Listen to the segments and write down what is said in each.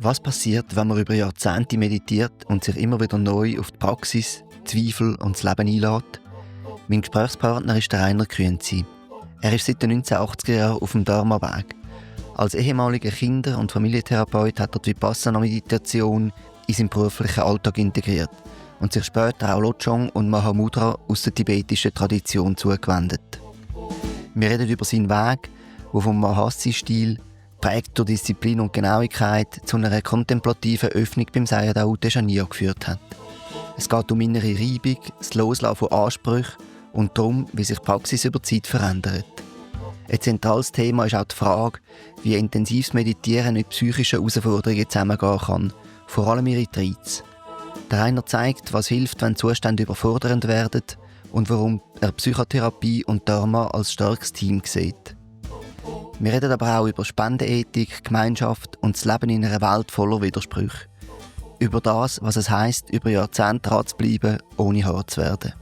Was passiert, wenn man über Jahrzehnte meditiert und sich immer wieder neu auf die Praxis, Zweifel und das Leben einlädt? Mein Gesprächspartner ist der Rainer Künzi. Er ist seit den 1980er Jahren auf dem Dharma-Weg. Als ehemaliger Kinder- und Familientherapeut hat er die Vipassana-Meditation in seinen beruflichen Alltag integriert und sich später auch Lojong und Mahamudra aus der tibetischen Tradition zugewendet. Wir reden über seinen Weg, der vom Mahasi-Stil, prägt durch Disziplin und Genauigkeit, zu einer kontemplativen Öffnung beim Sayadaw Tejaniya geführt hat. Es geht um innere Reibung, das Loslassen von Ansprüchen und darum, wie sich die Praxis über die Zeit verändert. Ein zentrales Thema ist auch die Frage, wie intensives Meditieren mit psychischen Herausforderungen zusammengehen kann, vor allem in Retreats. Der Rainer zeigt, was hilft, wenn Zustände überfordernd werden und warum er Psychotherapie und Dharma als starkes Team sieht. Wir reden aber auch über Spendenethik, Gemeinschaft und das Leben in einer Welt voller Widersprüche. Über das, was es heisst, über Jahrzehnte dran zu bleiben, ohne hart zu werden.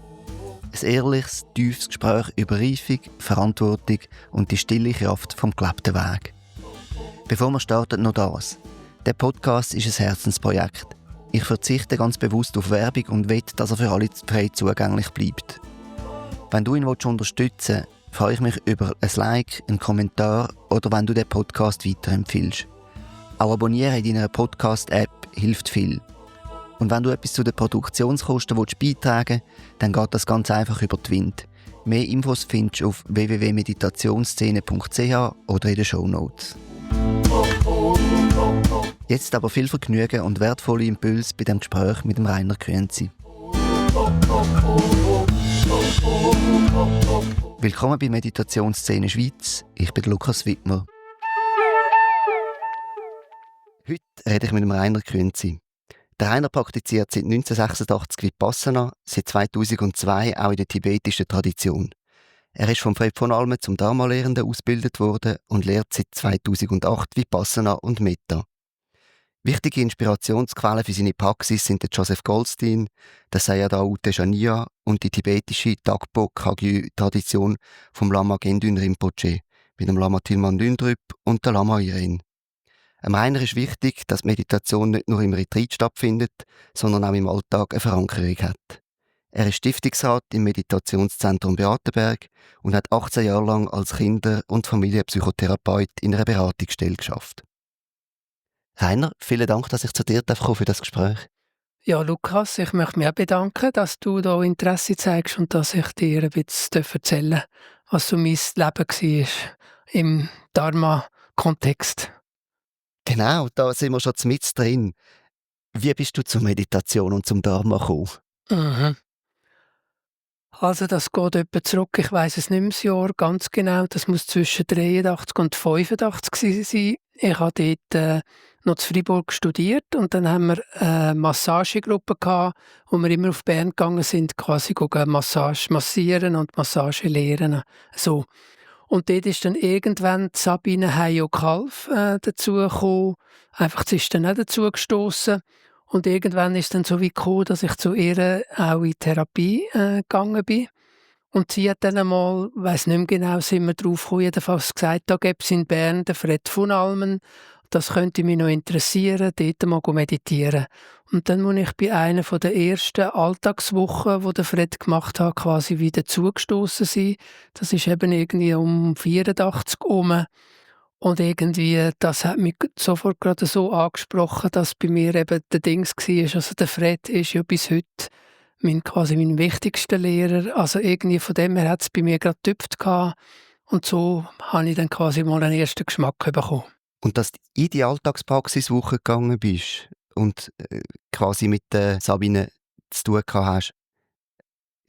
Ein ehrliches, tiefes Gespräch über Reifung, Verantwortung und die stille Kraft vom gelebten Weg. Bevor wir starten, noch das. Der Podcast ist ein Herzensprojekt. Ich verzichte ganz bewusst auf Werbung und will, dass er für alle frei zugänglich bleibt. Wenn du ihn unterstützen willst, freue ich mich über ein Like, einen Kommentar oder wenn du den Podcast weiterempfiehlst. Auch Abonnieren in deiner Podcast-App hilft viel. Und wenn du etwas zu den Produktionskosten beitragen willst, dann geht das ganz einfach über die Wind. Mehr Infos findest du auf www.meditationsszene.ch oder in den Shownotes. Jetzt aber viel Vergnügen und wertvolle Impulse bei dem Gespräch mit dem Rainer Künzi. Willkommen bei Meditationsszene Schweiz. Ich bin Lukas Wittmer. Heute rede ich mit dem Rainer Künzi. Der Rainer praktiziert seit 1986 Vipassana, seit 2002 auch in der tibetischen Tradition. Er ist vom Fred von Almen zum Dharma-Lehrenden ausgebildet worden und lehrt seit 2008 Vipassana und Metta. Wichtige Inspirationsquellen für seine Praxis sind der Joseph Goldstein, der Sayadaw Tejaniya und die tibetische Tagpo Kagyu-Tradition vom Lama Gendun Rinpoche mit dem Lama Tilman Dündrüp und der Lama Iren. Rainer ist wichtig, dass die Meditation nicht nur im Retreat stattfindet, sondern auch im Alltag eine Verankerung hat. Er ist Stiftungsrat im Meditationszentrum Beatenberg und hat 18 Jahre lang als Kinder- und Familienpsychotherapeut in einer Beratungsstelle geschafft. Rainer, vielen Dank, dass ich zu dir für das Gespräch. Ja, Lukas, ich möchte mich auch bedanken, dass du da Interesse zeigst und dass ich dir ein bisschen erzählen darf, was so mein Leben war im Dharma-Kontext. Genau, da sind wir schon mit drin. Wie bist du zur Meditation und zum Dharma gekommen? Mhm. Also das geht etwa zurück, ich weiss es nicht mehr das Jahr ganz genau, das muss zwischen 83 und 85 gewesen sein. Ich habe dort noch zu Freiburg studiert und dann haben wir eine Massagegruppe gehabt, wo wir immer auf Bern gegangen sind, quasi Massage massieren und Massage lehren. So. Und dort ist dann irgendwann Sabine Hayo-Kalf dazugekommen. Einfach, sie ist dann auch dazu gestossen. Und irgendwann ist es dann so weit gekommen, dass ich zu ihr auch in Therapie gegangen bin. Und sie hat dann einmal, ich weiss nicht mehr genau, sind wir drauf gekommen, jedenfalls gesagt, da gäbe es in Bern den Fred von Almen. Das könnte mich noch interessieren, dort mal meditieren. Und dann, als ich bei einer der ersten Alltagswochen, die der Fred gemacht hat, quasi wieder zugestossen sein. Das ist eben irgendwie um 84 herum. Und irgendwie, das hat mich sofort gerade so angesprochen, dass bei mir eben der Dings war. Also der Fred ist ja bis heute quasi mein wichtigster Lehrer. Also irgendwie von dem her hat es bei mir gerade getüpft gehabt. Und so habe ich dann quasi mal einen ersten Geschmack bekommen. Und dass du in die Alltagspraxiswoche gegangen bist und quasi mit der Sabine zu tun gehabt hast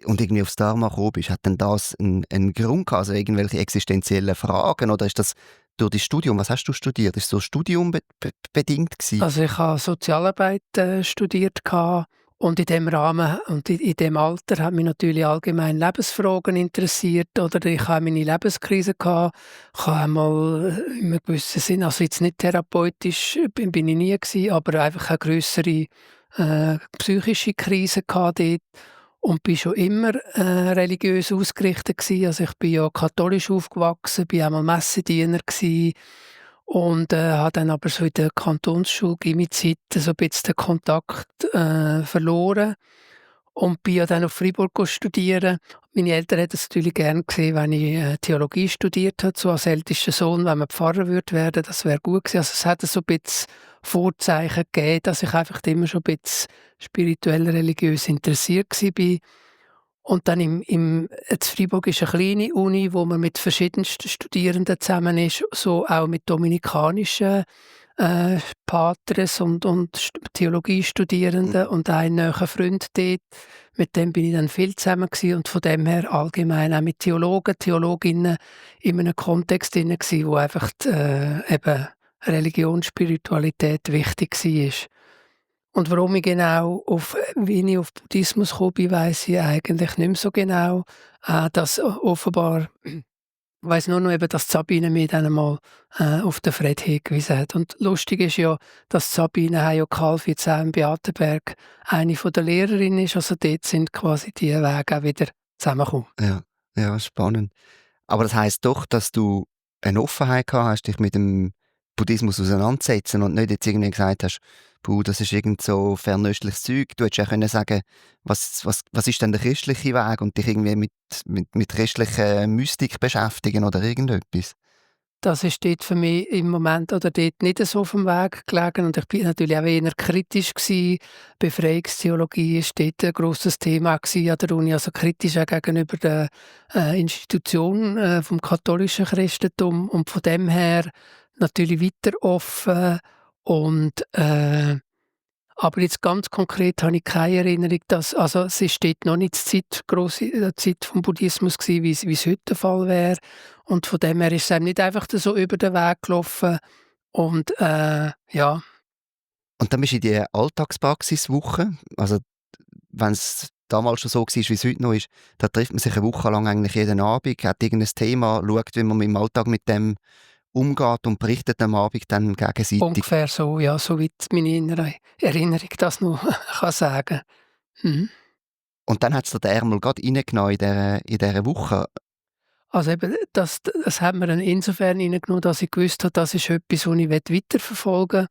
und irgendwie aufs Dharma gekommen bist, hat denn das einen Grund gehabt, also irgendwelche existenziellen Fragen, oder ist das durch das Studium, was hast du studiert? Ist das so studiumbedingt gewesen? Also ich habe Sozialarbeit studiert gehabt. Und in dem Rahmen und in dem Alter hat mich natürlich allgemein Lebensfragen interessiert. Oder ich hatte meine Lebenskrise gehabt. Ich habe einmal in einem gewissen Sinn, also jetzt nicht therapeutisch, bin ich nie gewesen, aber einfach eine grössere psychische Krise gehabt dort. Und bin schon immer religiös ausgerichtet gewesen. Also ich bin ja katholisch aufgewachsen, bin auch mal Messendiener gewesen. und habe dann aber so in der Kantonsschule Gymi-Zeit so ein bisschen den Kontakt verloren und bin ja dann auf Freiburg studieren. Meine Eltern hätten es natürlich gern gesehen, wenn ich Theologie studiert hätte, so als ältester Sohn, wenn man Pfarrer würde werden, das wäre gut gewesen. Also es hat so ein bisschen Vorzeichen gegeben, dass ich einfach immer schon ein bisschen spirituell religiös interessiert war. Und dann in Freiburg ist eine kleine Uni, wo man mit verschiedensten Studierenden zusammen ist, so auch mit dominikanischen Patres und Theologiestudierenden und ein naher Freund dort. Mit dem bin ich dann viel zusammen gewesen und von dem her allgemein auch mit Theologen, Theologinnen in einem Kontext drin gewesen, wo einfach eben Religion, Spiritualität wichtig war. Und warum ich genau wie ich auf Buddhismus gekommen bin, weiss ich eigentlich nicht mehr so genau. Dass offenbar ich weiss nur noch eben, dass Sabine mir dann einmal auf den Fred hingewiesen hat. Und lustig ist ja, dass Sabine ja geholfen jetzt auch in Beatenberg eine von der Lehrerinnen ist. Also dort sind quasi die Wege auch wieder zusammengekommen. Ja, ja, spannend. Aber das heisst doch, dass du eine Offenheit gehabt hast, dich mit dem Buddhismus auseinanderzusetzen und nicht jetzt irgendwie gesagt hast, puh, das ist irgend so fernöstliches Zeug. Du hättest ja können sagen, was ist denn der christliche Weg und dich irgendwie mit christlicher Mystik beschäftigen oder irgendetwas. Das ist dort für mich im Moment oder dort nicht so auf dem Weg gelegen und ich bin natürlich auch eher kritisch gewesen. Befreiungstheologie ist dort ein grosses Thema gewesen an der Uni, also kritisch auch gegenüber der Institution vom katholischen Christentum und von dem her natürlich weiter offen und aber jetzt ganz konkret habe ich keine Erinnerung, dass also es ist dort noch nicht die Zeit vom Buddhismus gewesen, wie es heute der Fall wäre. Und von dem her ist es einem nicht einfach so über den Weg gelaufen. Und ja, Und dann bist du in die Alltagspraxiswoche, also wenn es damals schon so war, wie es heute noch ist, da trifft man sich eine Woche lang eigentlich jeden Abend, hat irgendein Thema, schaut, wie man im Alltag mit dem umgeht und berichtet am Abend dann gegenseitig. ungefähr so, ja, soweit meine innere Erinnerung das noch kann sagen. Mhm. Und dann hat es dir den Ärmel grad reingenommen in dieser Woche. Also eben, das hat mir dann insofern reingenommen, dass ich gewusst habe, das ist etwas, was ich weiterverfolgen will.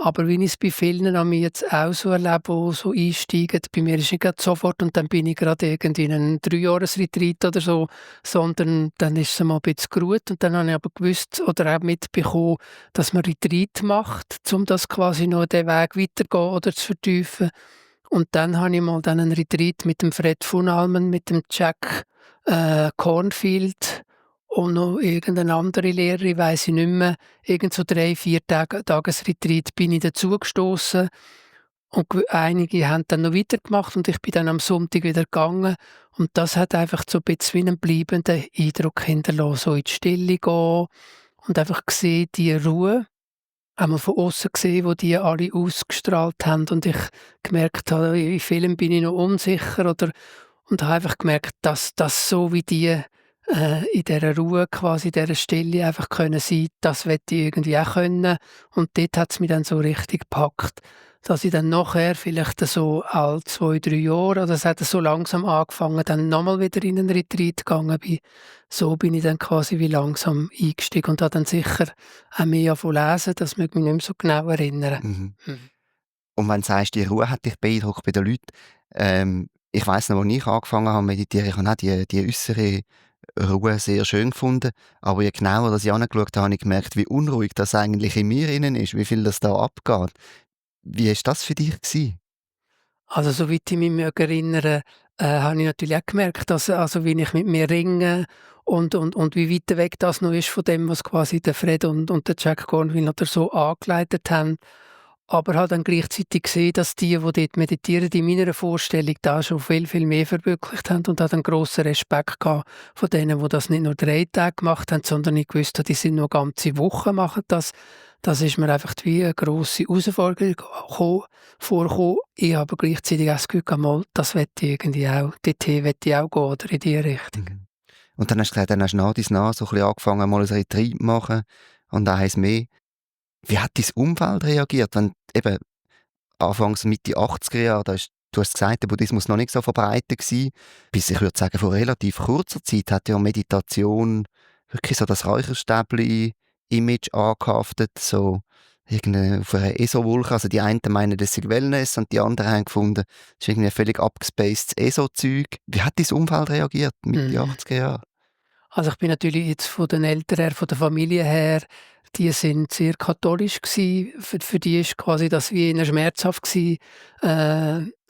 Aber wie ich es bei vielen an mir jetzt auch so erlebe, die so einsteigen, bei mir ist nicht grad sofort und dann bin ich gerade irgendwie in einem 3-Jahres-Retreat oder so, sondern dann ist es mal ein bisschen geruht und dann habe ich aber gewusst oder auch mitbekommen, dass man Retreat macht, um das quasi noch den Weg weiterzugehen oder zu vertiefen. Und dann habe ich mal dann einen Retreat mit dem Fred von Almen, mit dem Jack Cornfield und noch irgendeine andere Lehrerin, weiss ich nicht mehr. Irgend so 3-4 Tagesretreat bin ich dazugestossen und einige haben dann noch weitergemacht und ich bin dann am Sonntag wieder gegangen und das hat einfach so ein bisschen wie einen bleibenden Eindruck hinterlassen, so in die Stille gehen und einfach sehen, die Ruhe, einmal von außen gesehen, wo die alle ausgestrahlt haben und ich gemerkt habe, in vielen bin ich noch unsicher oder und habe einfach gemerkt, dass das so wie die in dieser Ruhe quasi, in dieser Stille einfach können sein, das möchte ich irgendwie auch können. Und dort hat es mich dann so richtig gepackt, dass ich dann nachher vielleicht so alle 2-3 Jahre, oder es hat so langsam angefangen, dann nochmal wieder in einen Retreat gegangen bin. So bin ich dann quasi wie langsam eingestiegen und habe dann sicher auch mehr davon lesen, das möchte ich mich nicht mehr so genau erinnern. Mhm. Mhm. Und wenn du sagst, die Ruhe hat dich beeindruckt bei den Leuten, ich weiss noch, als ich angefangen habe zu meditieren, ich habe auch die äußere Ruhe sehr schön gefunden, aber je genauer dass ich angeschaut habe, habe ich gemerkt, wie unruhig das eigentlich in mir innen ist, wie viel das da abgeht. Wie war das für dich gewesen? Also, soweit ich mich erinnere, habe ich natürlich auch gemerkt, dass also, wie ich mit mir ringe und wie weit weg das noch ist von dem, was quasi der Fred und der Jack Cornfield oder so angeleitet haben. Aber habe dann gleichzeitig gesehen, dass die dort meditieren, in meiner Vorstellung da schon viel, viel mehr verwirklicht haben und habe dann grossen Respekt gehabt von denen, die das nicht nur 3 Tage gemacht haben, sondern ich wusste, die sind noch ganze Wochen machen das. Das ist mir einfach wie eine grosse Herausforderung vorgekommen. Ich habe aber gleichzeitig auch das Gefühl gehabt, mal, das möchte ich irgendwie auch, dorthin möchte ich auch gehen oder in diese Richtung. Mhm. Und dann hast du gesagt, dann hast du nach dies nach so ein bisschen angefangen, mal ein Retreat zu machen und eins mehr. Wie hat dein Umfeld reagiert, wenn eben anfangs Mitte 80er Jahre, da ist, du hast gesagt, der Buddhismus noch nicht so verbreitet war, bis ich würde sagen, vor relativ kurzer Zeit hat ja Meditation wirklich so das Räucherstäbchen Image angehaftet, so auf einer ESO-Wolke. Also die einen meinen, das sei Wellness und die anderen haben gefunden, das ist irgendwie ein völlig abgespacedes ESO-Zeug. Wie hat dein Umfeld reagiert mit den Mhm. 80er Jahren? Also ich bin natürlich jetzt von den Eltern her, von der Familie her, die sind sehr katholisch gsi. Für die ist quasi das wie eher schmerzhaft gsi,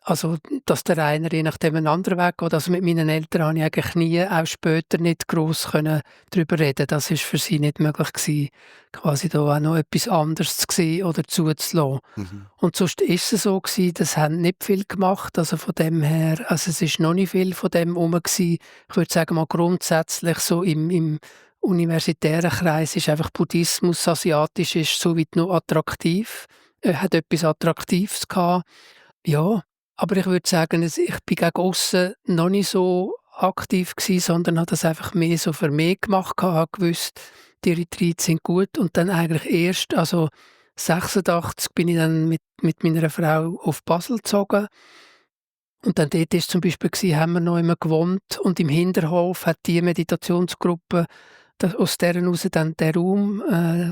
also dass der eine je nachdem einen anderen Weg geht. Also mit meinen Eltern habe ich eigentlich nie, auch später nicht gross darüber reden. Das ist für sie nicht möglich gsi, quasi da auch noch etwas anderes zu sehen oder zuzulassen. Mhm. Und sonst ist es so gsi, das haben nicht viel gemacht, also von dem her, also es ist noch nicht viel von dem rum gsi. Ich würde sagen mal grundsätzlich so im universitären Kreis ist einfach Buddhismus, asiatisch ist so weit noch attraktiv, hat etwas Attraktives gehabt. Ja, aber ich würde sagen, ich bin gegen aussen noch nicht so aktiv gsi, sondern habe das einfach mehr so für mich gemacht gehabt, habe gewusst, die Retreats sind gut und dann eigentlich erst, also 86 bin ich dann mit meiner Frau auf Basel gezogen und dann dort ist zum Beispiel haben wir noch immer gewohnt und im Hinterhof hat die Meditationsgruppe, aus der heraus dann der Raum,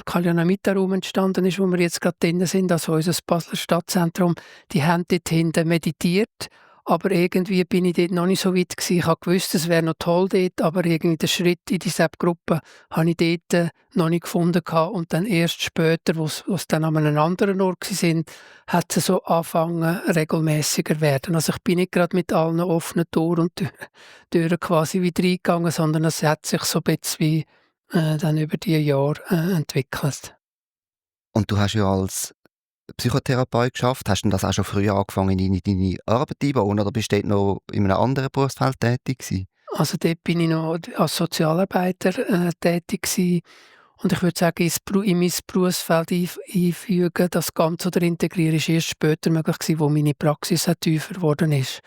Kalyanamita-Raum entstanden ist, wo wir jetzt gerade drin sind, also unser Basler Stadtzentrum, die haben dort hinten meditiert, aber irgendwie bin ich dort noch nicht so weit gewesen. Ich habe gewusst, es wäre noch toll dort, aber irgendwie den Schritt in die SEP-Gruppe habe ich dort noch nicht gefunden gehabt. Und dann erst später, wo es dann an einem anderen Ort sind, hat es so angefangen, regelmäßiger werden. Also ich bin nicht gerade mit allen offenen Toren und Türen quasi wieder reingegangen, sondern es hat sich so ein bisschen wie dann über die Jahre entwickelt. Und du hast ja als Psychotherapeut geschafft. Hast du das auch schon früh angefangen, in deine Arbeit einbauen oder bist du dort noch in einem anderen Berufsfeld tätig gewesen? Also dort bin ich noch als Sozialarbeiter tätig gsi und ich würde sagen, in mein Berufsfeld einfügen, das Ganze oder integrieren, ist erst später möglich gewesen, wo meine Praxis auch tiefer geworden ist.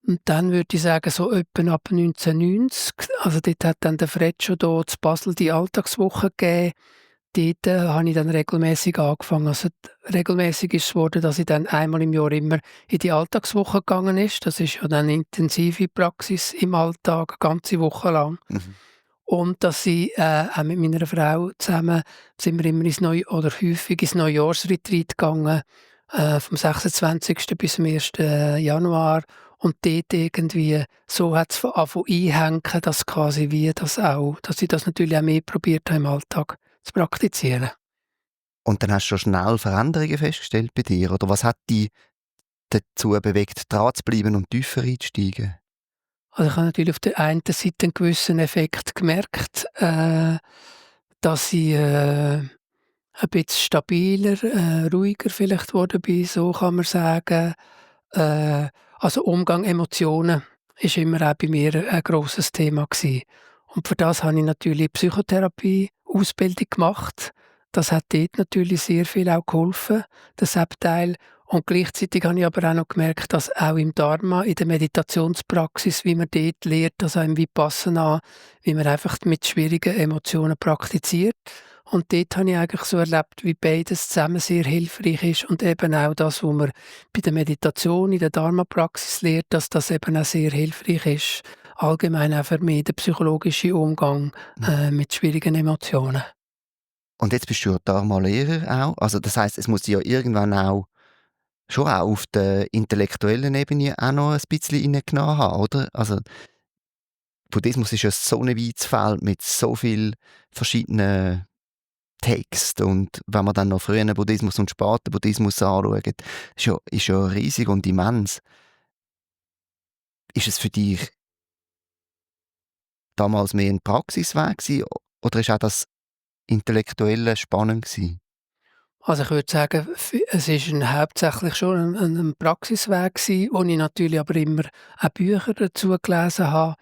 Und dann würde ich sagen, so etwa ab 1990, also dort hat dann der Fred schon hier zu Basel die Alltagswoche gegeben. Dort habe ich dann regelmäßig angefangen. Also regelmäßig ist es geworden, dass ich dann einmal im Jahr immer in die Alltagswoche gegangen ist. Das ist ja dann intensive Praxis im Alltag, eine ganze Woche lang. Mhm. Und dass ich auch mit meiner Frau zusammen sind wir immer oder häufig ins Neujahrsretreat gegangen, vom 26. bis zum 1. Januar. Und dort irgendwie, so hat es angefangen einhängen, dass quasi wie das auch, dass ich das natürlich auch mehr probiert habe im Alltag zu praktizieren. Und dann hast du schon schnell Veränderungen festgestellt bei dir? Oder was hat dich dazu bewegt, dran zu bleiben und tiefer einzusteigen? Also ich habe natürlich auf der einen Seite einen gewissen Effekt gemerkt, dass ich ein bisschen stabiler, ruhiger vielleicht geworden bin, so kann man sagen. Äh, also Umgang Emotionen ist immer auch bei mir ein grosses Thema gewesen. Und für das habe ich natürlich Psychotherapie-Ausbildung gemacht. Das hat dort natürlich sehr viel auch geholfen, das Abteil. Und gleichzeitig habe ich aber auch noch gemerkt, dass auch im Dharma, in der Meditationspraxis, wie man dort lernt, also im Vipassana, wie man einfach mit schwierigen Emotionen praktiziert. Und dort habe ich eigentlich so erlebt, wie beides zusammen sehr hilfreich ist und eben auch das, was man bei der Meditation, in der Dharma-Praxis lernt, dass das eben auch sehr hilfreich ist. Allgemein auch für mich der psychologische Umgang Mhm. mit schwierigen Emotionen. Und jetzt bist du ja Dharma-Lehrer auch. Also das heisst, es muss dich ja irgendwann auch schon auch auf der intellektuellen Ebene auch noch ein bisschen reingenommen haben, oder? Also Buddhismus ist ja so ein weites Feld mit so vielen verschiedenen Texten. Und wenn man dann noch frühen Buddhismus und späten Buddhismus anschaut, ist ja riesig und immens. Ist es für dich damals mehr ein Praxisweg gewesen, oder ist auch das Intellektuelle spannend gewesen? Also ich würde sagen, es ist hauptsächlich schon ein Praxisweg gewesen, wo ich natürlich aber immer auch Bücher dazu gelesen habe.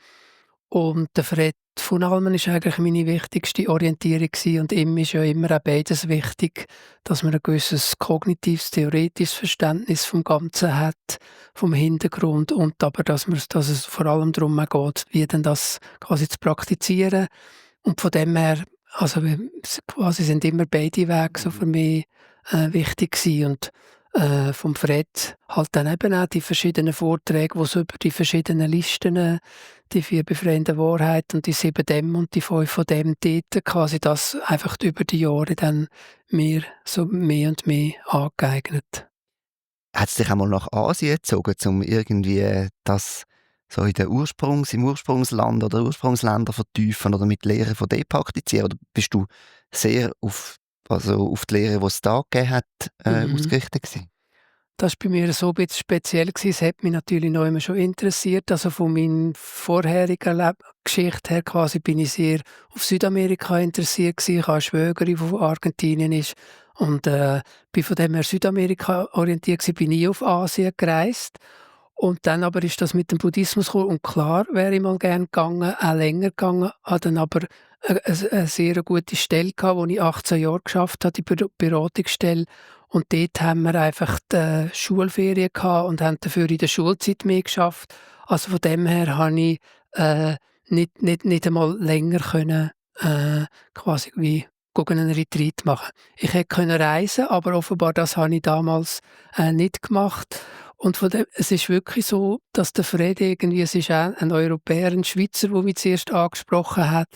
Und der Fred von Allmen ist eigentlich meine wichtigste Orientierung gewesen. Und ihm ist ja immer auch beides wichtig, dass man ein gewisses kognitives, theoretisches Verständnis vom Ganzen hat, vom Hintergrund und aber, dass es vor allem darum geht, wie denn das quasi zu praktizieren. Und von dem her, also quasi sind immer beide Wege so für mich wichtig gewesen. Und vom Fred halt dann eben auch die verschiedenen Vorträge, wo so über die verschiedenen Listen, die 4 befreienden Wahrheiten und die 7 dem und die 5 von dem dort quasi das einfach über die Jahre dann mir so mehr und mehr angeeignet. Hat es dich auch mal nach Asien gezogen, um irgendwie das so im Ursprungsland oder Ursprungsländer vertiefen oder mit Lehren von dort praktizieren? Oder bist du sehr auf die Lehre, die es da gegeben hat, Mhm. ausgerichtet gewesen? Das war bei mir so ein bisschen speziell gewesen. Es hat mich natürlich noch immer schon interessiert. Also, von meiner vorherigen Geschichte her quasi bin ich sehr auf Südamerika interessiert gewesen. Ich habe eine Schwägerin, die von Argentinien ist und, bin von dem her Südamerika orientiert gewesen, bin nie auf Asien gereist. Und dann aber ist das mit dem Buddhismus gekommen und klar wäre ich mal gern gegangen, auch länger gegangen, habe dann aber 'ne sehr gute Stelle gehabt, wo ich 18 Jahre geschafft habe, die Beratungsstelle. Und dort haben wir einfach die Schulferien gehabt und haben dafür in der Schulzeit mehr geschafft. Also, von dem her habe ich, nicht einmal länger können, quasi wie einen Retreat machen. Ich hätte können reisen, aber offenbar das habe ich damals, nicht gemacht. Und von dem es ist wirklich so, dass der Fred irgendwie es ist auch ein Europäer, ein Schweizer, der mich zuerst angesprochen hat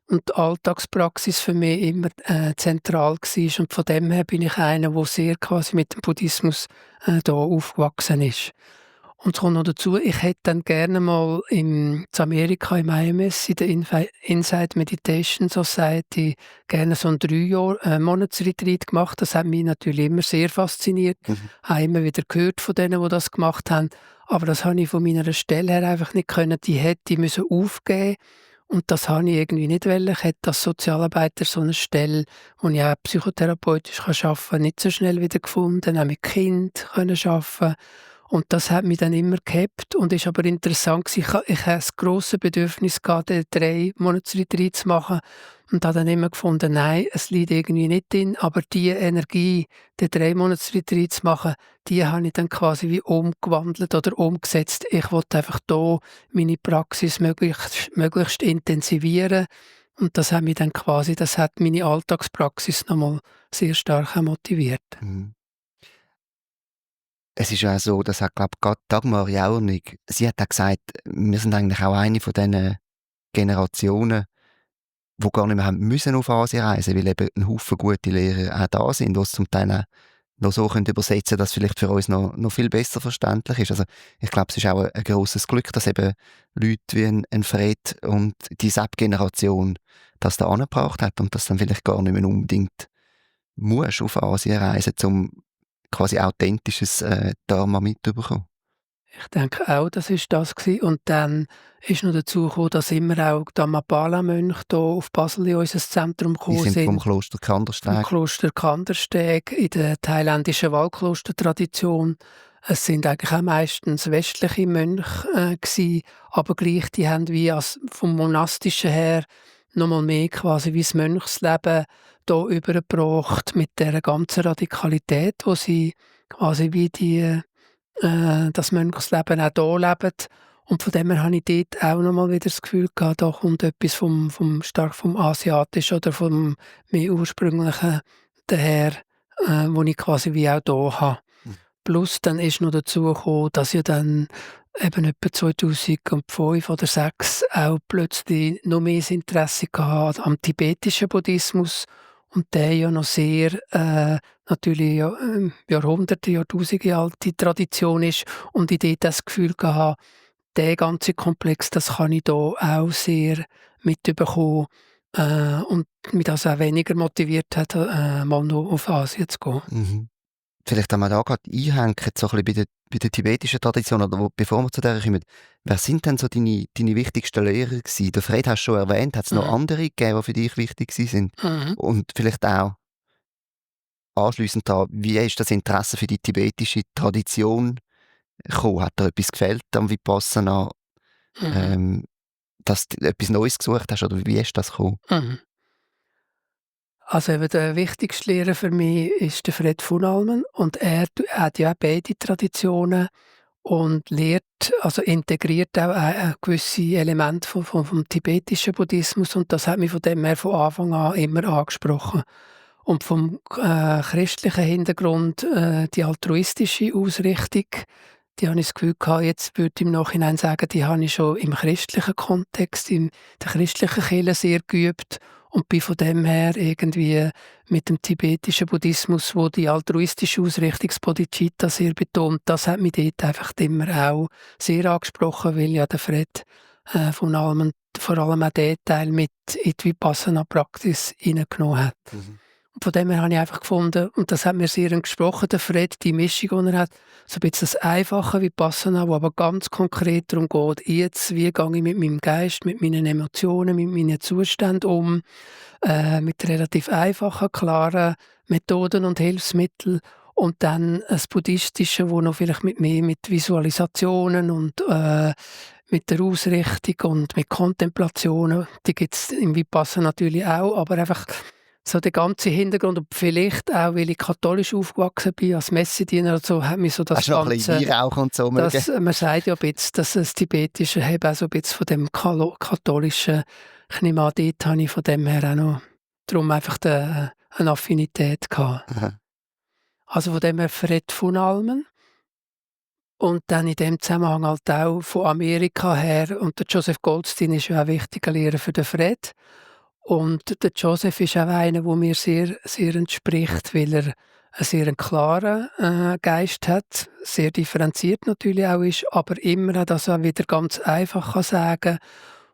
und die Alltagspraxis für mich immer, zentral war. Und von dem her bin ich einer, der sehr quasi mit dem Buddhismus, da aufgewachsen ist. Und es kommt noch dazu, ich hätte dann gerne mal in Amerika im IMS, in der Insight Meditation Society, gerne so 'n 3 Monatsretreat gemacht. Das hat mich natürlich immer sehr fasziniert. Mhm. Habe immer wieder gehört von denen, die das gemacht haben. Aber das habe ich von meiner Stelle her einfach nicht können. Die hätte ich müssen aufgeben und das habe ich irgendwie nicht wollen. Ich hätte als Sozialarbeiter so eine Stelle, wo ich auch psychotherapeutisch arbeiten kann, nicht so schnell wieder gefunden, auch mit Kind können arbeiten. Und das hat mich dann immer gehabt und ist aber interessant gewesen. Ich hatte das grosse Bedürfnis gehabt, den 3 Monatsretreat zu machen und habe dann immer gefunden: «Nein, es liegt irgendwie nicht drin.» Aber die Energie, den 3 Monatsretreat zu machen, die habe ich dann quasi wie umgewandelt oder umgesetzt. Ich wollte einfach da meine Praxis möglichst intensivieren und das hat meine Alltagspraxis noch mal sehr stark auch motiviert. Mhm. Es ist ja auch so, das hat, glaube ich, grad Dagmar Jaunig, sie hat auch gesagt, wir sind eigentlich auch eine von diesen Generationen, die gar nicht mehr haben müssen auf Asien reisen, weil eben ein Haufen gute Lehrer auch da sind, die es zum Teil auch noch so können übersetzen, dass es vielleicht für uns noch viel besser verständlich ist. Also ich glaube, es ist auch ein grosses Glück, dass eben Leute wie ein Fred und die SAP-Generation das da angebracht hat und dass dann vielleicht gar nicht mehr unbedingt musst auf Asien reisen, um quasi authentisches Dharma mitzubekommen. Ich denke auch, das ist das gsi. Und dann ist noch dazu gekommen, dass immer auch die Damapala-Mönche hier auf Basel in unser Zentrum Die gekommen sind vom sind, Kloster vom Kandersteg. Kloster Kandersteg in der thailändischen Waldklostertradition. Es sind eigentlich auch meistens westliche Mönche, gsi, aber gleich, die haben wie vom Monastischen her noch mal mehr quasi wie das Mönchsleben hier übergebracht mit der ganzen Radikalität, wo sie quasi wie das Mönchsleben auch hier leben. Und von dem her habe ich dort auch noch mal wieder das Gefühl gehabt, da kommt etwas stark vom Asiatischen oder vom mehr Ursprünglichen daher, wo ich quasi wie auch hier habe. Mhm. Plus dann ist noch dazu gekommen, dass ja dann eben etwa 2005 oder 2006 auch plötzlich noch mehr das Interesse gehabt am tibetischen Buddhismus und der ja noch sehr, natürlich ja, Jahrhunderte, Jahrtausende alte Tradition ist und ich dort das Gefühl gehabt, der ganze Komplex, das kann ich da auch sehr mitbekommen, und mich das auch weniger motiviert hat, mal noch auf Asien zu gehen. Mhm. Vielleicht einmal da gerade einhängen, so ein bisschen bei der tibetischen Tradition, oder bevor wir zu der kommen, wer sind denn so deine wichtigsten Lehrer gewesen? Der Fred hast du schon erwähnt, hat es noch Mhm. andere gegeben, die für dich wichtig gewesen sind? Mhm. Und vielleicht auch anschliessend da, wie ist das Interesse für die tibetische Tradition gekommen? Hat dir etwas gefällt am Vipassana, Mhm. ähm, dass du etwas Neues gesucht hast, oder wie ist das gekommen? Mhm. Also eben der wichtigste Lehrer für mich ist der Fred von Allmen und hat ja auch beide Traditionen und lehrt, also integriert auch gewisse Elemente vom tibetischen Buddhismus und das hat mich von dem her von Anfang an immer angesprochen. Und vom christlichen Hintergrund die altruistische Ausrichtung, die habe ich das Gefühl gehabt, jetzt würde ich im Nachhinein sagen, die habe ich schon im christlichen Kontext, in der christlichen Kirche sehr geübt und bin von dem her irgendwie mit dem tibetischen Buddhismus, wo die altruistische Ausrichtung, das Bodhicitta, sehr betont, das hat mich dort einfach immer auch sehr angesprochen, weil ja der Fred vor allem auch den Teil mit in die Vipassana-Praxis hineingenommen hat. Mhm. Und von dem her habe ich einfach gefunden, und das hat mir sehr gesprochen, der Fred, die Mischung, die er hat, so ein bisschen das Einfache Vipassana, wo aber ganz konkret darum geht, jetzt, wie gehe ich mit meinem Geist, mit meinen Emotionen, mit meinen Zuständen um, mit relativ einfachen, klaren Methoden und Hilfsmitteln. Und dann das Buddhistische, wo noch vielleicht mit mehr mit Visualisationen und mit der Ausrichtung und mit Kontemplationen, die gibt es im Vipassana natürlich auch, aber einfach so der ganze Hintergrund und vielleicht auch, weil ich katholisch aufgewachsen bin, als Messediener und so, hat mich so das Hast du noch ein bisschen Ganze, Weihrauch und so das, mögen? man sagt ja ein bisschen, dass das Tibetische eben auch so ein bisschen von dem katholischen, ich nehme an, dort habe ich von dem her auch noch darum einfach eine Affinität gehabt. Aha. Also von dem her Fred von Almen. Und dann in dem Zusammenhang halt auch von Amerika her. Und der Joseph Goldstein ist ja auch ein wichtiger Lehrer für den Fred. Und der Joseph ist auch einer, der mir sehr, sehr entspricht, weil er einen sehr klaren Geist hat, sehr differenziert natürlich auch ist, aber immer auch das auch wieder ganz einfach kann sagen.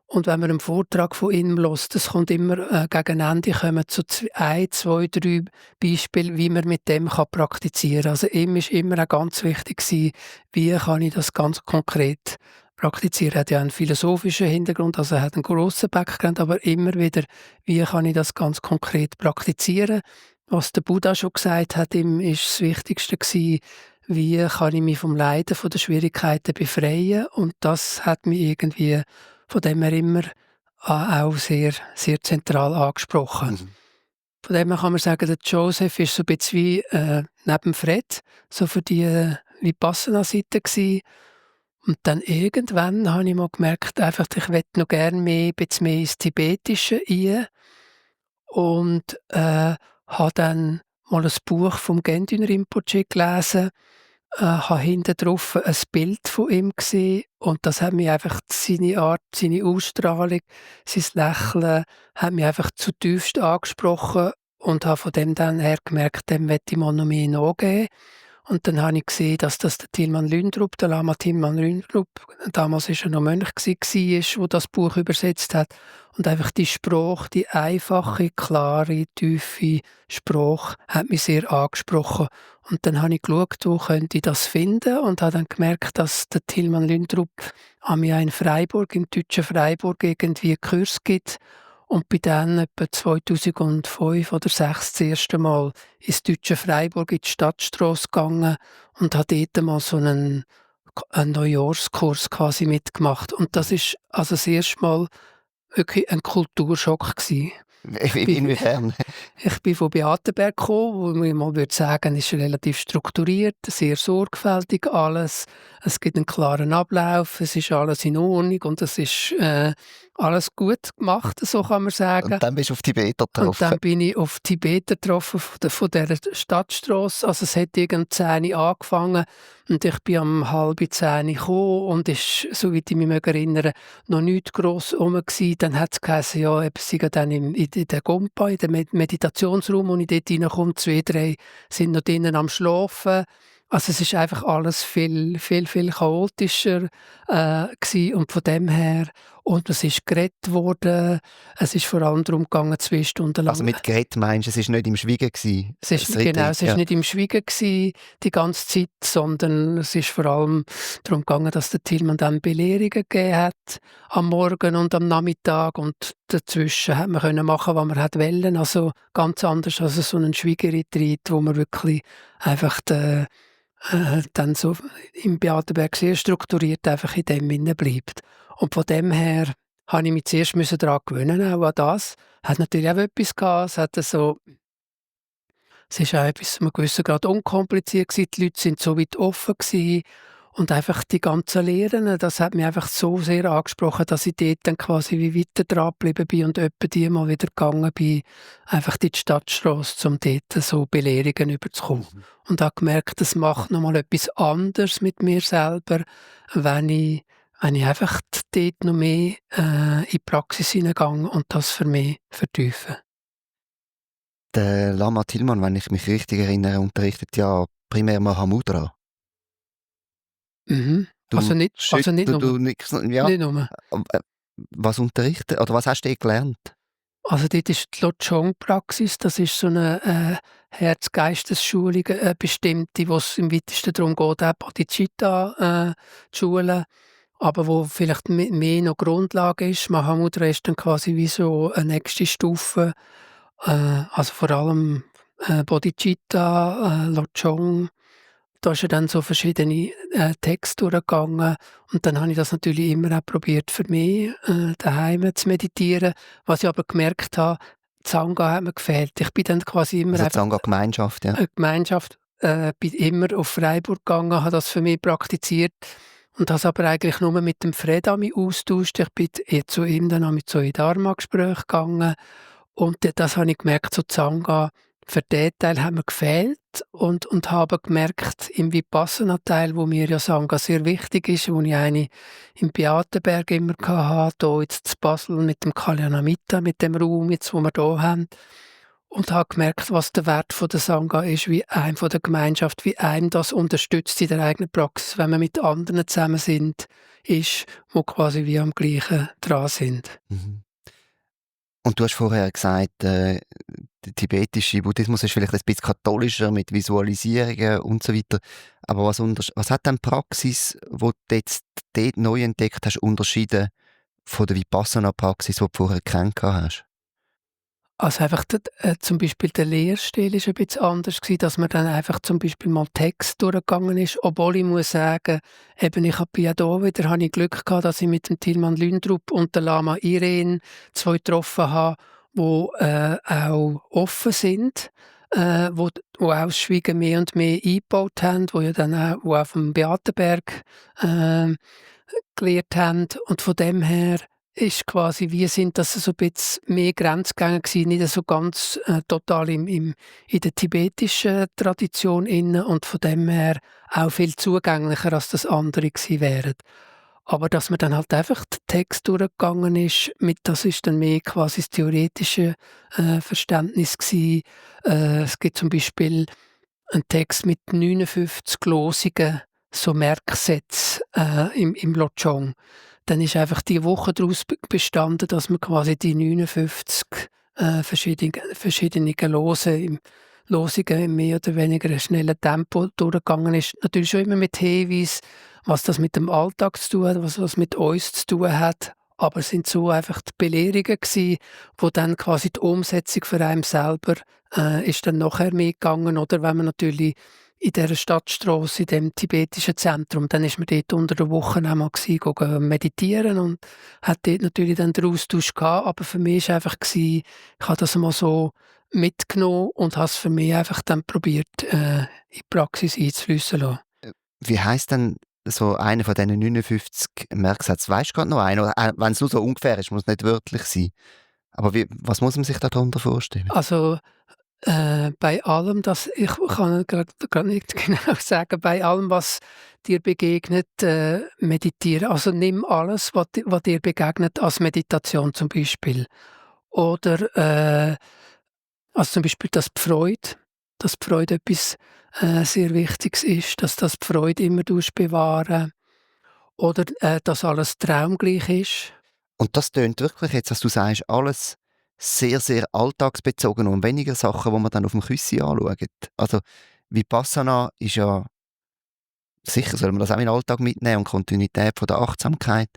Und wenn man einen Vortrag von ihm hört, das kommt immer gegen Ende, kommen so ein, zwei, drei Beispiele, wie man mit dem kann praktizieren kann. Also ihm ist immer auch ganz wichtig gewesen, wie kann ich das ganz konkret praktizieren. Er hat ja einen philosophischen Hintergrund, also er hat einen grossen Background, aber immer wieder, wie kann ich das ganz konkret praktizieren. Was der Buddha schon gesagt hat, ihm ist das Wichtigste gewesen, wie kann ich mich vom Leiden, von den Schwierigkeiten befreien. Und das hat mich irgendwie von dem her immer auch sehr, sehr zentral angesprochen. Mhm. Von dem her kann man sagen, der Joseph ist so ein bisschen wie neben Fred, so für die Vipassana-Seite gewesen. Und dann irgendwann habe ich mal gemerkt, einfach, ich möchte noch gerne mehr, ein bisschen mehr ins Tibetische rein. Und habe dann mal ein Buch vom Gendün Rinpoche gelesen, habe hinten drauf ein Bild von ihm gesehen und das hat mich einfach, seine Art, seine Ausstrahlung, sein Lächeln hat mich einfach zutiefst angesprochen und habe von dem dann her gemerkt, dem möchte ich mal noch mehr nachgeben. Und dann habe ich gesehen, dass das der Tilman Lündrup, der Lama Tilman Lündrup, damals war er noch Mönch, der das Buch übersetzt hat. Und einfach die Sprache, die einfache, klare, tiefe Sprache hat mich sehr angesprochen. Und dann habe ich geschaut, wo könnte ich das finden und habe dann gemerkt, dass der Tilman Lündrup an mir in Freiburg, im deutschen Freiburg, irgendwie Kurs gibt. Und bin dann etwa 2005 oder 2006 das erste Mal ins deutsche Freiburg in die Stadtstrasse gegangen und habe dort mal so einen Neujahrskurs quasi mitgemacht. Und das ist also das erste Mal wirklich ein Kulturschock gewesen. Inwiefern? Ich bin von Beatenberg gekommen, wo man mal würde sagen, ist relativ strukturiert, sehr sorgfältig alles. Es gibt einen klaren Ablauf, es ist alles in Ordnung und es ist alles gut gemacht, so kann man sagen. Und dann bist du auf Tibeter Und dann getroffen. bin ich auf Tibeter getroffen, von dieser Stadtstrasse. Also es hat gegen 10 Uhr angefangen und ich bin um 9:30 gekommen und ist, soweit ich mich erinnere, noch nichts gross rum gewesen. Dann hat es geheißen, ja, eben, sie gehen dann in den Gompa, in den Meditationsraum, und ich dort reinkomme, 2, 3 sind noch drinnen am Schlafen. Also es ist einfach alles viel, viel, viel chaotischer gewesen und von dem her, und es ist geredet worden, es ist vor allem darum gegangen, 2 Stunden lang. Also mit Gerät meinst du, es war nicht im Schweigen gewesen? Es ist, Das genau, es ist ja. nicht im Schweigen gewesen, die ganze Zeit, sondern es ist vor allem darum gegangen, dass der Tilman dann Belehrungen gegeben hat, am Morgen und am Nachmittag, und dazwischen hat man können machen, was man hat wollen. Also ganz anders als so ein Schweigeretreat, wo man wirklich einfach dann so im Beatenberg sehr strukturiert einfach in dem Sinne bleibt. Und von dem her habe ich mich zuerst daran gewöhnen, auch an das. Hat natürlich auch etwas gehabt, es ist auch etwas zu einem gewissen Grad unkompliziert gewesen. Die Leute sind so weit offen gewesen. Und einfach die ganzen Lehren, das hat mich einfach so sehr angesprochen, dass ich dort dann quasi wie weiter dran geblieben bin und etwa die mal wieder gegangen bin, einfach in die Stadtstrasse, um dort so Belehrungen überzukommen. Mhm. Und habe gemerkt, das macht nochmal etwas anderes mit mir selber, wenn ich einfach dort noch mehr in die Praxis hineingehe und das für mich vertiefe. Der Lama Tillmann, wenn ich mich richtig erinnere, unterrichtet ja primär Mahamudra. Mhm. Du Also nicht nur. du nickst, ja. Nicht nur. Äh, was unterrichtet oder was hast du gelernt? Also dort ist die Lojong-Praxis, das ist so eine Herz-Geistes-Schulung, bestimmte, wo es im weitesten darum geht, auch Bodhicitta zu schulen, aber wo vielleicht mehr noch Grundlage ist. Mahamudra ist dann quasi wie so eine nächste Stufe, also vor allem Bodhicitta, Lojong. Da ist ja dann so verschiedene Texte durchgegangen und dann habe ich das natürlich immer auch probiert für mich daheim zu meditieren. Was ich aber gemerkt habe, Sangha hat mir gefehlt. Ich bin dann quasi immer Also einfach Sangha-Gemeinschaft, ja. eine Gemeinschaft, bin immer auf Freiburg gegangen, habe das für mich praktiziert und habe es aber eigentlich nur mit dem Fred mich austauscht. Ich bin zu ihm dann auch mit so in Dharma-Gespräche gegangen und das habe ich gemerkt, so die Sangha, für den Teil hat mir gefehlt und habe gemerkt, im Vipassana-Teil, wo mir ja Sangha sehr wichtig ist, wo ich eine im Beatenberg immer hatte, hier jetzt in Basel mit dem Kalyanamitta, mit dem Raum, jetzt, wo wir hier haben, und habe gemerkt, was der Wert von der Sangha ist, wie einem von der Gemeinschaft, wie einem das unterstützt in der eigenen Praxis, wenn man mit anderen zusammen ist, wo quasi wie am Gleichen dran sind. Mhm. Und du hast vorher gesagt, der tibetische Buddhismus ist vielleicht ein bisschen katholischer mit Visualisierungen und so weiter. Aber was hat denn die Praxis, die du jetzt dort neu entdeckt hast, unterschieden von der Vipassana-Praxis, die du vorher kennengelernt hast? Also einfach zum Beispiel der Lehrstil ist ein bisschen anders gewesen, dass man dann einfach zum Beispiel mal Text durchgegangen ist, obwohl ich muss sagen, eben ich habe ja da wieder habe ich Glück gehabt, dass ich mit dem Tilman Lündrup und der Lama Irene 2 getroffen habe, wo auch offen sind, wo auch das Schweigen mehr und mehr eingebaut haben, wo ja dann auch wo auf dem Beatenberg gelehrt haben und von dem her ist quasi wie sind das so ein bisschen mehr Grenzgänger gewesen, nicht so ganz total in der tibetischen Tradition inne und von dem her auch viel zugänglicher, als das andere gewesen wären. Aber dass man dann halt einfach den Text durchgegangen ist, das ist dann mehr quasi das theoretische Verständnis gewesen. Es gibt zum Beispiel einen Text mit 59 Losungen, so Merksätze im Lojong. Dann ist einfach die Woche daraus bestanden, dass man quasi die 59 verschiedene Losungen im mehr oder weniger schnellen Tempo durchgegangen ist. Natürlich schon immer mit Hinweis, was das mit dem Alltag zu tun hat, was mit uns zu tun hat. Aber es sind so einfach die Belehrungen gewesen, wo dann quasi die Umsetzung für einen selber ist dann nachher mehr gegangen. Oder wenn man natürlich in dieser Stadtstrasse, in dem tibetischen Zentrum, dann ist man dort unter der Woche auch mal gehen meditieren und hat dort natürlich dann den Austausch gehabt. Aber für mich war einfach, ich habe das mal so mitgenommen und habe es für mich einfach dann probiert, in die Praxis einzufliessen lassen. Wie heisst denn so einer von diesen 59 Merksätzen? Weisst du grad noch einen? Oder, wenn es nur so ungefähr ist, muss nicht wörtlich sein. Aber was muss man sich darunter vorstellen? Also bei allem, ich kann grad nicht genau sagen, bei allem, was dir begegnet, meditiere. Also nimm alles, was dir begegnet, als Meditation zum Beispiel. Oder also zum Beispiel, dass die Freude etwas sehr Wichtiges ist, dass das die Freude immer bewahren. Oder dass alles traumgleich ist. Und das tönt wirklich jetzt, dass du sagst, alles sehr, sehr alltagsbezogen und weniger Sachen, die man dann auf dem Küssi anschaut. Also Vipassana ist ja, sicher soll man das auch in den Alltag mitnehmen und Kontinuität von der Achtsamkeit.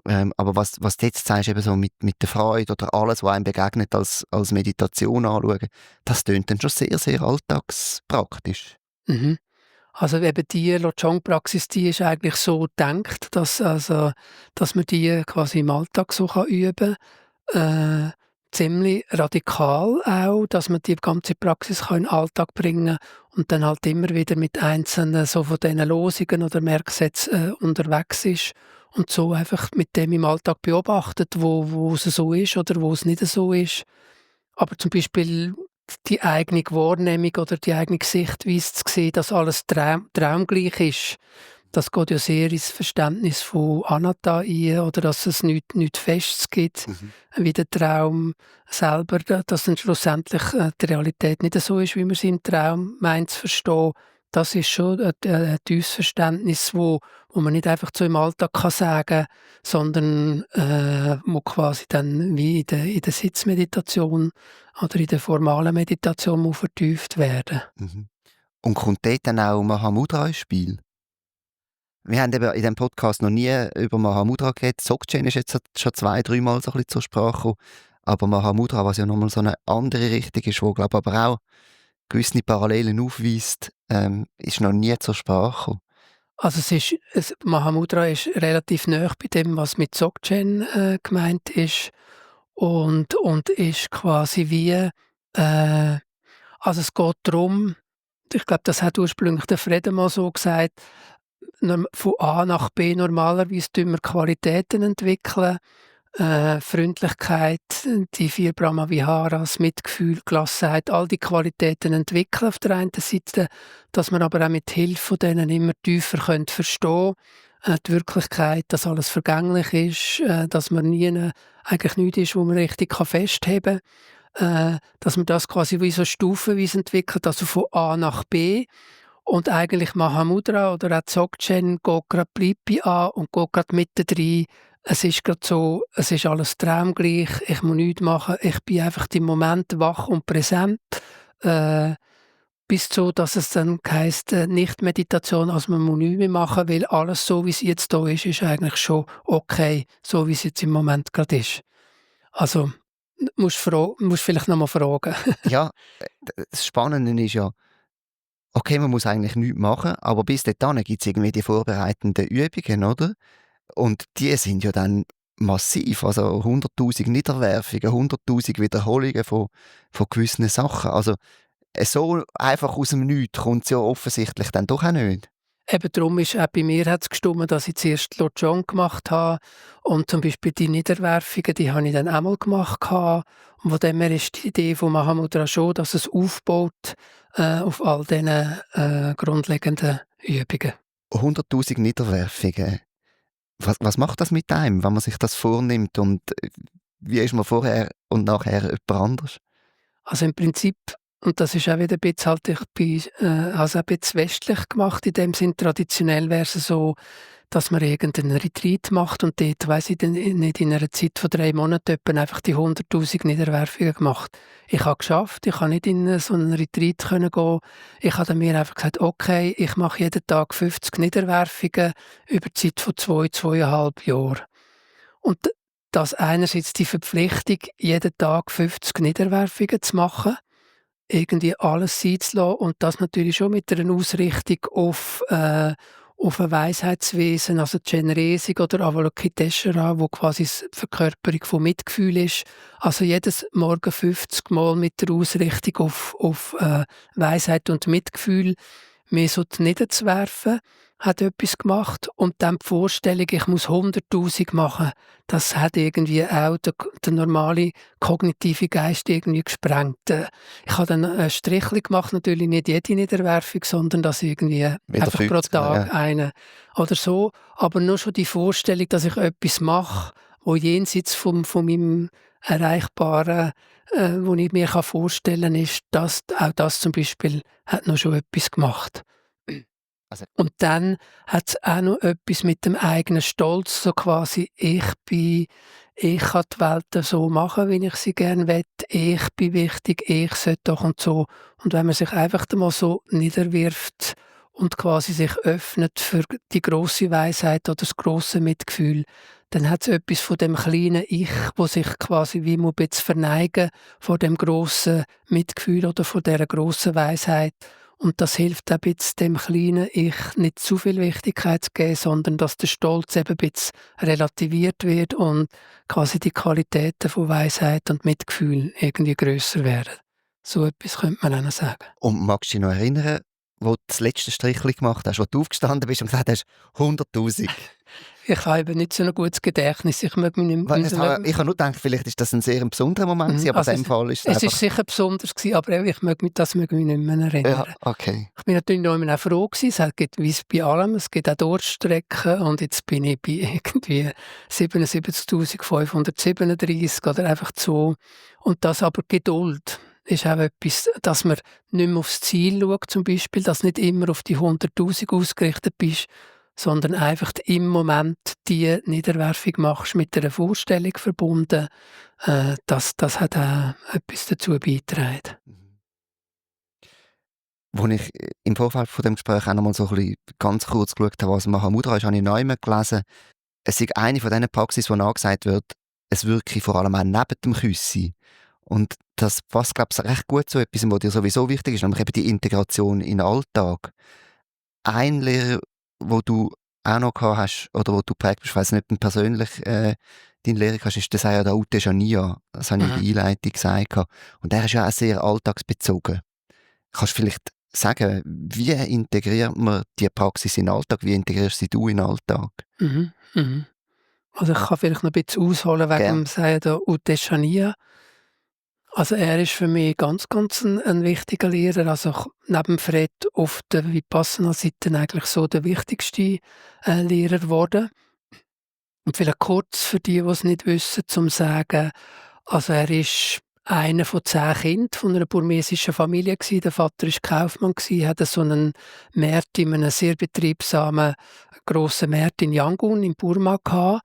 Aber was du jetzt sagst, eben so mit der Freude oder alles, was einem begegnet, als Meditation anschauen, das tönt dann schon sehr, sehr alltagspraktisch. Mhm. Also eben die Lojong-Praxis, die ist eigentlich so gedacht, dass man die quasi im Alltag so üben kann. ziemlich radikal auch, dass man die ganze Praxis in den Alltag bringen kann und dann halt immer wieder mit einzelnen so von diesen Losungen oder Merksätzen unterwegs ist und so einfach mit dem im Alltag beobachtet, wo es so ist oder wo es nicht so ist. Aber zum Beispiel die eigene Wahrnehmung oder die eigene Sichtweise zu sehen, dass alles traumgleich ist, das geht ja sehr ins Verständnis von Anatta ein, oder dass es nichts Festes gibt, Mhm. wie der Traum selber, dass dann schlussendlich die Realität nicht so ist, wie man sie im Traum meint zu verstehen. Das ist schon ein tiefes Verständnis, wo man nicht einfach so im Alltag kann sagen, sondern wo quasi dann wie in der Sitzmeditation oder in der formalen Meditation muss vertieft werden. Mhm. Und kommt dort dann auch Mahamudra ins Spiel? Wir haben eben in diesem Podcast noch nie über Mahamudra geredet. Dzogchen ist jetzt schon 2, 3 Mal so ein bisschen zur Sprache gekommen. Aber Mahamudra, was ja nochmal so eine andere Richtung ist, wo, glaube ich, aber auch gewisse Parallelen aufweist, ist noch nie zur Sprache gekommen. Also Mahamudra ist relativ nahe bei dem, was mit Dzogchen gemeint ist und ist quasi wie also es geht darum, ich glaube, das hat ursprünglich der Friedemann so gesagt, von A nach B normalerweise tun wir Qualitäten entwickeln, Freundlichkeit, die 4 Brahmaviharas, Mitgefühl, Gelassenheit, all die Qualitäten entwickeln auf der einen Seite, dass man aber auch mit Hilfe von denen immer tiefer verstehen können, die Wirklichkeit, dass alles vergänglich ist, dass man nie eigentlich nichts ist, wo man richtig festheben kann, dass man das quasi wie so stufenweise entwickelt, also von A nach B. Und eigentlich Mahamudra oder auch Dzogchen bleibt bei A und geht gerade mittendrin. Es ist gerade so, es ist alles traumgleich, ich muss nichts machen, ich bin einfach im Moment wach und präsent. Äh, bis so, dass es dann heisst, Nicht-Meditation, also man muss nichts mehr machen, weil alles so, wie es jetzt da ist eigentlich schon okay, so wie es jetzt im Moment gerade ist. Also, musst vielleicht noch mal fragen. Ja, das Spannende ist ja, okay, man muss eigentlich nichts machen, aber bis dahin gibt es irgendwie die vorbereitenden Übungen, oder? Und die sind ja dann massiv, also 100'000 Niederwerfungen, 100'000 Wiederholungen von gewissen Sachen. Also so einfach aus dem Nichts kommt es ja offensichtlich dann doch auch nicht. Eben darum ist auch bei mir hat's gestimmt, dass ich zuerst Lojong gemacht habe und zum Beispiel die Niederwerfungen, die habe ich dann auch mal gemacht gehabt. Und von dem her ist die Idee von Mahamudra schon, dass es aufbaut auf all diesen grundlegenden Übungen. 100'000 Niederwerfungen. Was macht das mit einem, wenn man sich das vornimmt und wie ist man vorher und nachher jemand anders? Also im Prinzip, und das ist auch wieder ein bisschen halt, ich bin also ein bisschen westlich gemacht, in dem Sinn traditionell wäre es so, dass man irgendeinen Retreat macht und dort, weiss ich nicht, in einer Zeit von 3 Monaten etwa einfach die 100'000 Niederwerfungen gemacht. Ich habe geschafft, ich kann nicht in so einen Retreat gehen. Ich habe dann mir einfach gesagt, okay, ich mache jeden Tag 50 Niederwerfungen über die Zeit von 2, 2,5 Jahren. Und das einerseits die Verpflichtung, jeden Tag 50 Niederwerfungen zu machen, irgendwie alles sein zu lassen und das natürlich schon mit einer Ausrichtung auf ein Weisheitswesen, also Chenrezig oder Avalokiteshvara, wo quasi die Verkörperung von Mitgefühl ist. Also jedes Morgen 50 Mal mit der Ausrichtung auf Weisheit und Mitgefühl mehr so niederzuwerfen, hat etwas gemacht. Und dann die Vorstellung, ich muss 100'000 machen, das hat irgendwie auch der normale kognitive Geist irgendwie gesprengt. Ich habe dann ein Strichchen gemacht, natürlich nicht jede Niederwerfung, sondern das irgendwie Wieder einfach pro 50, Tag ja. eine oder so. Aber nur schon die Vorstellung, dass ich etwas mache, wo jenseits von meinem Erreichbaren, wo ich mir vorstellen kann, ist, dass auch das zum Beispiel hat noch schon etwas gemacht. Also Und dann hat es auch noch etwas mit dem eigenen Stolz, so quasi ich kann die Welt so machen, wie ich sie gerne will, ich bin wichtig, ich sollte doch und so. Und wenn man sich einfach mal so niederwirft und quasi sich öffnet für die grosse Weisheit oder das grosse Mitgefühl, dann hat es etwas von dem kleinen Ich, wo sich quasi wie ein bisschen verneigen vor dem grossen Mitgefühl oder vor dieser grossen Weisheit. Und das hilft auch ein bisschen dem kleinen Ich nicht zu viel Wichtigkeit zu geben, sondern dass der Stolz eben ein bisschen relativiert wird und quasi die Qualitäten von Weisheit und Mitgefühl irgendwie grösser werden. So etwas könnte man auch noch sagen. Und magst du dich noch erinnern, wo du das letzte Strichli gemacht hast, wo du aufgestanden bist und gesagt hast, 100'000? Ich habe eben nicht so ein gutes Gedächtnis. Ich mag mich nicht Ich habe nur gedacht, vielleicht ist das ein sehr besonderer Moment gewesen, aber also in dem Fall ist es es einfach... ist sicher besonders gewesen, aber ich mag mich nicht mehr erinnern. Ja, okay. Ich bin natürlich noch immer auch froh gewesen. Es gibt, wie es bei allem, es gibt auch Durststrecken und jetzt bin ich bei irgendwie 77.537 oder einfach so. Und das aber Geduld ist auch etwas, dass man nicht mehr aufs Ziel schaut zum Beispiel, dass nicht immer auf die 100'000 ausgerichtet bist, sondern einfach im Moment die Niederwerfung machst, mit einer Vorstellung verbunden. Das hat auch etwas dazu beigetragen. Als ich im Vorfeld von dem Gespräch auch noch mal so ein bisschen ganz kurz geschaut habe, was Mahamudra ist, habe ich neu gelesen, es ist eine von diesen Praxis, wo angesagt wird, es wirke vor allem auch neben dem Küssi. Und das passt, glaube ich, recht gut zu etwas, was dir sowieso wichtig ist, nämlich eben die Integration in den Alltag. Ein Lehrer, wo du auch noch gehabt hast, oder wo du geprägt bist, ich weiss nicht, ob du persönlich deinen Lehrer hast, ist der Sayadaw Tejaniya. Das habe ich in der Einleitung gesagt. Und der ist ja auch sehr alltagsbezogen. Kannst du vielleicht sagen, wie integriert man die Praxis in den Alltag? Wie integrierst du in den Alltag? Mhm, mhm. Also ich kann vielleicht noch ein bisschen ausholen wegen Gern. dem Sayadaw Tejaniya. Also er ist für mich ganz ein wichtiger Lehrer. Also neben Fred auf der Vipassana-Seite eigentlich so der wichtigste Lehrer geworden. Und vielleicht kurz für die es nicht wissen, zum sagen, also er ist einer von 10 Kindern von einer burmesischen Familie gewesen. Der Vater war Kaufmann gewesen, hatte so einen Markt in einem sehr betriebsamen grossen Markt in Yangon in Burma gehabt.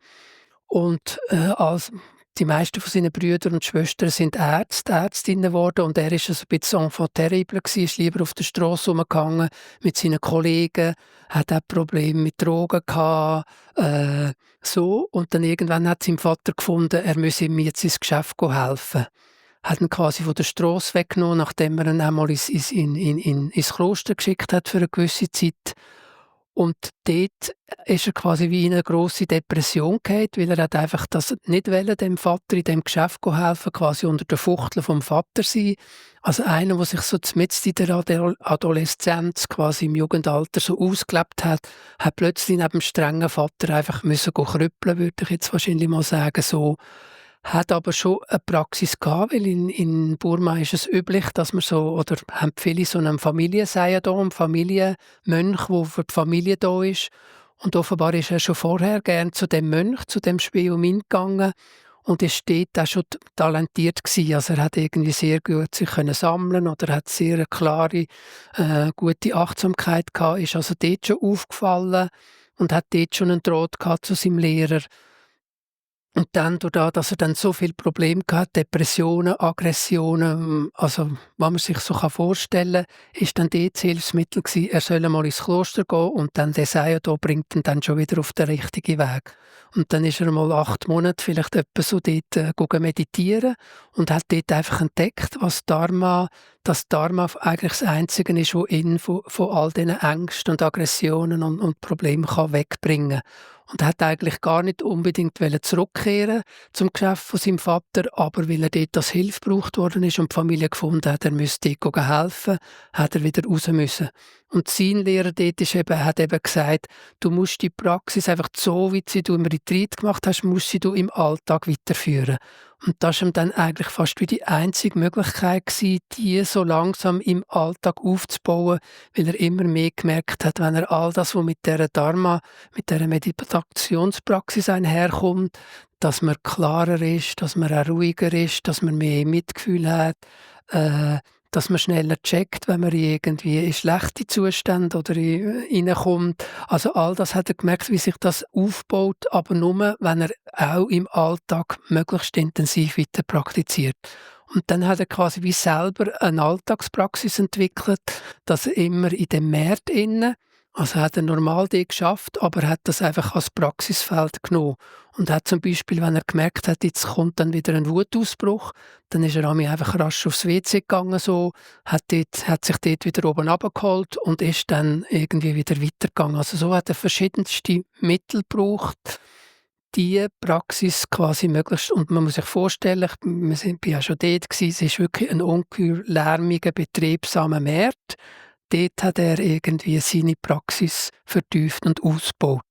Und als die meisten von seinen Brüdern und Schwestern sind Ärztinnen geworden und er ist also ein bisschen enfant terrible gewesen, ist lieber auf der Straße rumgegangen mit seinen Kollegen, hat auch Probleme mit Drogen gehabt, so. Und dann irgendwann hat sein Vater gefunden, er müsse ihm jetzt ins Geschäft helfen. Hat ihn quasi von der Straße weggenommen, nachdem er ihn einmal ins Kloster geschickt hat für eine gewisse Zeit. Und dort ist er quasi wie in eine grosse Depression gefallen, weil er hat einfach das nicht wollte, dem Vater in dem Geschäft helfen, quasi unter der Fuchtel vom Vater sein. Also einer, der sich so mitten in der Adoleszenz, quasi im Jugendalter so ausgelebt hat, hat plötzlich neben dem strengen Vater einfach müssen krüppeln, würde ich jetzt wahrscheinlich mal sagen, so. Hat aber schon eine Praxis gehabt, weil in Burma ist es üblich, dass man so, oder haben viele so einen Familiensayadaw, einen Familienmönch, der für die Familie da ist. Und offenbar ist er schon vorher gern zu dem Mönch, zu dem Spiomin gegangen und ist dort auch schon talentiert gewesen. Also er hat irgendwie sehr gut sich können sammeln oder hat sehr eine klare, gute Achtsamkeit gehabt, ist also dort schon aufgefallen und hat dort schon einen Draht gehabt zu seinem Lehrer. Und dann dadurch, dass er dann so viele Probleme hatte, Depressionen, Aggressionen, also was man sich so vorstellen kann, ist dann dort das Hilfsmittel gewesen, er soll mal ins Kloster gehen und dann der Sayadaw bringt ihn dann schon wieder auf den richtigen Weg. Und dann ist er mal 8 Monate vielleicht etwa so dort meditieren und hat dort einfach entdeckt, das Dharma eigentlich das Einzige ist, das ihn von all diesen Ängsten und Aggressionen und Problemen wegbringen kann. Und er hat eigentlich gar nicht unbedingt zurückkehren zum Geschäft von seinem Vater, aber weil er dort als Hilfe gebraucht worden ist und die Familie gefunden hat, er müsste dort helfen, hat er wieder raus müssen. Und sein Lehrer dort hat eben gesagt, du musst die Praxis einfach so, wie du im Retreat gemacht hast, musst du im Alltag weiterführen. Und das war ihm dann eigentlich fast wie die einzige Möglichkeit gewesen, die so langsam im Alltag aufzubauen, weil er immer mehr gemerkt hat, wenn er all das, was mit dieser Dharma, mit dieser Meditationspraxis einherkommt, dass man klarer ist, dass man auch ruhiger ist, dass man mehr Mitgefühl hat, dass man schneller checkt, wenn man irgendwie in schlechte Zustände oder reinkommt. Also all das hat er gemerkt, wie sich das aufbaut, aber nur, wenn er auch im Alltag möglichst intensiv weiter praktiziert. Und dann hat er quasi wie selber eine Alltagspraxis entwickelt, dass er immer in dem Markt innen, also hat er normal die geschafft, aber hat das einfach als Praxisfeld genommen. und hat zum Beispiel, wenn er gemerkt hat, jetzt kommt dann wieder ein Wutausbruch, dann ist er einfach rasch aufs WC gegangen, so, hat sich dort wieder oben runtergeholt und ist dann irgendwie wieder weitergegangen. Also so hat er verschiedenste Mittel gebraucht, die Praxis quasi möglichst, und man muss sich vorstellen, bin ja schon dort gewesen, es ist wirklich ein ungeheuer lärmiger, betriebsamer Markt. Dort hat er irgendwie seine Praxis vertieft und ausgebaut.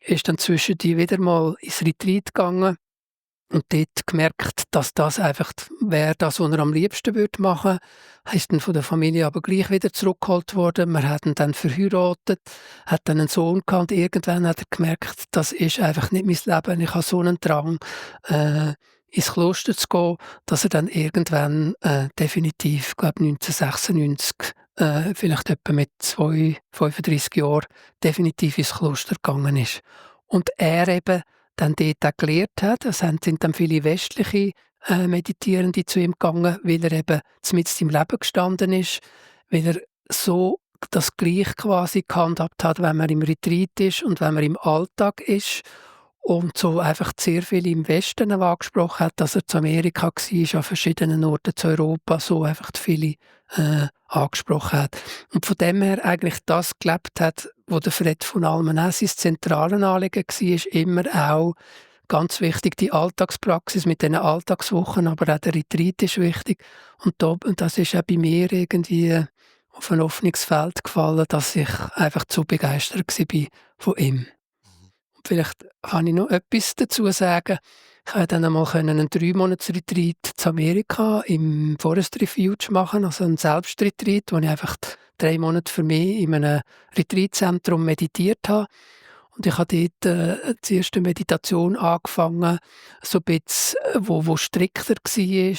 Er ist dann zwischendurch wieder mal ins Retreat gegangen und dort gemerkt, dass das einfach wäre das, was er am liebsten machen würde. Er ist dann von der Familie aber gleich wieder zurückgeholt worden. Wir haben ihn dann verheiratet, hat dann einen Sohn gehabt. Irgendwann hat er gemerkt, das ist einfach nicht mein Leben. Ich habe so einen Drang, ins Kloster zu gehen, dass er dann irgendwann definitiv, ich glaube 1996, vielleicht etwa mit 35 Jahren, definitiv ins Kloster gegangen ist. Und er eben dann dort auch gelehrt hat. Es sind dann viele westliche Meditierende zu ihm gegangen, weil er eben mitten im Leben gestanden ist, weil er so das gleich quasi gehandhabt hat, wenn man im Retreat ist und wenn man im Alltag ist. Und so einfach sehr viel im Westen angesprochen hat, dass er zu Amerika war, an verschiedenen Orten zu Europa, so einfach viele angesprochen hat. Und von dem her eigentlich das gelebt hat, wo der Fred von Almenäs zentralen Anliegen war, immer auch ganz wichtig, die Alltagspraxis mit diesen Alltagswochen, aber auch der Retreat ist wichtig. Und das ist auch bei mir irgendwie auf ein offenes Feld gefallen, dass ich einfach zu begeistert war von ihm. Vielleicht kann ich noch etwas dazu sagen. Ich konnte dann einmal einen 3-Monats-Retreat zu Amerika im Forest Refuge machen, also einen Selbstretreat, wo ich einfach 3 Monate für mich in einem Retreatzentrum meditiert habe. Und ich habe dort die erste Meditation angefangen, so ein bisschen, wo strikter war,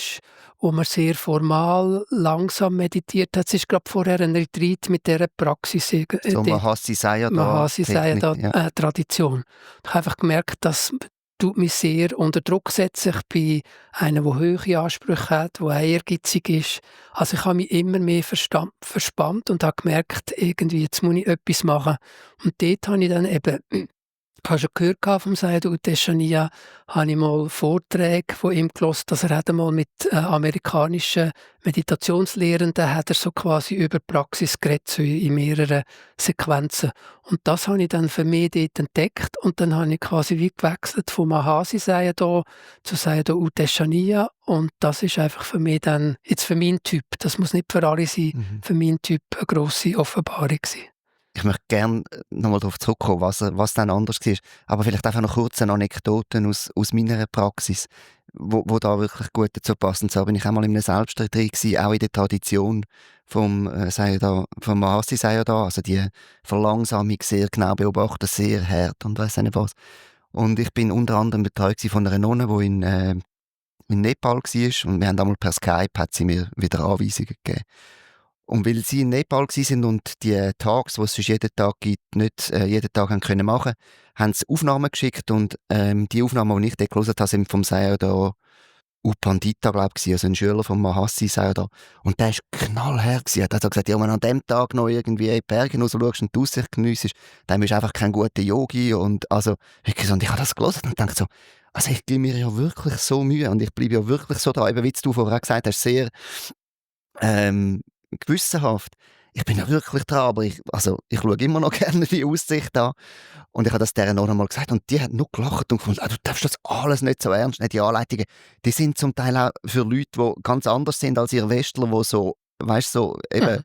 wo man sehr formal, langsam meditiert hat. Es ist gerade vorher ein Retreat mit dieser Praxis. So Mahasi Sayadaw ja. Tradition. Ich habe einfach gemerkt, das tut mich sehr unter Druck setzen. Ich bin einer, der hohe Ansprüche hat, der auch ehrgeizig ist. Also ich habe mich immer mehr verspannt und habe gemerkt, irgendwie, jetzt muss ich etwas machen. Und dort habe ich dann eben, ich habe schon gehört vom Sayadaw Teshaniya, habe ich mal Vorträge von ihm gehört, dass er hat einmal mit amerikanischen Meditationslehrenden hat er so quasi über Praxis geredet, so in mehreren Sequenzen. Und das habe ich dann für mich dort entdeckt und dann habe ich quasi wie gewechselt von Mahasi Sayadaw zu Sayadaw Teshaniya und das ist einfach für mich dann, jetzt für meinen Typ, das muss nicht für alle sein, für meinen Typ eine grosse Offenbarung sein. Ich möchte gerne nochmal darauf zurückkommen, was dann anders war. Aber vielleicht einfach noch kurz eine Anekdote aus meiner Praxis, wo da wirklich gut dazu passt. Und so bin ich einmal in einem Selbstretreat gewesen, auch in der Tradition vom Mahasi Sayadaw, also die Verlangsamung sehr genau beobachten, sehr hart und weiss nicht was. Und ich bin unter anderem betreut von einer Nonne, die in Nepal war und wir haben einmal per Skype hat sie mir wieder Anweisungen gegeben. Und weil sie in Nepal waren und die Tags, die es sonst jeden Tag gibt, nicht jeden Tag haben können machen, haben sie Aufnahmen geschickt und die Aufnahmen, die ich dort gehört habe, sind vom Sayadaw Upandita, glaube ich, also ein Schüler von Mahasi Sayadaw. Und der war knallhart. Er hat also gesagt, ja, wenn du an dem Tag noch irgendwie in die Berge raus schaust und die Aussicht geniessest, dann bist du einfach kein guter Yogi. Und also, ich habe das gehört und dachte so, also ich gebe mir ja wirklich so Mühe und ich bleibe ja wirklich so da, eben wie du vorher gesagt hast, sehr gewissenhaft. Ich bin ja wirklich dran, aber ich schaue immer noch gerne die Aussicht an. Und ich habe das der noch einmal gesagt und die hat nur gelacht und gefunden, du darfst das alles nicht so ernst nehmen. Die Anleitungen, die sind zum Teil auch für Leute, die ganz anders sind als ihr Westler, die so, weißt so, eben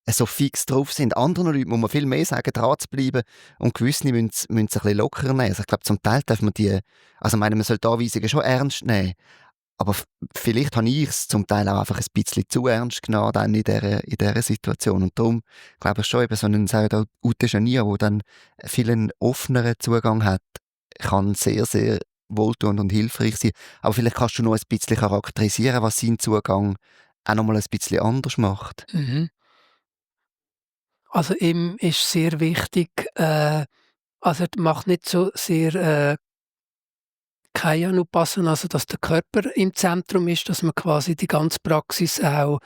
so fix drauf sind. Anderen Leuten muss man viel mehr sagen, dran zu bleiben und gewisse müssen es ein bisschen lockerer nehmen. Also ich glaube, zum Teil darf man man sollte die Anweisungen schon ernst nehmen. Aber vielleicht habe ich es zum Teil auch einfach ein bisschen zu ernst genommen dann in dieser Situation. Und darum glaube ich schon, eben so ein Sayadaw Teshaniya, der dann viel offeneren Zugang hat, kann sehr, sehr wohltuend und hilfreich sein. Aber vielleicht kannst du noch ein bisschen charakterisieren, was seinen Zugang auch noch mal ein bisschen anders macht. Mhm. Also ihm ist sehr wichtig, also er macht nicht so sehr Kaya-Nupassana, also dass der Körper im Zentrum ist, dass man quasi die ganze Praxis auch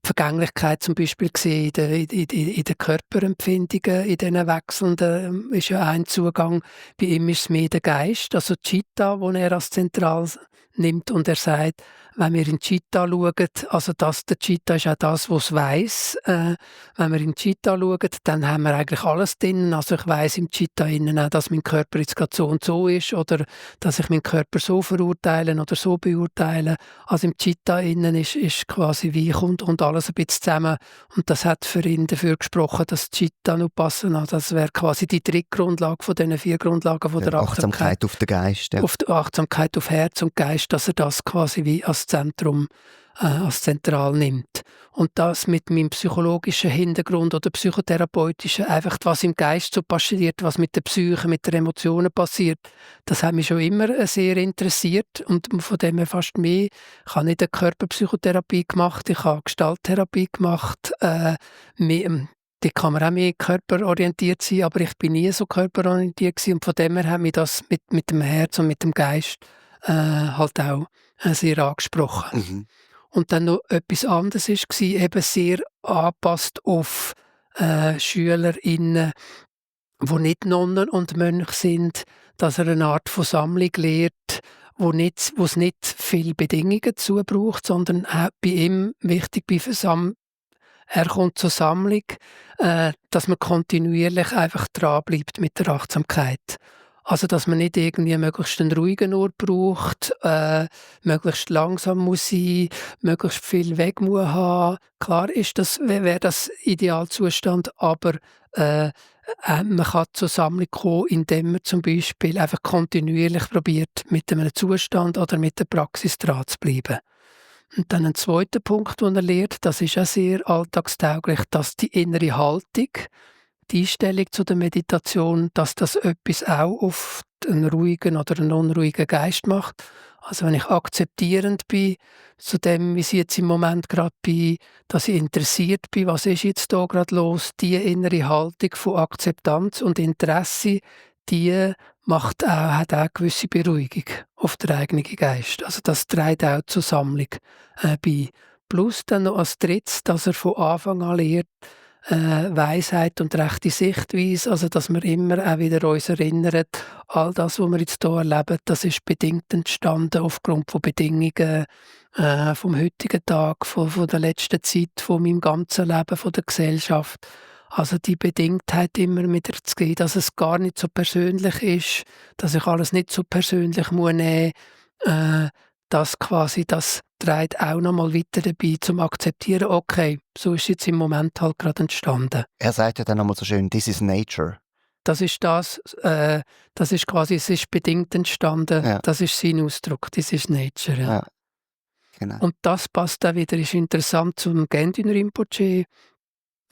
Vergänglichkeit zum Beispiel gesehen in den Körperempfindungen, in diesen wechselnden, ist ja ein Zugang. Bei ihm ist es mehr der Geist, also Chitta, den er als zentral nimmt, und er sagt, wenn wir in Chitta schauen, also der Chitta ist auch das, was es weiss. Wenn wir in Chitta schauen, dann haben wir eigentlich alles drin. Also ich weiss im Chitta innen auch, dass mein Körper jetzt gerade so und so ist oder dass ich meinen Körper so verurteile oder so beurteile. Also im Chitta innen ist quasi wie und alles ein bisschen zusammen. Und das hat für ihn dafür gesprochen, dass Chitta noch passen. Also das wäre quasi die dritte Grundlage von diesen 4 Grundlagen von der Achtsamkeit. Auf den Geist. Ja. Auf die Achtsamkeit auf Herz und Geist, dass er das quasi wie als Zentrum, als zentral nimmt. Und das mit meinem psychologischen Hintergrund oder psychotherapeutischen, einfach was im Geist so passiert, was mit der Psyche, mit den Emotionen passiert, das hat mich schon immer sehr interessiert und von dem her fast mehr. Ich habe nicht eine Körperpsychotherapie gemacht, ich habe Gestalttherapie gemacht, da kann man auch mehr körperorientiert sein, aber ich bin nie so körperorientiert gewesen und von dem her hat mich das mit dem Herz und mit dem Geist halt auch sehr angesprochen. Mhm. Und dann noch etwas anderes war, eben sehr angepasst auf SchülerInnen, die nicht Nonnen und Mönche sind, dass er eine Art von Sammlung lehrt, wo es nicht viele Bedingungen dazu braucht, sondern auch bei ihm wichtig bei er kommt zur Sammlung, dass man kontinuierlich einfach dranbleibt mit der Achtsamkeit. Also, dass man nicht irgendwie möglichst einen ruhigen Ort braucht, möglichst langsam muss sein, möglichst viel Weg muss haben. Klar wäre das Idealzustand, aber man kann zur Sammlung kommen, indem man zum Beispiel einfach kontinuierlich probiert, mit einem Zustand oder mit der Praxis dran zu bleiben. Und dann ein zweiter Punkt, den er lehrt, das ist auch sehr alltagstauglich, dass die innere Haltung, die Einstellung zu der Meditation, dass das etwas auch auf einen ruhigen oder einen unruhigen Geist macht. Also wenn ich akzeptierend bin zu dem, wie ich jetzt im Moment gerade bin, dass ich interessiert bin, was ist jetzt da gerade los, die innere Haltung von Akzeptanz und Interesse, die hat auch eine gewisse Beruhigung auf den eigenen Geist. Also das trägt auch zur Sammlung bei. Plus dann noch als drittes, dass er von Anfang an lehrt, Weisheit und rechte Sichtweise, also dass wir immer auch wieder uns erinnern, all das, was wir jetzt hier erleben, das ist bedingt entstanden aufgrund von Bedingungen vom heutigen Tag, von der letzten Zeit, von meinem ganzen Leben, von der Gesellschaft. Also die Bedingtheit immer wieder zu geben, dass es gar nicht so persönlich ist, dass ich alles nicht so persönlich muss nehmen muss, das trägt auch noch mal weiter dabei, zum Akzeptieren, okay, so ist es jetzt im Moment halt gerade entstanden. Er sagt ja dann nochmal so schön, this is nature. Das ist das ist quasi, es ist bedingt entstanden, Ja. das ist sein Ausdruck, das ist Nature. Ja. Ja, genau. Und das passt auch wieder, ist interessant zum Gendin Rinpoche,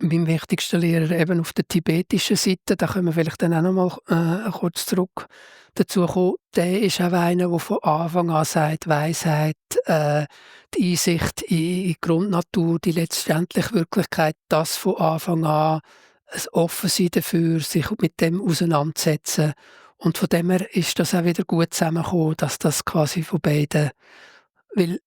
mein wichtigster Lehrer eben auf der tibetischen Seite, da können wir vielleicht dann auch noch mal kurz zurück dazu kommen. Der ist auch einer, der von Anfang an sagt, Weisheit, die Einsicht in die Grundnatur, die letztendliche Wirklichkeit, das von Anfang an ein Offensein dafür, sich mit dem auseinandersetzen. Und von dem her ist das auch wieder gut zusammengekommen, dass das quasi von beiden, weil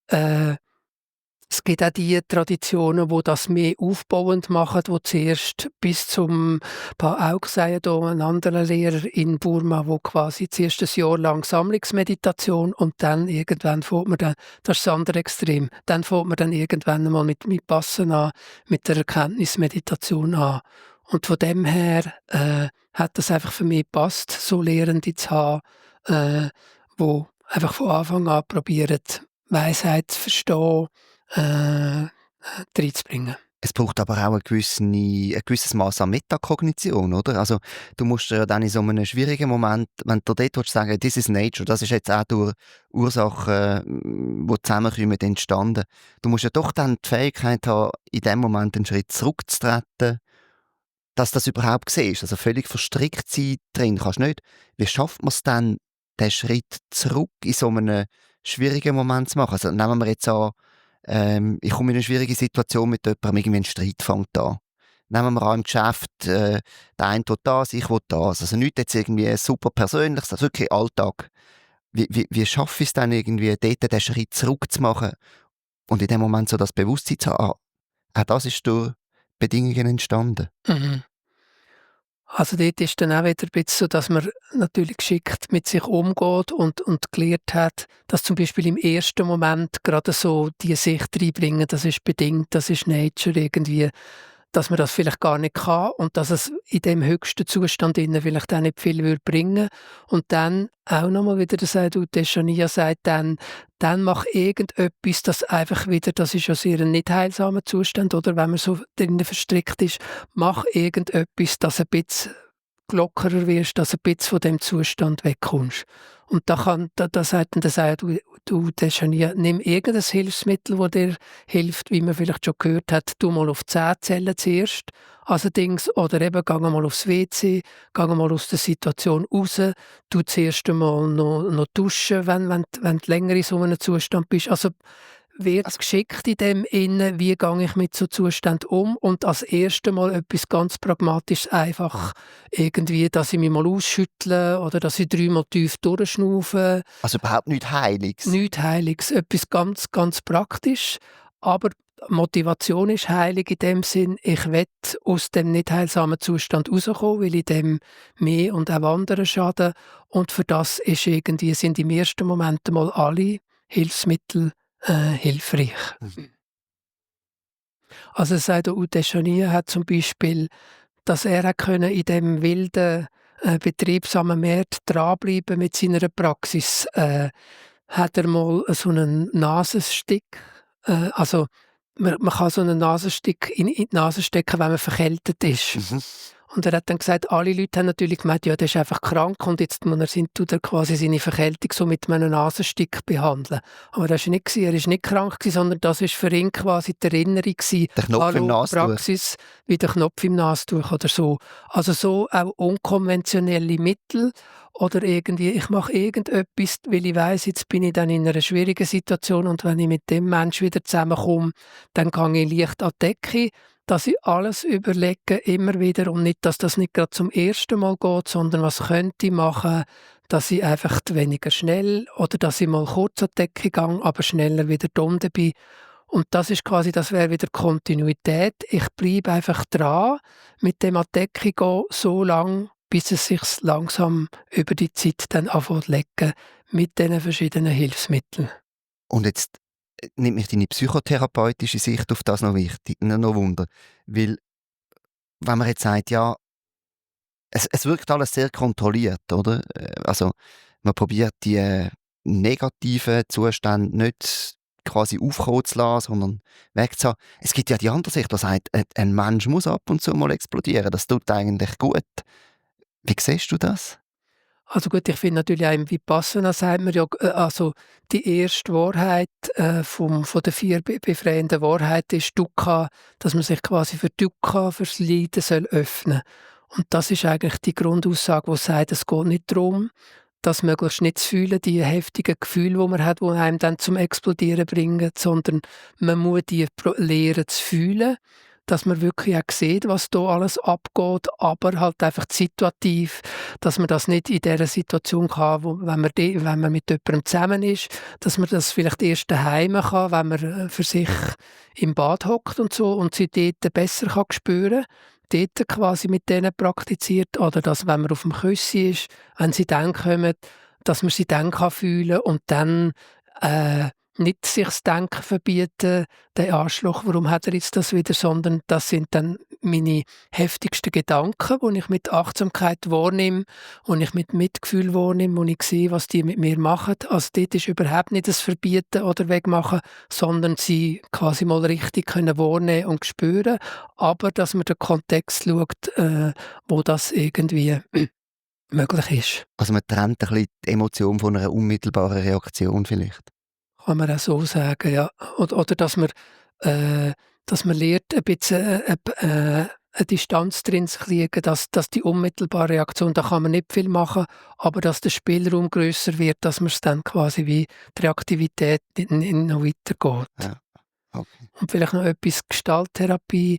es gibt auch die Traditionen, die das mehr aufbauend machen, die zuerst bis zum Augseien, ein anderer Lehrer in Burma, wo quasi zuerst ein Jahr lang Sammlungsmeditation und dann irgendwann fängt man dann, das ist das andere Extrem, dann fängt man dann irgendwann einmal mit Vipassana, mit der Erkenntnismeditation an. Und von dem her hat das einfach für mich gepasst, so Lehrende zu haben, die einfach von Anfang an probieren, Weisheit zu verstehen, reinzubringen. Es braucht aber auch ein gewisses Maß an Metakognition, oder? Also du musst ja dann in so einem schwierigen Moment, wenn du dort sagen, this is nature, das ist jetzt auch durch Ursachen, die zusammenkommen, entstanden. Du musst ja doch dann die Fähigkeit haben, in dem Moment einen Schritt zurückzutreten, dass das überhaupt siehst. Also völlig verstrickt sein drin kannst du nicht. Wie schafft man es dann, den Schritt zurück in so einem schwierigen Moment zu machen? Also nehmen wir jetzt an, ich komme in eine schwierige Situation mit jemandem, irgendwie ein Streit fängt an. Nehmen wir an, im Geschäft, der eine will das, ich will das. Also nicht jetzt irgendwie super Persönliches, also wirklich Alltag. Wie schaffe ich es dann irgendwie, dort den Schritt zurück zu machen und in dem Moment so das Bewusstsein zu haben, Auch das ist durch Bedingungen entstanden. Mhm. Also dort ist dann auch wieder ein bisschen so, dass man natürlich geschickt mit sich umgeht und gelernt hat, dass zum Beispiel im ersten Moment gerade so die Sicht reinbringen, das ist bedingt, das ist Nature irgendwie, dass man das vielleicht gar nicht kann und dass es in dem höchsten Zustand innen vielleicht auch nicht viel würde bringen. Und dann auch nochmal wieder der Seydou Deschania sagt dann mach irgendetwas, das einfach wieder, das ist ja sehr ein nicht heilsamer Zustand, oder wenn man so drinnen verstrickt ist, mach irgendetwas, dass ein bisschen lockerer wirst, dass ein bisschen von dem Zustand wegkommst. Und da sagt dann der du Deschania, nimm irgendein Hilfsmittel, das dir hilft, wie man vielleicht schon gehört hat, tu mal auf die Zähne zuerst, also Dings, oder eben geh mal aufs WC, geh mal aus der Situation raus, tu zuerst einmal noch duschen, wenn du länger in so einem Zustand bist. Also wird geschickt in dem Innen, wie gehe ich mit so Zuständen um und als erstes Mal etwas ganz Pragmatisches, einfach irgendwie, dass ich mich mal ausschüttle oder dass ich 3-mal tief durchschnaufe. Also überhaupt nichts Heiliges. Nichts Heiliges, etwas ganz, ganz praktisch, aber Motivation ist heilig in dem Sinn, ich will aus dem nicht heilsamen Zustand rauskommen, weil ich dem mehr und auch anderen schade. Und für das sind im ersten Moment mal alle Hilfsmittel hilfreich. Also Saido Deschania hat zum Beispiel, dass er auch können in dem wilden betriebsamen Markt dranbleiben mit seiner Praxis, hat er mal so einen Nasenstick, also man kann so einen Nasenstick in die Nase stecken, wenn man verkältet ist. Mhm. Und er hat dann gesagt, alle Leute haben natürlich gemeint, ja, der ist einfach krank und jetzt tut er quasi seine Verkältung so mit einem Nasenstick behandeln. Aber das war nicht, er war nicht krank, sondern das war für ihn quasi die Erinnerung. Der Knopf im Nasentuch. Praxis wie der Knopf im Nasentuch oder so. Also so auch unkonventionelle Mittel oder irgendwie, ich mache irgendetwas, weil ich weiss, jetzt bin ich dann in einer schwierigen Situation und wenn ich mit dem Menschen wieder zusammenkomme, dann gehe ich leicht an die Decke, dass ich alles überlege, immer wieder, und nicht, dass das nicht gerade zum ersten Mal geht, sondern was könnte ich machen, dass ich einfach weniger schnell oder dass ich mal kurz an die Decke gehe, aber schneller wieder unten bin. Und das ist quasi, das wäre wieder Kontinuität. Ich bleibe einfach dran, mit dem an die Decke gehen, so lange, bis es sich langsam über die Zeit dann anfängt zu legen, mit diesen verschiedenen Hilfsmitteln. Und jetzt nimmt mich deine psychotherapeutische Sicht auf das noch wichtig, noch Wunder. Weil, wenn man jetzt sagt, ja, es wirkt alles sehr kontrolliert, oder? Also, man probiert die negativen Zustände nicht quasi aufkommen zu lassen, sondern wegzuhaben. Es gibt ja die andere Sicht, die sagt, ein Mensch muss ab und zu mal explodieren. Das tut eigentlich gut. Wie siehst du das? Also gut, ich finde natürlich auch im Vipassana sagt man ja, also die erste Wahrheit von der 4 befreienden Wahrheiten ist Dukkha, dass man sich quasi für Dukkha, fürs Leiden soll öffnen. Und das ist eigentlich die Grundaussage, die sagt, es geht nicht darum, das möglichst nicht zu fühlen, die heftigen Gefühle, die man hat, die einem dann zum Explodieren bringen, sondern man muss die lernen zu fühlen, dass man wirklich auch sieht, was da alles abgeht, aber halt einfach situativ, dass man das nicht in dieser Situation kann, wenn man mit jemandem zusammen ist, dass man das vielleicht erst daheim kann, wenn man für sich im Bad hockt und so und sie dort besser kann spüren, dort quasi mit denen praktiziert, oder dass, wenn man auf dem Küssi ist, wenn sie dann kommen, dass man sie dann kann fühlen und dann nicht sich das Denken verbieten, den Anschluss, warum hat er jetzt das wieder, sondern das sind dann meine heftigsten Gedanken, die ich mit Achtsamkeit wahrnehme, die ich mit Mitgefühl wahrnehme, wo ich sehe, was die mit mir machen. Also dort ist überhaupt nicht das Verbieten oder Wegmachen, sondern sie quasi mal richtig können wahrnehmen und spüren, aber dass man den Kontext schaut, wo das irgendwie möglich ist. Also man trennt ein bisschen die Emotion von einer unmittelbaren Reaktion vielleicht. Kann man auch so sagen, ja. Oder dass man lernt, ein bisschen eine Distanz drin zu kriegen, dass die unmittelbare Reaktion, da kann man nicht viel machen, aber dass der Spielraum grösser wird, dass man es dann quasi wie die Reaktivität noch weitergeht. Ja, okay. Und vielleicht noch etwas Gestalttherapie,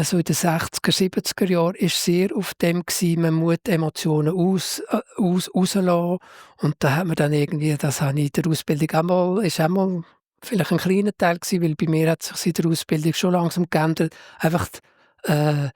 so in den 60er, 70er Jahren war sehr auf dem gewesen, man muss die Emotionen rauslassen. Und da hat man dann irgendwie, das habe ich in der Ausbildung ist auch mal vielleicht ein kleiner Teil gewesen, weil bei mir hat sich in der Ausbildung schon langsam geändert, einfach äh,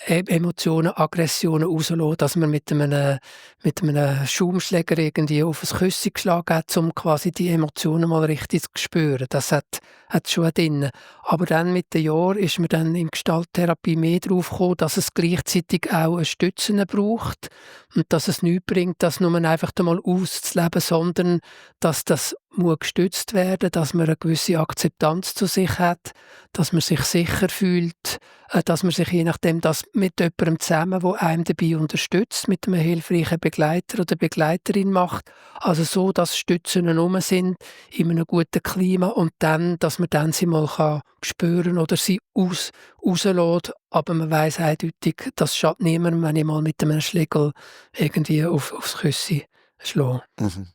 Emotionen, Aggressionen rauslassen, dass man mit einem Schaumschläger irgendwie auf ein Küsschen geschlagen hat, um quasi die Emotionen mal richtig zu spüren. Das hat schon drin. Aber dann mit den Jahren ist man dann in Gestalttherapie mehr darauf gekommen, dass es gleichzeitig auch ein Stützen braucht und dass es nichts bringt, das nur einfach einmal auszuleben, sondern dass das muss gestützt werden, dass man eine gewisse Akzeptanz zu sich hat, dass man sich sicher fühlt, dass man sich je nachdem das mit jemandem zusammen, der einem dabei unterstützt, mit einem hilfreichen Begleiter oder Begleiterin macht. Also so, dass Stützen herum sind, in einem guten Klima und dann, dass man dann sie mal spüren oder sie rauslässt. Aber man weiss eindeutig, das schadet niemandem, wenn ich mal mit einem Schlägel irgendwie aufs Küssi schlage. Mhm.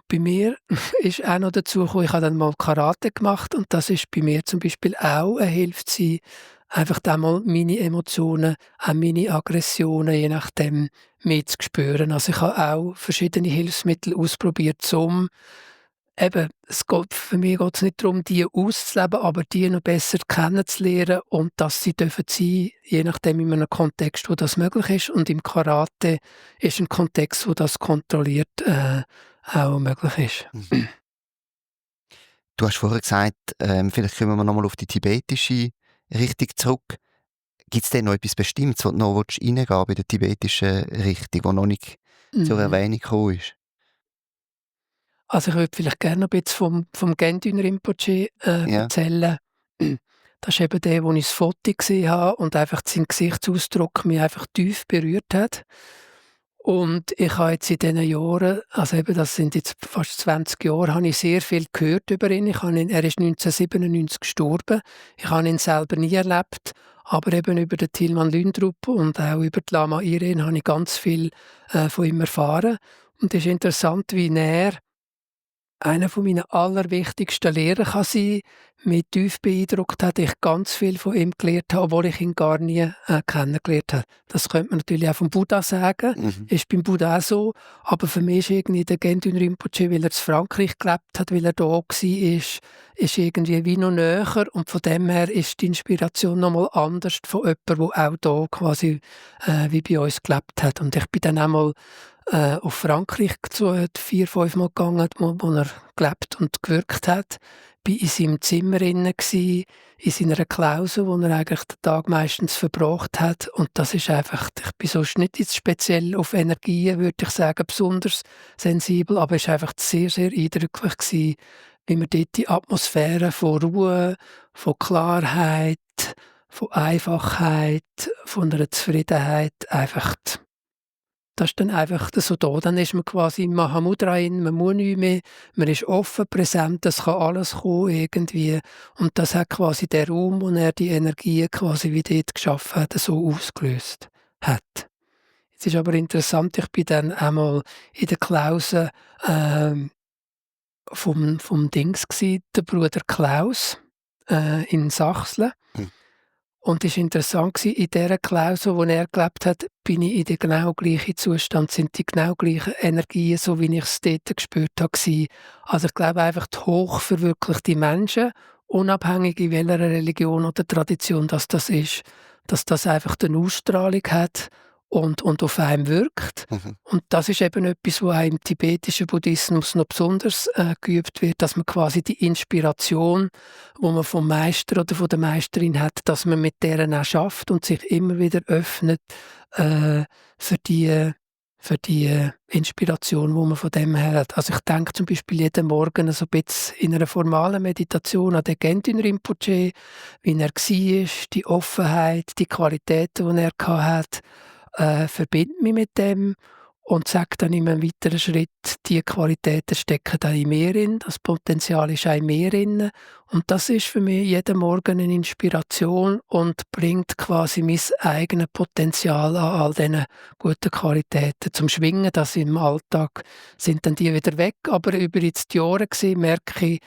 Bei mir ist auch noch dazu gekommen, ich habe dann mal Karate gemacht und das ist bei mir zum Beispiel auch eine Hilfe gewesen, einfach dann mal meine Emotionen, auch meine Aggressionen, je nachdem, mehr zu spüren. Also ich habe auch verschiedene Hilfsmittel ausprobiert, um eben, für mich geht es nicht darum, die auszuleben, aber die noch besser kennenzulernen und dass sie dürfen sein, je nachdem in einem Kontext, wo das möglich ist. Und im Karate ist ein Kontext, wo das kontrolliert auch möglich ist. Mhm. Du hast vorher gesagt, vielleicht kommen wir noch mal auf die tibetische Richtung zurück. Gibt es denn noch etwas Bestimmtes, wo du noch reingehen willst bei der tibetischen Richtung, die noch nicht zur Mhm. Erwähnung gekommen ist? Also ich würde vielleicht gerne noch ein bisschen vom Gendün Rinpoche Ja. erzählen. Das ist eben der, wo ich das Foto gesehen habe und einfach sein Gesichtsausdruck mich einfach tief berührt hat. Und ich habe jetzt in diesen Jahren, also eben das sind jetzt fast 20 Jahre, habe ich sehr viel gehört über ihn. Er ist 1997 gestorben. Ich habe ihn selber nie erlebt, aber eben über den Tilman Lündrup und auch über die Lama Iren habe ich ganz viel von ihm erfahren. Und es ist interessant, wie er einer von meinen allerwichtigsten Lehrer kann sein, mich tief beeindruckt hat, ich ganz viel von ihm gelernt habe, obwohl ich ihn gar nie kennengelernt habe. Das könnte man natürlich auch vom Buddha sagen, Mhm. ist beim Buddha auch so, aber für mich ist irgendwie der Gendün Rinpoche, weil er in Frankreich gelebt hat, weil er da war, ist irgendwie wie noch näher und von dem her ist die Inspiration nochmal anders von jemandem, der auch da quasi wie bei uns gelebt hat. Und ich bin dann einmal auf Frankreich zu 4, 5 Mal gegangen, wo er gelebt und gewirkt hat. Bin in seinem Zimmer gsi, in seiner Klause, wo er eigentlich den Tag meistens verbracht hat. Und das ist einfach, ich bin sonst nicht jetzt speziell auf Energien, würde ich sagen, besonders sensibel, aber es war einfach sehr, sehr eindrücklich gsi, wie man dort die Atmosphäre von Ruhe, von Klarheit, von Einfachheit, von einer Zufriedenheit einfach. Das ist dann einfach so da. Dann ist man quasi im Mahamudra rein, man muss nichts mehr, man ist offen, präsent, es kann alles kommen irgendwie. Und das hat quasi der Raum, wo er die Energie quasi wie dort geschaffen hat, so ausgelöst hat. Es ist aber interessant, ich bin dann einmal in der Klause vom Dings gsi, der Bruder Klaus in Sachsen. Mhm. Und es war interessant, in dieser Klausel, wo er gelebt hat, bin ich in dem genau gleichen Zustand, sind die genau gleichen Energien, so wie ich es dort gespürt habe. Also ich glaube einfach, die hochverwirklichte Menschen, unabhängig in welcher Religion oder Tradition das ist, dass das einfach eine Ausstrahlung hat und auf einen wirkt. Mhm. Und das ist eben etwas, was auch im tibetischen Buddhismus noch besonders geübt wird, dass man quasi die Inspiration, wo man vom Meister oder von der Meisterin hat, dass man mit deren auch schafft und sich immer wieder öffnet für die Inspiration, die man von dem her hat. Also ich denke zum Beispiel jeden Morgen so ein bisschen in einer formalen Meditation an den Gendün Rinpoche, wie er war, die Offenheit, die Qualitäten, die er hatte, verbinde mich mit dem und sage dann in einem weiteren Schritt, die Qualitäten stecken da in mir drin, das Potenzial ist auch in mir drin. Und das ist für mich jeden Morgen eine Inspiration und bringt quasi mein eigenes Potenzial an all diesen guten Qualitäten zum Schwingen. Das im Alltag sind dann die wieder weg, aber über jetzt die Jahre gesehen merke ich,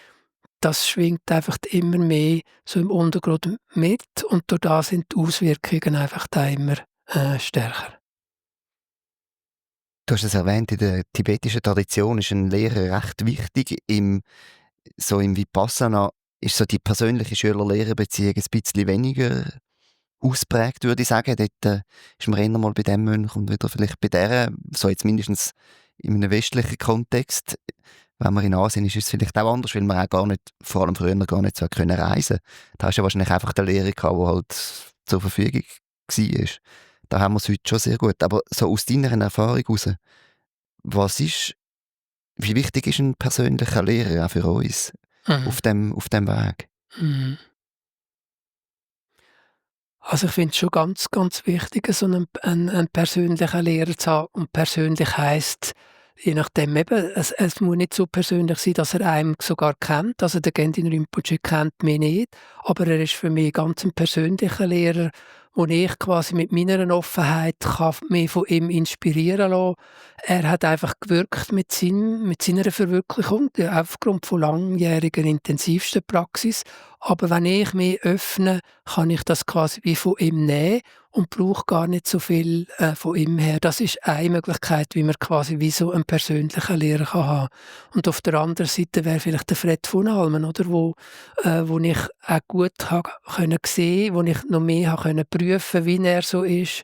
das schwingt einfach immer mehr so im Untergrund mit und durch das sind die Auswirkungen einfach da immer stärker. Du hast es erwähnt, in der tibetischen Tradition ist ein Lehrer recht wichtig im so im Vipassana ist so die persönliche Schüler-Lehrer-Beziehung ein bisschen weniger ausprägt, würde ich sagen. Dort ist man eher mal bei dem Mönch und wieder vielleicht bei der, so jetzt mindestens in einem westlichen Kontext. Wenn man in Asien ist, ist es vielleicht auch anders, weil man auch gar nicht, vor allem früher gar nicht so können reisen. Da hast du ja wahrscheinlich einfach den Lehrer gehabt, der halt zur Verfügung war. Da haben wir es heute schon sehr gut. Aber so aus deiner Erfahrung heraus, was ist, wie wichtig ist ein persönlicher Lehrer auch für uns Mhm. auf dem Weg? Mhm. Also ich finde es schon ganz, ganz wichtig, so einen persönlichen Lehrer zu haben. Und persönlich heisst, je nachdem eben, es muss nicht so persönlich sein, dass er einem sogar kennt. Also der Gendin Rinpoche kennt mich nicht, aber er ist für mich ganz ein persönlicher Lehrer, wo ich quasi mit meiner Offenheit kann mich von ihm inspirieren lassen. Er hat einfach gewirkt mit seiner Verwirklichung, aufgrund von langjähriger intensivster Praxis. Aber wenn ich mich öffne, kann ich das quasi wie von ihm nehmen und brauche gar nicht so viel von ihm her. Das ist eine Möglichkeit, wie man quasi wie so einen persönlichen Lehrer kann haben. Und auf der anderen Seite wäre vielleicht der Fred von Almen, oder, wo ich auch gut können sehen, wo ich noch mehr können prüfen, wie er so ist,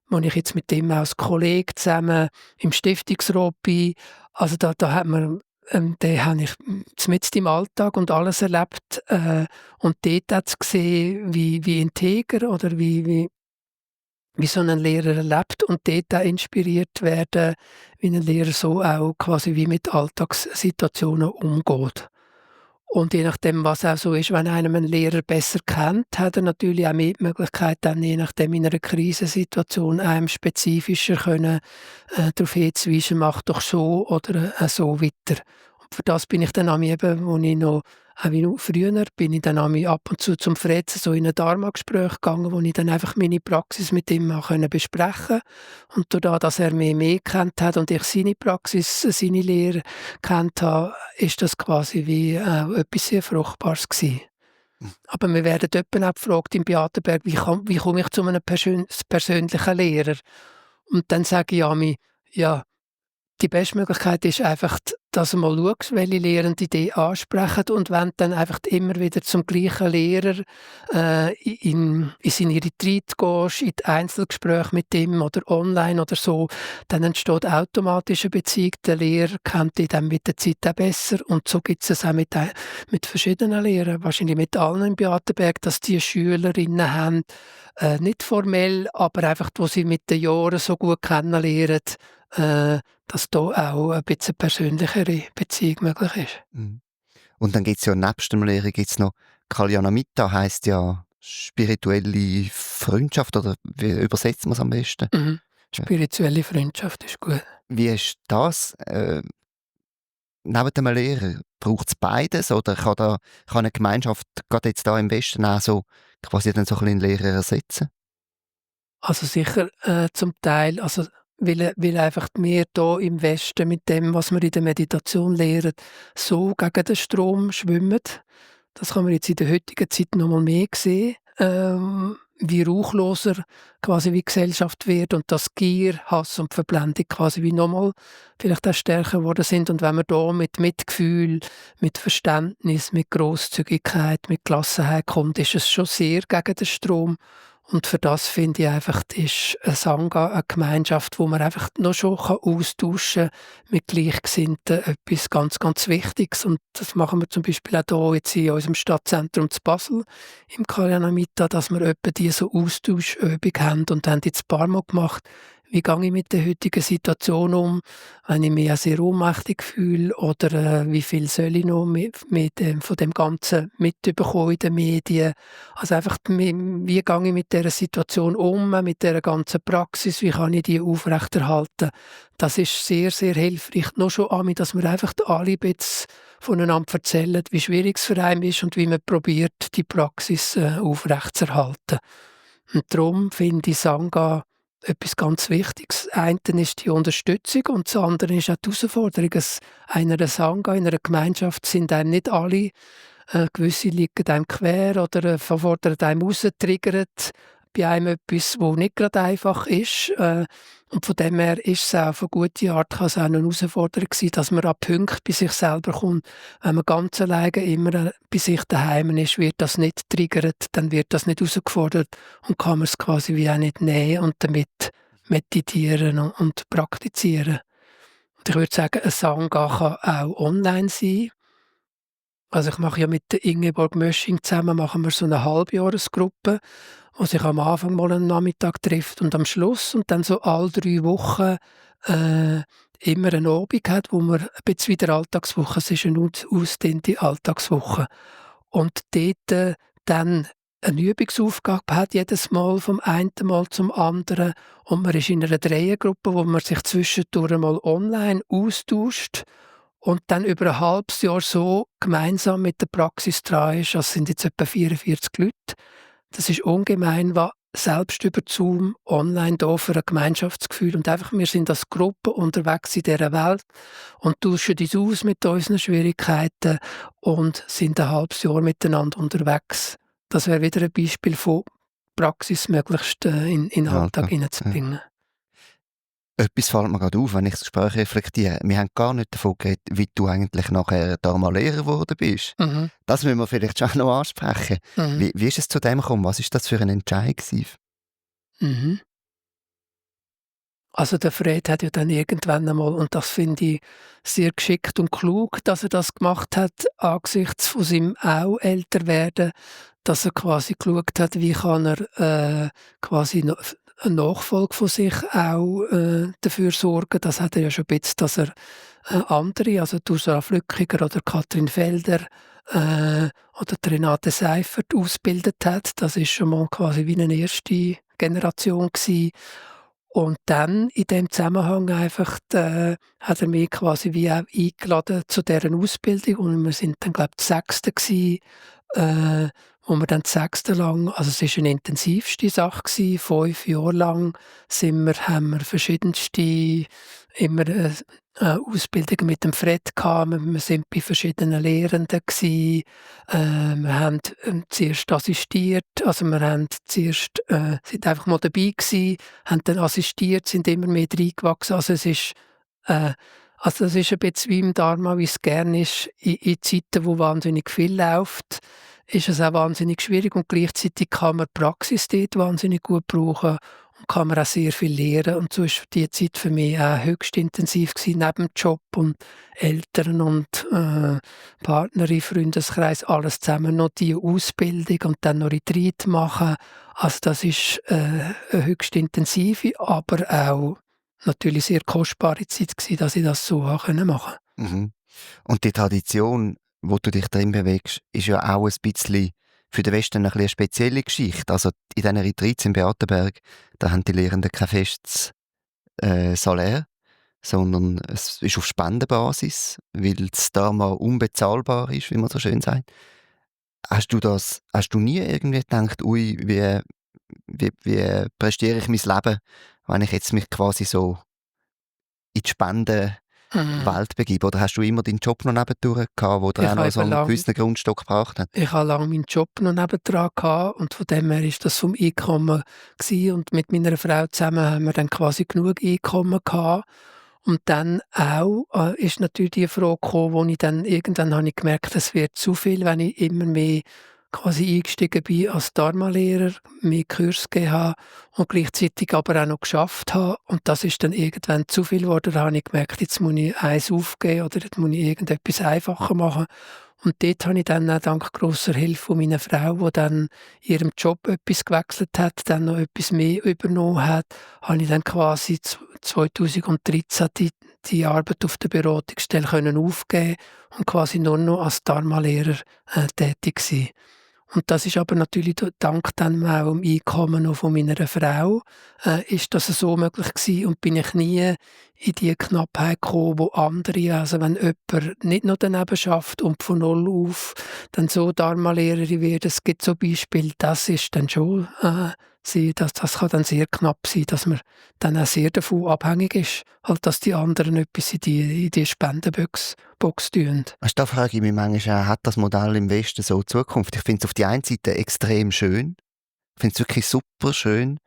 wo ich jetzt mit dem als Kollege zusammen im Stiftungsrat bin. Also da hat man den habe ich mitten im Alltag und alles erlebt. Und dort hat es gesehen, wie integer oder wie so ein Lehrer erlebt und dort auch inspiriert werden, wie ein Lehrer so auch quasi wie mit Alltagssituationen umgeht. Und je nachdem, was auch so ist, wenn einem ein Lehrer besser kennt, hat er natürlich auch mehr die Möglichkeit, dann je nachdem in einer Krisensituation einem spezifischer können, darauf hinzuweisen, mach doch so oder so weiter. Und für das bin ich dann eben, wo ich noch auch wie noch früher bin ich dann ab und zu zum Fred so in ein Dharma-Gespräch gegangen, wo ich dann einfach meine Praxis mit ihm besprechen konnte. Und dadurch, dass er mich mehr kennt hat und ich seine Praxis, seine Lehre kennt habe, ist das quasi wie etwas sehr Fruchtbares gewesen. Aber wir werden dort auch gefragt im Beatenberg, wie komme ich zu einem persönlichen Lehrer? Und dann sage ich mir, ja, die beste Möglichkeit ist einfach, dass du mal schaust, welche Lehrende dich ansprechen und wenn du dann einfach immer wieder zum gleichen Lehrer in seine Retreat gehst, in die Einzelgespräche mit ihm oder online oder so, dann entsteht automatisch eine Beziehung. Der Lehrer kennt dich dann mit der Zeit auch besser und so gibt es auch mit verschiedenen Lehrern, wahrscheinlich mit allen im Beatenberg, dass die Schülerinnen haben, nicht formell, aber einfach, wo sie mit den Jahren so gut kennenlernen, äh, dass da auch ein bisschen persönlichere Beziehung möglich ist. Mhm. Und dann gibt's ja nebst dem Lehren gibt's noch Kalyanamitta, heisst ja spirituelle Freundschaft, oder wie übersetzt man es am besten? Mhm. Ja. Spirituelle Freundschaft ist gut. Wie ist das, neben dem Lehrer? Braucht's beides oder kann eine Gemeinschaft gerade jetzt da im Westen auch so quasi dann so ein bisschen 'n Lehrer ersetzen? Also sicher zum Teil, also weil einfach wir hier im Westen mit dem, was wir in der Meditation lehren, so gegen den Strom schwimmen. Das kann man jetzt in der heutigen Zeit noch mal mehr sehen, wie rauchloser quasi wie Gesellschaft wird und dass Gier, Hass und Verblendung quasi wie noch mal vielleicht auch stärker geworden sind. Und wenn man da mit Mitgefühl, mit Verständnis, mit Grosszügigkeit, mit Gelassenheit kommt, ist es schon sehr gegen den Strom. Und für das finde ich einfach, ist eine Sangha eine Gemeinschaft, wo man einfach noch schon austauschen kann mit Gleichgesinnten, etwas ganz, ganz Wichtiges. Und das machen wir zum Beispiel auch hier jetzt in unserem Stadtzentrum zu Basel, im Kalyanamitta, dass wir etwa diese so Austauschübung haben und haben jetzt ein paar Mal gemacht. Wie gehe ich mit der heutigen Situation um, wenn ich mich auch sehr ohnmächtig fühle oder wie viel soll ich noch von dem Ganzen mitbekommen in den Medien. Also einfach, wie gehe ich mit dieser Situation um, mit dieser ganzen Praxis, wie kann ich die aufrechterhalten. Das ist sehr, sehr hilfreich. Noch schon an, dass wir einfach alle ein bisschen voneinander erzählen, wie schwierig es für einen ist und wie man probiert, die Praxis aufrechtzuerhalten. Und darum finde ich Sangha etwas ganz Wichtiges. Das eine ist die Unterstützung und das andere ist auch die Herausforderung. Einer Sangha, in einer Gemeinschaft sind einem nicht alle. Gewisse liegen einem quer oder fordern einem raus, triggern bei einem etwas, wo nicht gerade einfach ist. Und von dem her ist es auch auf eine gute Art kann es auch eine Herausforderung sein, dass man an Punkte bei sich selber kommt. Wenn man ganz alleine immer bei sich daheim ist, wird das nicht triggert, dann wird das nicht herausgefordert und kann man es quasi wie auch nicht nehmen und damit meditieren und praktizieren. Und ich würde sagen, ein Sangha kann auch online sein. Also ich mache ja mit der Ingeborg Mösching zusammen machen wir so eine Halbjahresgruppe, wo sich am Anfang mal einen Nachmittag trifft und am Schluss und dann so alle 3 Wochen immer eine Abend hat, wo man ein bisschen wie der Alltagswoche, es ist eine ausgedehnte Alltagswoche. Und dort dann eine Übungsaufgabe hat, jedes Mal vom einen Mal zum anderen. Und man ist in einer Dreiergruppe, wo man sich zwischendurch mal online austauscht und dann über ein halbes Jahr so gemeinsam mit der Praxis dran ist. Das sind jetzt etwa 44 Leute. Das ist ungemein, was selbst über Zoom online da für ein Gemeinschaftsgefühl und einfach, wir sind als Gruppe unterwegs in dieser Welt und tauschen uns aus mit unseren Schwierigkeiten und sind ein halbes Jahr miteinander unterwegs. Das wäre wieder ein Beispiel von Praxis möglichst in den Alltag hineinzubringen. Etwas fällt mir gerade auf, wenn ich das Gespräch reflektiere. Wir haben gar nicht davon geredet, wie du eigentlich nachher Dharma-Lehrer geworden bist. Mhm. Das müssen wir vielleicht schon noch ansprechen. Mhm. Wie ist es zu dem gekommen? Was ist das für ein Entscheid gewesen? Mhm. Also der Fred hat ja dann irgendwann einmal, und das finde ich sehr geschickt und klug, dass er das gemacht hat, angesichts von seinem auch älter werden, dass er quasi geschaut hat, wie kann er quasi eine Nachfolge von sich auch dafür sorgen. Das hat er ja schon ein bisschen, dass er andere, also Ursula Flückiger oder Katrin Felder oder Renate Seifert ausgebildet hat. Das ist schon mal quasi wie eine erste Generation gewesen. Und dann in dem Zusammenhang einfach hat er mich quasi wie auch eingeladen zu deren Ausbildung und wir sind dann glaube ich die Sechste gsi, wo wir dann die Sechste lang, also es ist eine intensivste Sache gsi, 5 Jahre lang haben wir verschiedenste immer Ausbildungen mit dem Fred gehabt. Wir sind bei verschiedenen Lehrenden gsi. Wir haben zuerst assistiert, also wir haben zuerst sind einfach mal dabei gsi, haben dann assistiert, sind immer mehr reingewachsen. Also es ist ein bisschen wie im Dharma, wie es gerne ist, in Zeiten, wo wahnsinnig viel läuft, ist es auch wahnsinnig schwierig und gleichzeitig kann man die Praxis dort wahnsinnig gut brauchen und kann man auch sehr viel lernen. Und so war die Zeit für mich auch höchst intensiv gewesen, neben dem Job und Eltern und Partnerin, Freundeskreis, alles zusammen noch die Ausbildung und dann noch Retreat machen. Also das ist eine höchst intensive, aber auch natürlich sehr kostbare Zeit gewesen, dass ich das so machen konnte. Mhm. Und die Tradition, wo du dich drin bewegst, ist ja auch ein bisschen für den Westen eine spezielle Geschichte. Also in diesen Retreats in Beatenberg, da haben die Lehrenden kein festes Salär, sondern es ist auf Spendenbasis, weil das Dharma unbezahlbar ist, wie man so schön sagt. Hast du nie irgendwie gedacht, ui, wie prestiere ich mein Leben, wenn ich jetzt mich quasi so in die Spendenwelt begebe? Oder hast du immer deinen Job noch nebendurch gehabt, wo dir auch noch so einen gewissen Grundstock gebracht hat? Ich hatte lange meinen Job noch nebendran gehabt und von dem her war das vom Einkommen gewesen. Und mit meiner Frau zusammen haben wir dann quasi genug Einkommen gehabt. Und dann auch ist natürlich die Frage gekommen, wo ich dann irgendwann habe ich gemerkt, es wird zu viel, wenn ich immer mehr quasi eingestiegen bin als Dharma-Lehrer, mehr Kurs gegeben habe und gleichzeitig aber auch noch geschafft habe. Und das ist dann irgendwann zu viel geworden. Da habe ich gemerkt, jetzt muss ich eins aufgeben oder jetzt muss ich irgendetwas einfacher machen. Und dort habe ich dann auch dank grosser Hilfe von meiner Frau, die dann in ihrem Job etwas gewechselt hat, dann noch etwas mehr übernommen hat, habe ich dann quasi 2013 die Arbeit auf der Beratungsstelle können aufgeben und quasi nur noch als Dharma-Lehrer tätig sein. Und das ist aber natürlich dank dann auch dem Einkommen noch von meiner Frau, ist das so möglich gewesen und bin ich nie in die Knappheit gekommen, wo andere, also wenn jemand nicht noch daneben schafft und von null auf dann so Dharma-Lehrerin wird, es gibt so Beispiele, das ist dann schon das kann dann sehr knapp sein, dass man dann auch sehr davon abhängig ist, halt, dass die anderen etwas in die Spendenbox tun. Weißt du, da frage ich mich manchmal auch, hat das Modell im Westen so Zukunft? Ich finde es auf die einen Seite extrem schön, finde es wirklich super schön,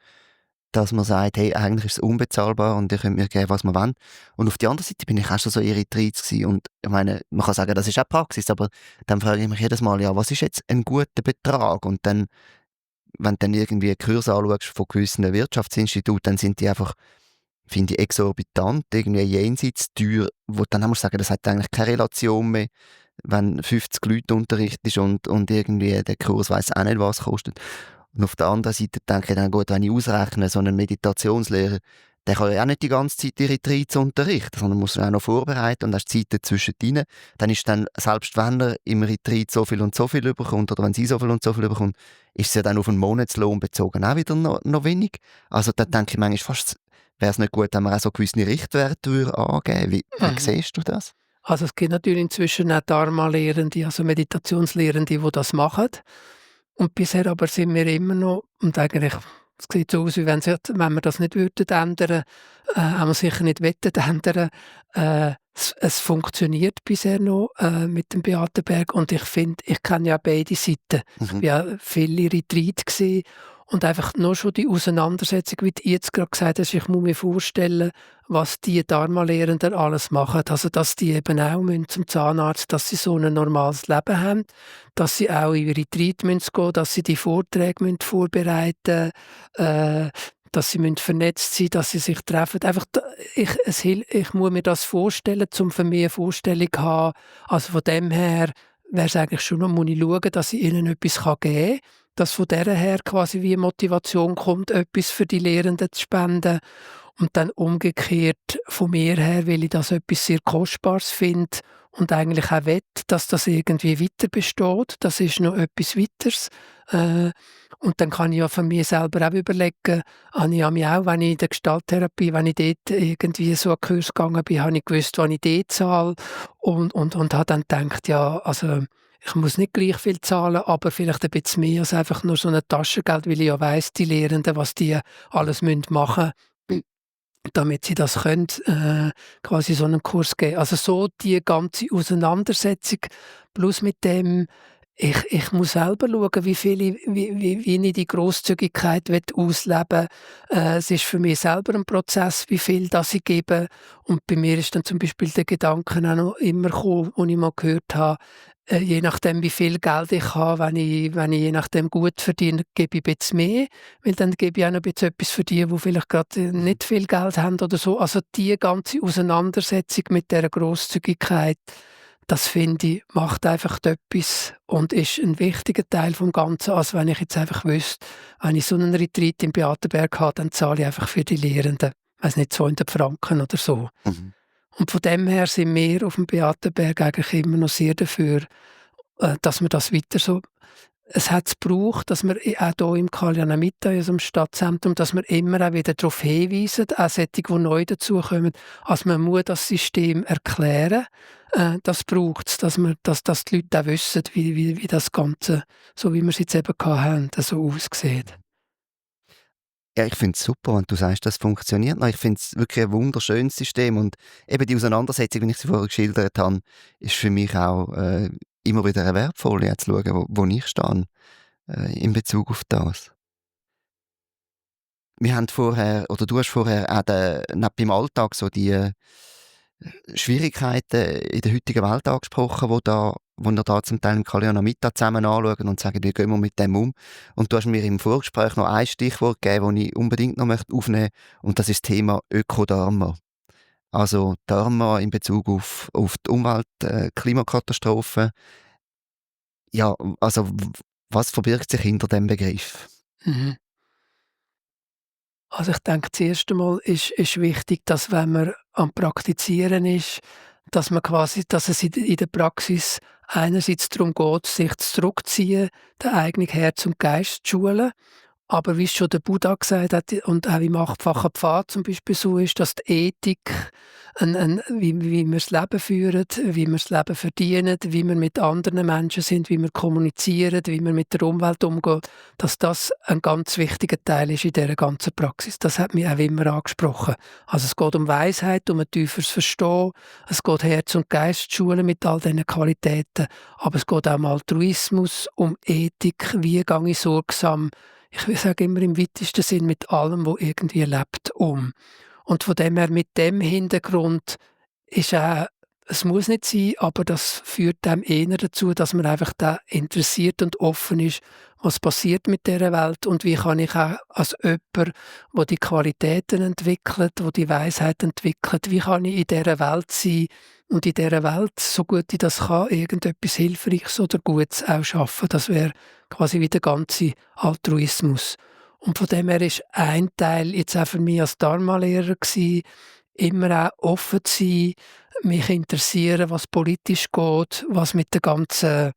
dass man sagt, hey, eigentlich ist es unbezahlbar und ihr könnt mir geben, was man wollt. Und auf der anderen Seite bin ich auch schon so irritiert gewesen. Und ich meine, man kann sagen, das ist auch Praxis, aber dann frage ich mich jedes Mal, ja, was ist jetzt ein guter Betrag? Und dann, wenn du dann irgendwie Kurse anschaust von gewissen Wirtschaftsinstituten, dann sind die einfach, finde ich, exorbitant, irgendwie jenseits teuer, wo dann musst du sagen, das hat eigentlich keine Relation mehr, wenn 50 Leute unterrichtest und irgendwie der Kurs weiss auch nicht, was kostet. Und auf der anderen Seite denke ich dann, gut, wenn ich ausrechne, so einen Meditationslehrer, der kann ja auch nicht die ganze Zeit die Retreats unterrichten, sondern muss auch noch vorbereiten und hast Zeiten zwischendrin. Dann ist dann, selbst wenn er im Retreat so viel und so viel überkommt oder wenn sie so viel und so viel überkommt, ist es ja dann auf einen Monatslohn bezogen auch wieder noch wenig. Also da denke ich manchmal fast, wäre es nicht gut, wenn man auch so gewisse Richtwerte angeben würde. Wie Mhm. siehst du das? Also es gibt natürlich inzwischen auch Dharma-Lehrende, also Meditationslehrende, die das machen. Und bisher aber sind wir immer noch, und eigentlich es sieht so aus, wie wenn wir das nicht würden ändern, haben wir sicher nicht wettet ändern. Es funktioniert bisher noch mit dem Beatenberg und ich finde, ich kenne ja beide Seiten. Ich Mhm. war ja viele Retreat gesehen und einfach nur schon die Auseinandersetzung, wie du jetzt gerade gesagt hast, ich muss mir vorstellen, was die Dharma-Lehrenden alles machen. Also, dass die eben auch müssen zum Zahnarzt, dass sie so ein normales Leben haben, dass sie auch in Retreat gehen müssen, dass sie die Vorträge müssen vorbereiten müssen, dass sie müssen vernetzt sein, dass sie sich treffen. Einfach, ich muss mir das vorstellen, um für mich eine Vorstellung zu haben. Also von dem her wäre es eigentlich schon noch, muss ich schauen, dass ich ihnen etwas geben kann, dass von dieser her quasi wie Motivation kommt, etwas für die Lehrenden zu spenden. Und dann umgekehrt von mir her, weil ich das etwas sehr Kostbares finde und eigentlich auch will, dass das irgendwie weiter besteht. Das ist noch etwas Weiteres. Äh, und dann kann ich ja von mir selber auch überlegen, habe ich mich auch, wenn ich in der Gestalttherapie, wenn ich dort irgendwie so einen Kurs gegangen bin, habe ich gewusst, wann ich dort zahle und habe dann gedacht, ja, also ich muss nicht gleich viel zahlen, aber vielleicht ein bisschen mehr als einfach nur so ein Taschengeld, weil ich ja weiss, die Lehrenden, was die alles machen müssen, damit sie das können, quasi so einen Kurs geben. Also so die ganze Auseinandersetzung plus mit dem, ich muss selber schauen, wie ich die Grosszügigkeit ausleben will. Es ist für mich selber ein Prozess, wie viel das ich gebe. Und bei mir ist dann zum Beispiel der Gedanke auch noch immer gekommen, den ich mal gehört habe, je nachdem, wie viel Geld ich habe, wenn ich je nachdem gut verdiene, gebe ich ein bisschen mehr, weil dann gebe ich auch noch ein bisschen etwas für die vielleicht gerade Mhm. nicht viel Geld haben oder so. Also die ganze Auseinandersetzung mit dieser Grosszügigkeit, das finde ich, macht einfach etwas und ist ein wichtiger Teil vom Ganzen, als wenn ich jetzt einfach wüsste, wenn ich so einen Retreat im Beatenberg habe, dann zahle ich einfach für die Lehrenden, weiss nicht, 200 Franken oder so. Mhm. Und von dem her sind wir auf dem Beatenberg eigentlich immer noch sehr dafür, dass wir das weiter so es hat es gebraucht, dass wir auch hier im Kalyanamita, in unserem Stadtzentrum, dass wir immer auch wieder darauf hinweisen, auch solche, die neu dazukommen, also man muss das System erklären. Das braucht es, dass die Leute auch wissen, wie das Ganze, so wie wir es jetzt eben hatten, so aussieht. Ja, ich finde es super, wenn du sagst, das funktioniert noch. Ich finde es wirklich ein wunderschönes System und eben die Auseinandersetzung, wie ich sie vorher geschildert habe, ist für mich auch immer wieder eine wertvolle, jetzt zu schauen, wo ich stehe in Bezug auf das. Wir haben vorher, oder du hast vorher auch beim Alltag so die Schwierigkeiten in der heutigen Welt angesprochen, wo wir da zum Teil im Kalyanamita zusammen anschauen und sagen, wie gehen wir mit dem um. Und du hast mir im Vorgespräch noch ein Stichwort gegeben, das ich unbedingt noch aufnehmen möchte, und das ist das Thema Ökodharma. Also Dharma in Bezug auf die Umwelt, Klimakatastrophen. Ja, also was verbirgt sich hinter dem Begriff? Mhm. Also ich denke, das erste Mal ist wichtig, dass wenn man am Praktizieren ist, dass man quasi, dass es in der Praxis einerseits darum geht, sich zurückzuziehen, den eigenen Herz und Geist zu schulen. Aber wie es schon der Buddha gesagt hat und auch im achtfachen Pfad zum Beispiel so ist, dass die Ethik, wie wir das Leben führen, wie wir das Leben verdienen, wie wir mit anderen Menschen sind, wie wir kommunizieren, wie wir mit der Umwelt umgehen, dass das ein ganz wichtiger Teil ist in dieser ganzen Praxis. Das hat mich auch immer angesprochen. Also es geht um Weisheit, um ein tieferes Verstehen, es geht Herz und Geist schulen mit all diesen Qualitäten, aber es geht auch um Altruismus, um Ethik, wie gehe ich sorgsam ich sage immer im weitesten Sinn, mit allem, was irgendwie lebt, um. Und von dem her, mit dem Hintergrund ist auch, es muss nicht sein, aber das führt einem eher dazu, dass man einfach da interessiert und offen ist, was passiert mit dieser Welt und wie kann ich auch als jemand, der die Qualitäten entwickelt, der die Weisheit entwickelt, wie kann ich in dieser Welt sein und in dieser Welt, so gut ich das kann, irgendetwas Hilfreiches oder Gutes auch schaffen. Das wäre quasi wie der ganze Altruismus. Und von dem her ist ein Teil jetzt auch für mich als Dharma-Lehrer gewesen, immer auch offen zu sein, mich interessieren, was politisch geht, was mit der ganzen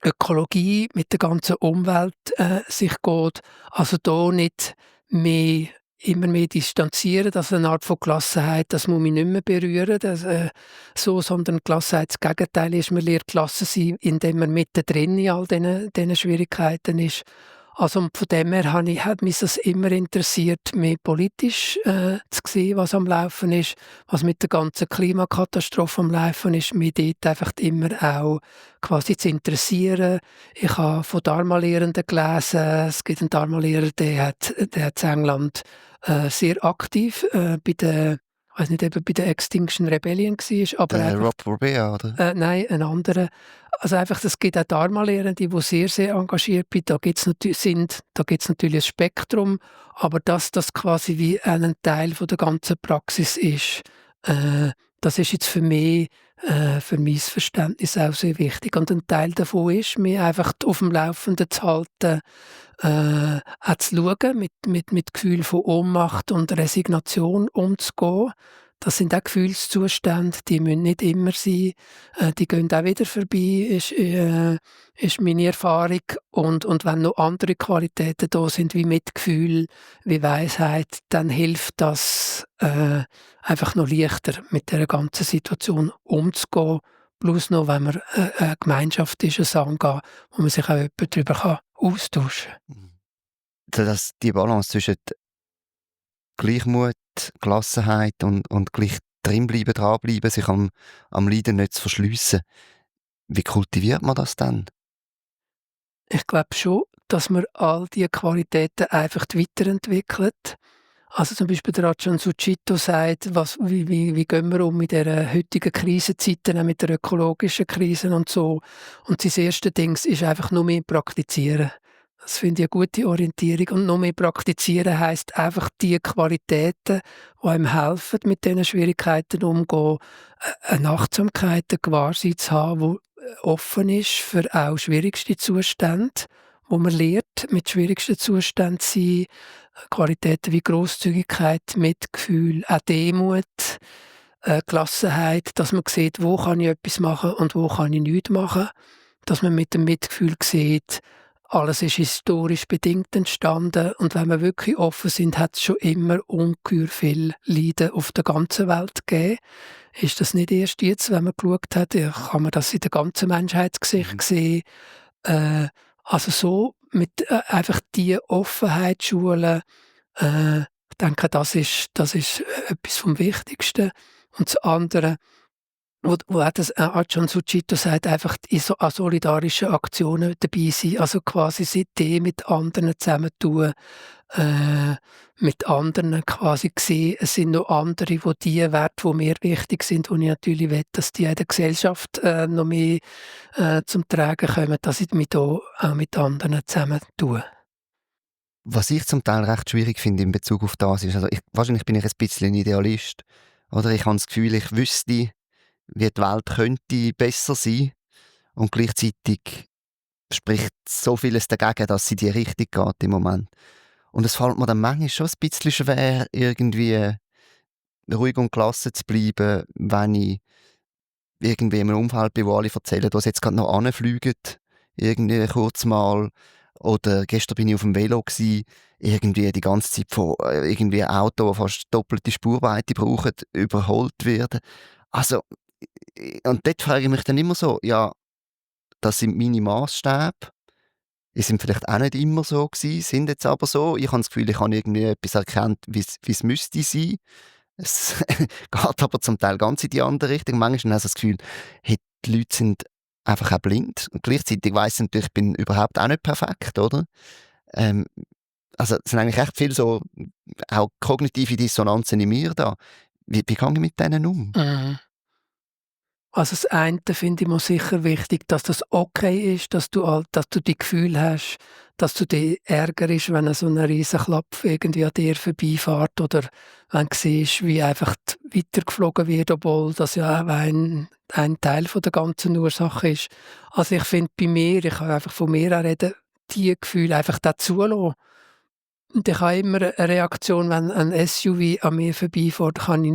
Ökologie, mit der ganzen Umwelt sich geht. Also da nicht mehr, immer mehr distanzieren, also eine Art von Gelassenheit, das muss mich nicht mehr berühren, sondern Gelassenheit, das Gegenteil ist, man lernt gelassen sein, indem man mittendrin in all diesen Schwierigkeiten ist. Also und von dem her hat mich das immer interessiert, mehr politisch zu sehen, was am Laufen ist, was mit der ganzen Klimakatastrophe am Laufen ist, mich dort einfach immer auch quasi zu interessieren. Ich habe von Dharma-Lehrenden gelesen, es gibt einen Dharma-Lehrer, der hat in England sehr aktiv bei der, ich weiss nicht, eben bei der Extinction Rebellion war, aber Der einfach Rob Rorbea, oder? nein, ein anderer. Also einfach, es gibt auch Dharma-Lehrende, die sehr, sehr engagiert sind. Da gibt's natürlich ein Spektrum, aber dass das quasi wie ein Teil von der ganzen Praxis ist, das ist jetzt für mein Verständnis auch sehr wichtig. Und ein Teil davon ist, mich einfach auf dem Laufenden zu halten, auch zu schauen, mit Gefühl von Ohnmacht und Resignation umzugehen. Das sind auch Gefühlszustände, die müssen nicht immer sein. Die gehen auch wieder vorbei, ist meine Erfahrung. Und wenn noch andere Qualitäten da sind, wie Mitgefühl, wie Weisheit, dann hilft das einfach noch leichter, mit der ganzen Situation umzugehen. Plus noch, wenn man eine Gemeinschaft ist, ein Sangha, wo man sich auch darüber austauschen kann. Mhm. Die Balance zwischen Gleichmut, Gelassenheit und gleich drinbleiben, dranbleiben, sich am Leiden nicht zu verschliessen. Wie kultiviert man das dann? Ich glaube schon, dass man all diese Qualitäten einfach weiterentwickelt. Also zum Beispiel der Ajahn Sucitto sagt, wie gehen wir um mit der heutigen Krisenzeiten, auch mit der ökologischen Krise und so. Und sein erstes Ding ist einfach nur mehr praktizieren. Das finde ich eine gute Orientierung. Und noch mehr praktizieren heisst einfach die Qualitäten, die einem helfen, mit diesen Schwierigkeiten umzugehen, eine Achtsamkeit, ein Gewahrsein zu haben, die offen ist für auch schwierigste Zustände, wo man lernt, mit schwierigsten Zuständen zu sein. Qualitäten wie Grosszügigkeit, Mitgefühl, auch Demut, Gelassenheit, dass man sieht, wo kann ich etwas machen und wo kann ich nichts machen. Dass man mit dem Mitgefühl sieht, alles ist historisch bedingt entstanden und wenn wir wirklich offen sind, hat es schon immer ungeheuer viel Leiden auf der ganzen Welt gegeben. Ist das nicht erst jetzt, wenn man geschaut hat, kann man das in der ganzen Menschheitsgeschichte sehen. Also so mit einfach die Offenheit schulen, ich denke, das ist etwas vom Wichtigsten. Und das andere, wo auch das Ajahn Sucitto sagt, einfach an solidarischen Aktionen dabei sein, also quasi Ideen mit anderen zusammentun, mit anderen quasi sehen, es sind noch andere, die Werte, die mir wichtig sind, und ich natürlich will, dass die in der Gesellschaft noch mehr zum Tragen kommen, dass ich mich da auch mit anderen zusammentue. Was ich zum Teil recht schwierig finde in Bezug auf das ist, also wahrscheinlich bin ich ein bisschen ein Idealist. Oder ich habe das Gefühl, ich wüsste, wie die Welt könnte besser sein und gleichzeitig spricht so vieles dagegen, dass sie in die Richtung geht im Moment. Und es fällt mir dann manchmal schon ein bisschen schwer, irgendwie ruhig und gelassen zu bleiben, wenn ich irgendwie in einem Umfeld bin, wo alle erzählen, dass sie jetzt gerade noch anfliegen, irgendwie kurz mal. Oder gestern bin ich auf dem Velo gsi, irgendwie die ganze Zeit von irgendwie Auto, das fast doppelte Spurweite brauchen, überholt werden. Also, und dort frage ich mich dann immer so, ja, das sind meine Maßstäbe. Die sind vielleicht auch nicht immer so gewesen, sind jetzt aber so. Ich habe das Gefühl, ich habe irgendwie etwas erkannt, wie es müsste sein. Es geht aber zum Teil ganz in die andere Richtung. Manchmal habe ich das Gefühl, hey, die Leute sind einfach auch blind. Und gleichzeitig weiss ich natürlich, ich bin überhaupt auch nicht perfekt, oder? Ähm, also es sind eigentlich echt viel so auch kognitive Dissonanzen in mir da. Wie gehe ich mit denen um? Mhm. Also das eine finde ich mal sicher wichtig, dass das okay ist, dass du die Gefühle hast, dass du dich ärgerst, wenn so 'n Riesenklapf irgendwie an dir vorbeifährt oder wenn du siehst, wie einfach weitergeflogen wird, obwohl das ja auch ein Teil von der ganzen Ursache ist. Also ich finde bei mir, ich kann einfach von mir auch reden, die Gefühle einfach da zulassen. Und ich habe immer eine Reaktion, wenn ein SUV an mir vorbeifährt, kann ich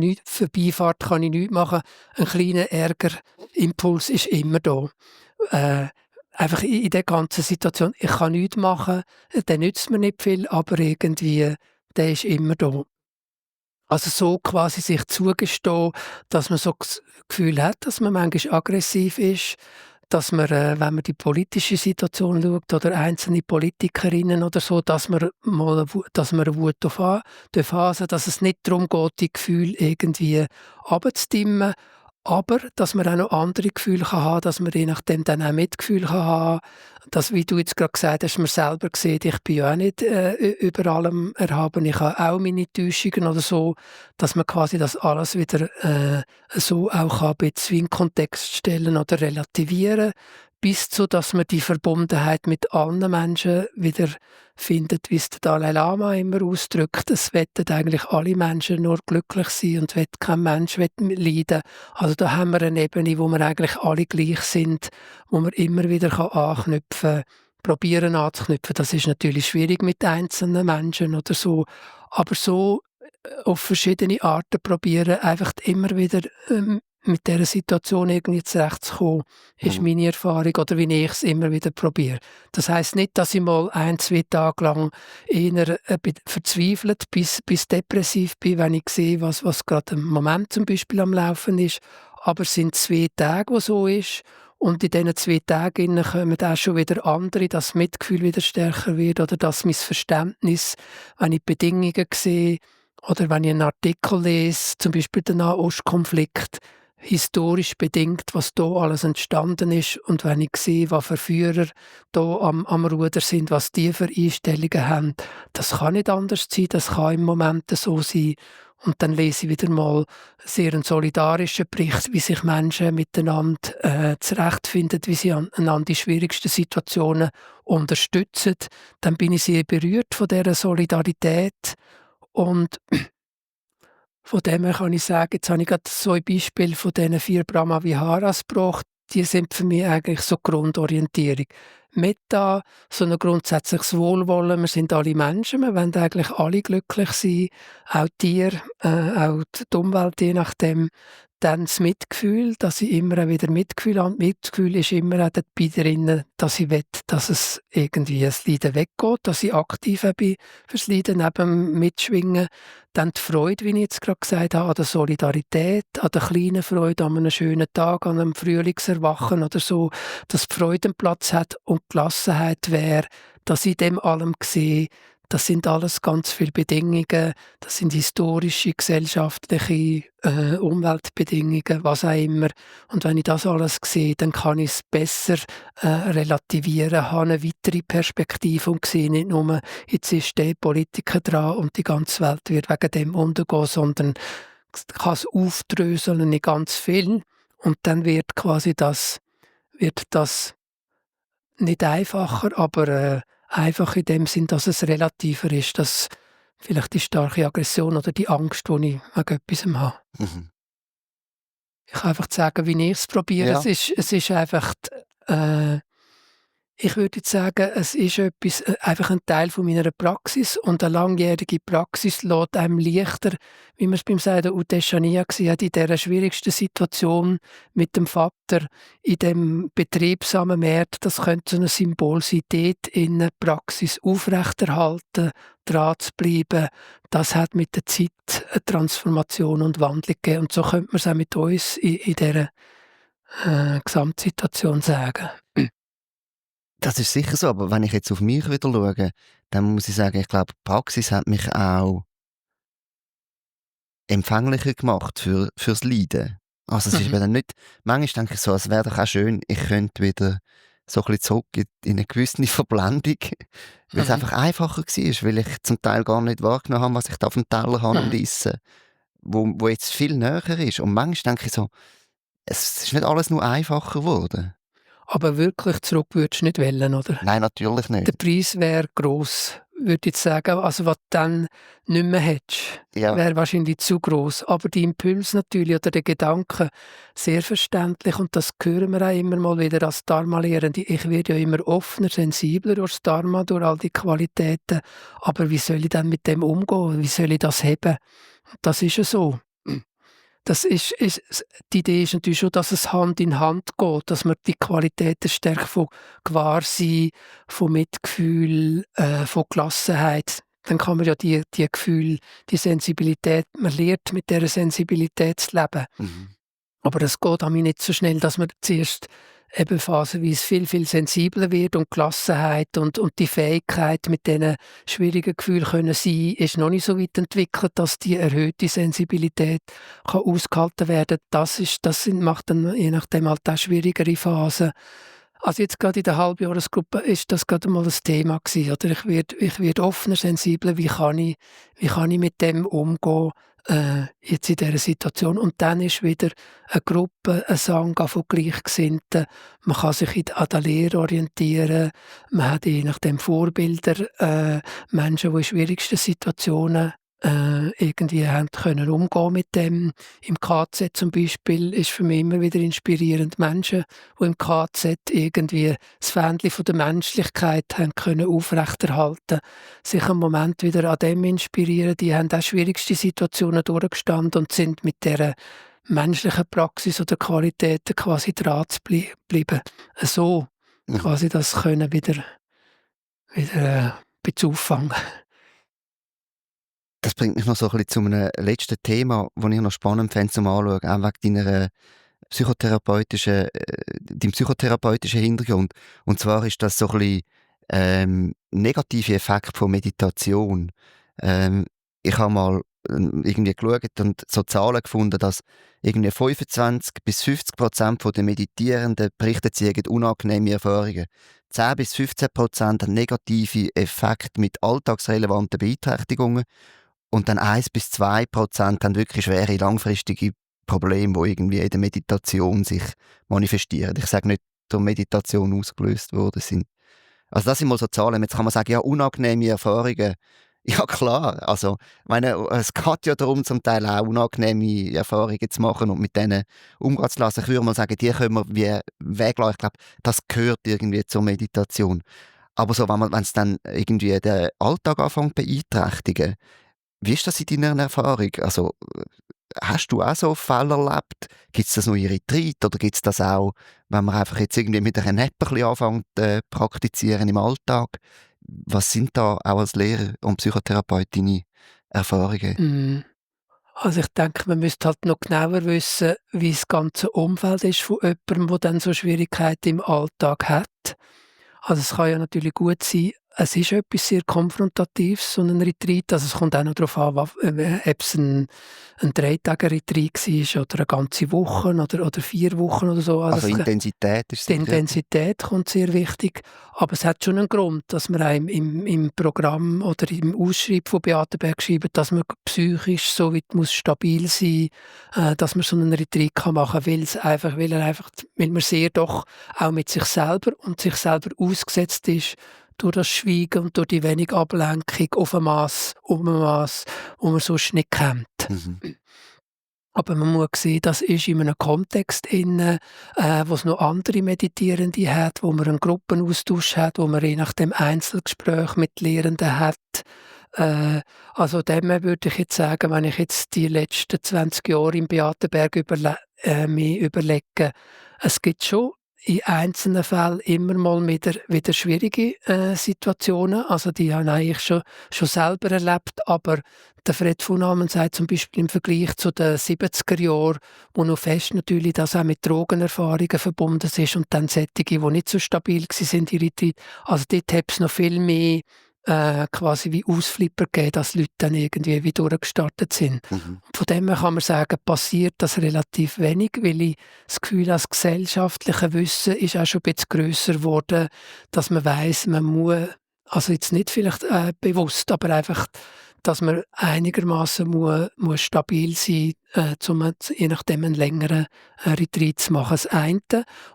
nichts machen. Ein kleiner Ärgerimpuls ist immer da. Äh, einfach in der ganzen Situation. Ich kann nichts machen, der nützt mir nicht viel, aber irgendwie, der ist immer da. Also so quasi sich zugestehen, dass man so Gefühl hat, dass man manchmal aggressiv ist, dass man, wenn man die politische Situation schaut oder einzelne Politikerinnen oder so, dass man mal dass man 'ne Wut haben, dass es nicht darum geht, die Gefühle irgendwie runterzudimmen, aber dass man auch noch andere Gefühle haben kann, dass man je nachdem dann auch Mitgefühl haben kann. Dass, wie du jetzt gerade gesagt hast, man selber sieht, ich bin ja auch nicht über allem erhaben, ich habe auch meine Täuschungen oder so, dass man quasi das alles wieder so auch kann ein bisschen in den Kontext stellen oder relativieren, bis zu, dass man die Verbundenheit mit allen Menschen wieder findet, wie es der Dalai Lama immer ausdrückt. Es wollen eigentlich alle Menschen nur glücklich sein und kein Mensch leiden. Also da haben wir eine Ebene, wo wir eigentlich alle gleich sind, wo man immer wieder anknüpfen kann, probieren anzuknüpfen. Das ist natürlich schwierig mit einzelnen Menschen oder so, aber so auf verschiedene Arten probieren, einfach immer wieder mit dieser Situation irgendwie zurechtzukommen, ist Mhm. meine Erfahrung oder wie ich es immer wieder probiere. Das heisst nicht, dass ich mal 1, 2 Tage lang eher verzweifelt bis depressiv bin, wenn ich sehe, was gerade im Moment zum Beispiel am Laufen ist. Aber es sind 2 Tage, wo so ist. Und in diesen 2 Tagen kommen auch schon wieder andere, dass das Mitgefühl wieder stärker wird oder dass mein Verständnis, wenn ich die Bedingungen sehe oder wenn ich einen Artikel lese, zum Beispiel den Nahostkonflikt, historisch bedingt, was da alles entstanden ist und wenn ich sehe, was Verführer da am Ruder sind, was die für Einstellungen haben, das kann nicht anders sein, das kann im Moment so sein. Und dann lese ich wieder mal sehr einen solidarischen Bericht, wie sich Menschen miteinander zurechtfinden, wie sie einander die schwierigsten Situationen unterstützen. Dann bin ich sehr berührt von dieser Solidarität und von dem her kann ich sagen, jetzt habe ich gerade 2 Beispiele von diesen 4 Brahma-Viharas gebracht. Die sind für mich eigentlich so Grundorientierung. Metta, so ein grundsätzliches Wohlwollen. Wir sind alle Menschen, wir wollen eigentlich alle glücklich sein, auch Tiere, auch die Umwelt, je nachdem. Dann das Mitgefühl, dass ich immer auch wieder Mitgefühl habe. Mitgefühl ist immer auch dabei drin, dass ich will, dass es irgendwie das Leiden weggeht, dass ich aktiv bin fürs Leiden neben dem Mitschwingen. Dann die Freude, wie ich jetzt gerade gesagt habe, an der Solidarität, an der kleinen Freude, an einem schönen Tag, an einem Frühlingserwachen oder so, dass die Freude einen Platz hat und die Gelassenheit wäre, dass ich dem allem sehe, das sind alles ganz viele Bedingungen, das sind historische, gesellschaftliche, Umweltbedingungen, was auch immer. Und wenn ich das alles sehe, dann kann ich es besser relativieren, habe eine weitere Perspektive und sehe nicht nur, jetzt ist der Politiker dran und die ganze Welt wird wegen dem untergehen, sondern ich kann es aufdröseln in ganz viel und dann wird das nicht einfacher, aber einfach in dem Sinn, dass es relativer ist, dass vielleicht die starke Aggression oder die Angst, die ich wegen etwas habe. Mhm. Ich kann einfach sagen, wie ich es probiere. Ja. Es ist einfach äh, ich würde jetzt sagen, es ist etwas einfach ein Teil von meiner Praxis und eine langjährige Praxis lässt einem leichter, wie man es beim Seiden Udeshania gesehen hat, in dieser schwierigsten Situation mit dem Vater in dem betriebsamen Markt. Das könnte so ein Symbol sein, dort in der Praxis aufrechterhalten, dran zu bleiben. Das hat mit der Zeit eine Transformation und Wandlung gegeben. Und so könnte man es auch mit uns in dieser Gesamtsituation sagen. Das ist sicher so, aber wenn ich jetzt auf mich wieder schaue, dann muss ich sagen, ich glaube, die Praxis hat mich auch empfänglicher gemacht fürs Leiden. Also es ist Mhm. mir dann nicht manchmal denke ich so, es wäre doch auch schön, ich könnte wieder so ein bisschen zurück in eine gewisse Verblendung, weil es Mhm. einfach einfacher war, weil ich zum Teil gar nicht wahrgenommen habe, was ich da auf dem Teller habe und Mhm. esse, wo jetzt viel näher ist. Und manchmal denke ich so, es ist nicht alles nur einfacher geworden. Aber wirklich zurück würdest du nicht wollen, oder? Nein, natürlich Der nicht. Preis wäre gross, würde ich jetzt sagen. Also, was du dann nicht mehr hättest, Ja, wäre wahrscheinlich zu gross. Aber die Impuls natürlich oder der Gedanke, sehr verständlich und das hören wir auch immer mal wieder als Dharma-Lehrende. Ich werde ja immer offener, sensibler durchs Dharma, durch all die Qualitäten. Aber wie soll ich dann mit dem umgehen? Wie soll ich das heben? Das ist ja so. Das die Idee ist natürlich schon, dass es Hand in Hand geht, dass man die Qualitäten stärkt von Gewahrsein, von Mitgefühl, von Gelassenheit. Dann kann man ja die Gefühle, die Sensibilität, man lernt mit dieser Sensibilität zu leben. mhm. Aber es geht an mich nicht so schnell, dass man zuerst eben phasenweise viel, viel sensibler wird und Gelassenheit und die Fähigkeit, mit diesen schwierigen Gefühlen können sein, ist noch nicht so weit entwickelt, dass die erhöhte Sensibilität kann ausgehalten werden. Macht dann je nachdem halt auch schwierigere Phasen. Also jetzt gerade in der Halbjahresgruppe ist das gerade mal ein Thema gewesen, oder? Ich werde offener, sensibler. Wie kann ich mit dem umgehen, jetzt in dieser Situation? Und dann ist wieder eine Gruppe, ein Sangha von Gleichgesinnten. Man kann sich an der Lehre orientieren. Man hat je nachdem Vorbilder, Menschen, die in schwierigsten Situationen irgendwie haben können umgehen mit dem. Im KZ zum Beispiel ist für mich immer wieder inspirierend, Menschen, die im KZ irgendwie das Fähnchen von der Menschlichkeit haben können aufrechterhalten, sich einen Moment wieder an dem inspirieren. Die haben auch schwierigste Situationen durchgestanden und sind mit dieser menschlichen Praxis oder Qualitäten quasi dran geblieben. So Mhm. quasi das können wieder ein bisschen auffangen. Das bringt mich noch so ein bisschen zu einem letzten Thema, das ich noch spannend fände zum Anschauen, auch wegen deinem psychotherapeutischen Hintergrund. Und zwar ist das so ein bisschen, negative Effekt von Meditation. Ähm, ich habe mal, irgendwie geschaut und so Zahlen gefunden, dass irgendwie 25-50% der Meditierenden berichten, sie hätten unangenehme Erfahrungen. 10-15% haben negative Effekte mit alltagsrelevanten Beeinträchtigungen und dann 1-2% haben wirklich schwere langfristige Probleme, die irgendwie in der Meditation sich manifestieren. Ich sage nicht, durch Meditation ausgelöst worden sind. Also das sind mal so Zahlen. Jetzt kann man sagen, ja, unangenehme Erfahrungen. Ja klar, also ich meine, es geht ja darum, zum Teil auch unangenehme Erfahrungen zu machen und mit denen umgehen zu lassen. Ich würde mal sagen, die können wir wie weglassen. Ich glaube, das gehört irgendwie zur Meditation. Aber so, wenn es dann irgendwie den Alltag anfängt zu beeinträchtigen, wie ist das in deiner Erfahrung? Also, hast du auch so Fälle erlebt? Gibt es das nur in Retreat oder gibt es das auch, wenn man einfach jetzt irgendwie mit einer App ein bisschen anfängt praktizieren im Alltag? Was sind da auch als Lehrer und Psychotherapeut deine Erfahrungen? Mhm. Also ich denke, man müsste halt noch genauer wissen, wie das ganze Umfeld ist von jemandem, der dann so Schwierigkeiten im Alltag hat. Also es kann ja natürlich gut sein, es ist etwas sehr Konfrontatives, so ein Retreat. Also es kommt auch noch darauf an, ob es ein 3-Tage-Retreat war oder eine ganze Woche oder 4 Wochen oder so. Also Also Intensität ist die sicher etwas. Intensität kommt sehr wichtig, aber es hat schon einen Grund, dass man einem im Programm oder im Ausschreiben von Beatenberg schreibt, dass man psychisch so weit muss stabil sein, dass man so einen Retreat machen kann, weil man sehr doch auch mit sich selber und sich selber ausgesetzt ist durch das Schweigen und durch die wenige Ablenkung auf ein Mass, wo man sonst nicht kennt. Mhm. Aber man muss sehen, das ist in einem Kontext inne, wo es noch andere Meditierende hat, wo man einen Gruppenaustausch hat, wo man je nach dem Einzelgespräch mit Lehrenden hat. Also dem her würde ich jetzt sagen, wenn ich jetzt die letzten 20 Jahre im Beatenberg mir überlege, es gibt schon in einzelnen Fällen immer mal wieder schwierige Situationen. Also die habe ich eigentlich schon selber erlebt, aber der Fred von Amen sagt zum Beispiel im Vergleich zu den 70er Jahren, wo noch fest natürlich das auch mit Drogenerfahrungen verbunden ist und dann solche, die nicht so stabil waren, ihre Zeit. Also dort hat es noch viel mehr quasi wie Ausflipper gegeben, dass Leute dann irgendwie wie durchgestartet sind. Mhm. Von dem her kann man sagen, passiert das relativ wenig, weil ich das Gefühl habe, das gesellschaftliche Wissen ist auch schon ein bisschen grösser geworden, dass man weiss, man muss, also jetzt nicht vielleicht bewusst, aber einfach, dass man einigermaßen muss stabil sein, um je nachdem einen längeren Retreat zu machen. Das eine.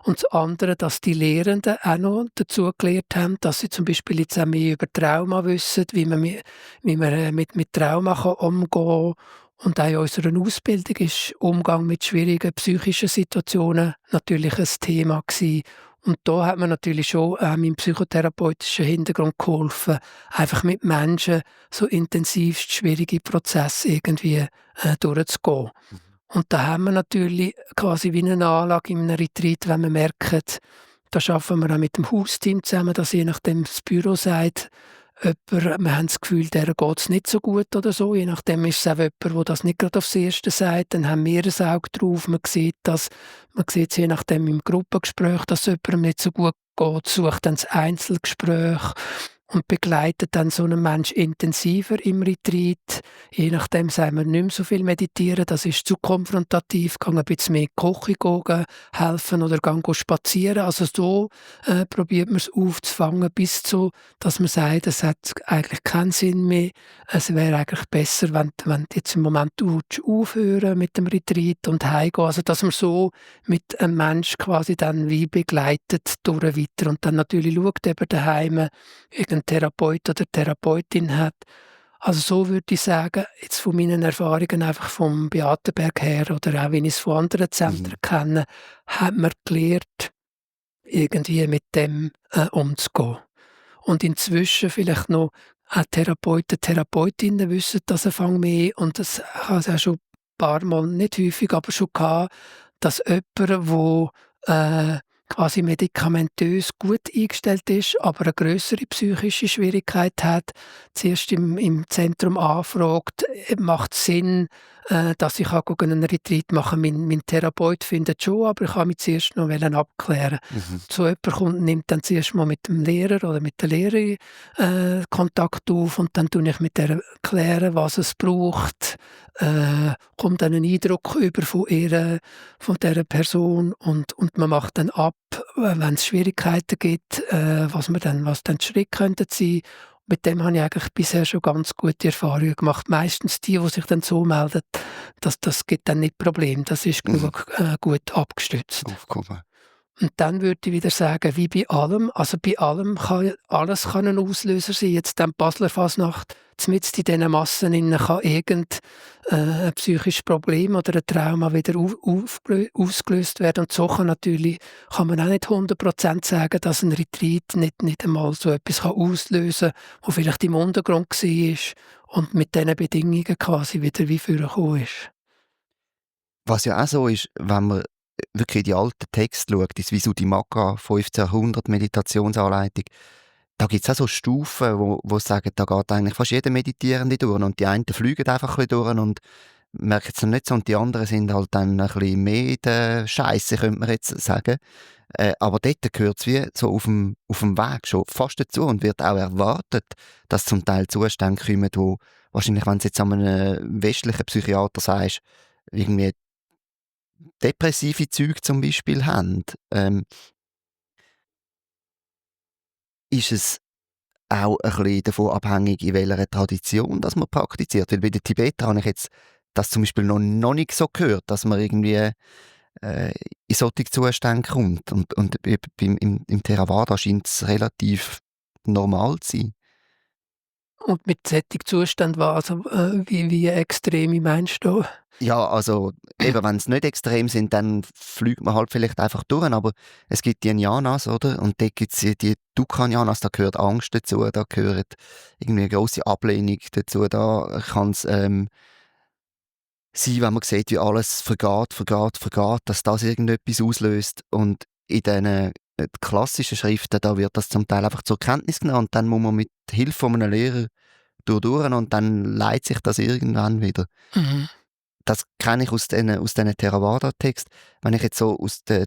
Und das andere, dass die Lehrenden auch noch dazu gelernt haben, dass sie zum Beispiel jetzt auch mehr über Trauma wissen, wie man mit Trauma kann umgehen kann. Und auch in unserer Ausbildung ist Umgang mit schwierigen psychischen Situationen natürlich ein Thema gewesen. Und da hat man natürlich schon meinem psychotherapeutischen Hintergrund geholfen, einfach mit Menschen so intensivst schwierige Prozesse irgendwie durchzugehen. Mhm. Und da haben wir natürlich quasi wie eine Anlage in einem Retreat, wenn wir merken, da arbeiten wir auch mit dem Hausteam zusammen, dass je nachdem das Büro sagt, jemand, wir haben das Gefühl, der geht es nicht so gut oder so. Je nachdem ist es auch jemand, der das nicht gerade aufs Erste sagt. Dann haben wir ein Auge drauf. Man sieht es je nachdem im Gruppengespräch, dass es jemandem nicht so gut geht, sucht dann das Einzelgespräch und begleitet dann so einen Mensch intensiver im Retreat. Je nachdem sagen wir nicht mehr so viel meditieren, das ist zu konfrontativ, kann ein bisschen mehr Kochen gehen, helfen oder gehen spazieren. Also so probiert man es aufzufangen, bis zu, dass man sagt, es hat eigentlich keinen Sinn mehr. Es wäre eigentlich besser, wenn du jetzt im Moment aufhören mit dem Retreat und heimgehen. Also dass man so mit einem Mensch quasi dann wie begleitet durch weiter und dann natürlich schaut, ob er daheim irgendein Therapeut oder Therapeutin hat. Also so würde ich sagen, jetzt von meinen Erfahrungen einfach vom Beatenberg her oder auch wenn ich es von anderen Zentren Mhm. kenne, hat man gelernt, irgendwie mit dem umzugehen. Und inzwischen vielleicht noch auch Therapeuten, Therapeutinnen wissen das ein mehr und das habe ich auch schon ein paar Mal, nicht häufig, aber schon gehabt, dass jemand, der quasi medikamentös gut eingestellt ist, aber eine grössere psychische Schwierigkeit hat, zuerst im Zentrum anfragt, macht es Sinn, dass ich einen Retreat machen kann. Mein Therapeut findet schon, aber ich kann mich zuerst noch abklären. Mhm. So jemand nimmt dann zuerst mal mit dem Lehrer oder mit der Lehrerin Kontakt auf und dann tue ich mit der erklären, was es braucht, kommt dann einen Eindruck über von ihr, von dieser Person und man macht dann ab, wenn es Schwierigkeiten gibt, was dann die Schritte könnten sein. Mit dem habe ich eigentlich bisher schon ganz gute Erfahrungen gemacht. Meistens die sich dann so melden, das gibt dann nicht Problem. Das ist Mhm. genug gut abgestützt. Aufgehoben. Und dann würde ich wieder sagen, wie bei allem, also bei allem kann alles kann ein Auslöser sein. Jetzt dann die Basler Fasnacht, mitten in diesen Massen innen kann ein psychisches Problem oder ein Trauma wieder ausgelöst werden. Und so kann man auch nicht 100% sagen, dass ein Retreat nicht einmal so etwas auslösen kann, was vielleicht im Untergrund war und mit diesen Bedingungen quasi wieder wie vorgekommen ist. Was ja auch so ist, wenn man wirklich in die alten Texte schaut, ins Visuddhimagga, 15. Jahrhundert Meditationsanleitung, da gibt es auch so Stufen, wo sagen, da geht eigentlich fast jeder Meditierende durch und die einen fliegen einfach ein bisschen durch und merken es noch nicht so und die anderen sind halt dann ein bisschen mehr in der Scheisse, könnte man jetzt sagen. Aber dort gehört es wie so auf dem Weg schon fast dazu und wird auch erwartet, dass zum Teil Zustände kommen, wo wahrscheinlich, wenn du jetzt an einem westlichen Psychiater sagst, irgendwie depressive Züge zum Beispiel haben, ist es auch ein bisschen davon abhängig, in welcher Tradition das man praktiziert. Weil bei den Tibetern habe ich jetzt das zum Beispiel noch nicht so gehört, dass man irgendwie in solche Zustände kommt. Und im Theravada scheint es relativ normal zu sein. Und mit solchen Zuständen, wie extrem meinst du? Ja, also eben, wenn es nicht extrem sind, dann fliegt man halt vielleicht einfach durch, aber es gibt die Jnanas, oder? Und da gibt es die Dukkha-Jnanas, da gehört Angst dazu, da gehört irgendwie eine grosse Ablehnung dazu, da kann es sein, wenn man sieht, wie alles vergeht, dass das irgendetwas auslöst und in diesen klassischen Schriften, da wird das zum Teil einfach zur Kenntnis genommen und dann muss man mit Hilfe von einem Lehrer durch und dann leitet sich das irgendwann wieder. Mhm. Das kenne ich aus diesen Theravada-Texten. Wenn ich jetzt so in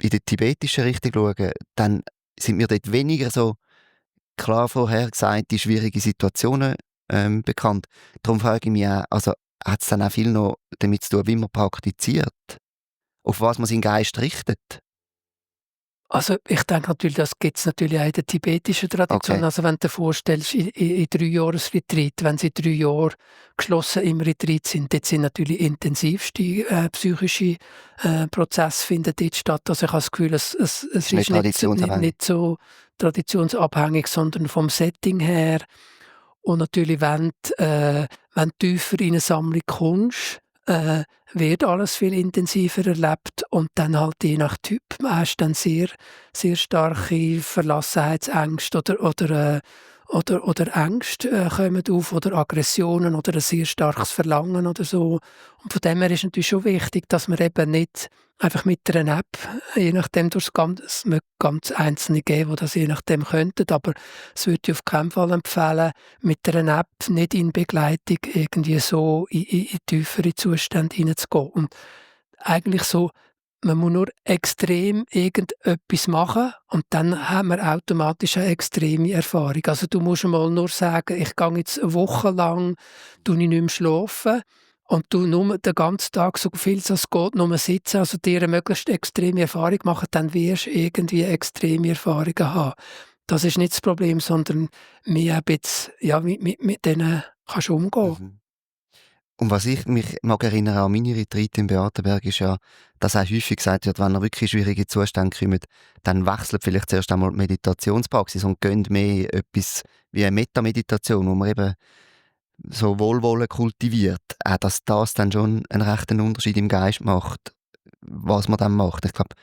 der tibetischen Richtung schaue, dann sind wir dort weniger so klar vorhergesagte schwierige Situationen bekannt. Darum frage ich mich auch, also hat es dann auch viel noch damit zu tun, wie man praktiziert? Auf was man seinen Geist richtet? Also, ich denke natürlich, das gibt es natürlich auch in der tibetischen Tradition. Okay. Also, wenn du dir vorstellst, in 3 Jahresretreat, wenn sie 3 Jahre geschlossen im Retreat sind, dort sind natürlich intensivste psychische Prozesse finden dort statt. Also, ich habe das Gefühl, es Ist ist nicht traditionsabhängig. nicht so traditionsabhängig, sondern vom Setting her. Und natürlich, wenn du tiefer in eine Sammlung kommst, wird alles viel intensiver erlebt und dann halt je nach Typ hast du dann sehr, sehr starke Verlassenheitsängste oder Ängste kommen auf oder Aggressionen oder ein sehr starkes Verlangen oder so. Und von dem her ist natürlich schon wichtig, dass man eben nicht einfach mit einer App, je nachdem es mag ganz Einzelne geben, die das je nachdem könnten, aber es würde ich auf keinen Fall empfehlen, mit einer App nicht in Begleitung irgendwie so in tiefere Zustände hineinzugehen. Und eigentlich so, man muss nur extrem irgendetwas machen und dann haben wir automatisch eine extreme Erfahrung. Also du musst einmal nur sagen, ich gehe jetzt eine Woche lang, tue ich nicht mehr schlafen und du nur den ganzen Tag so viel es geht, nur sitzen, also dir eine möglichst extreme Erfahrung machen, dann wirst du irgendwie extreme Erfahrungen haben. Das ist nicht das Problem, sondern mehr ein bisschen, ja, mit denen kannst du umgehen. Mhm. Und was ich mich mag erinnern an meine Retreate in Beatenberg ist ja, dass auch häufig gesagt wird, wenn er wirklich schwierige Zustände kommt, dann wechselt vielleicht zuerst einmal die Meditationspraxis und gönnt mehr etwas wie eine Metameditation, wo man eben so Wohlwollen kultiviert. Auch dass das dann schon einen rechten Unterschied im Geist macht, was man dann macht. Ich glaube,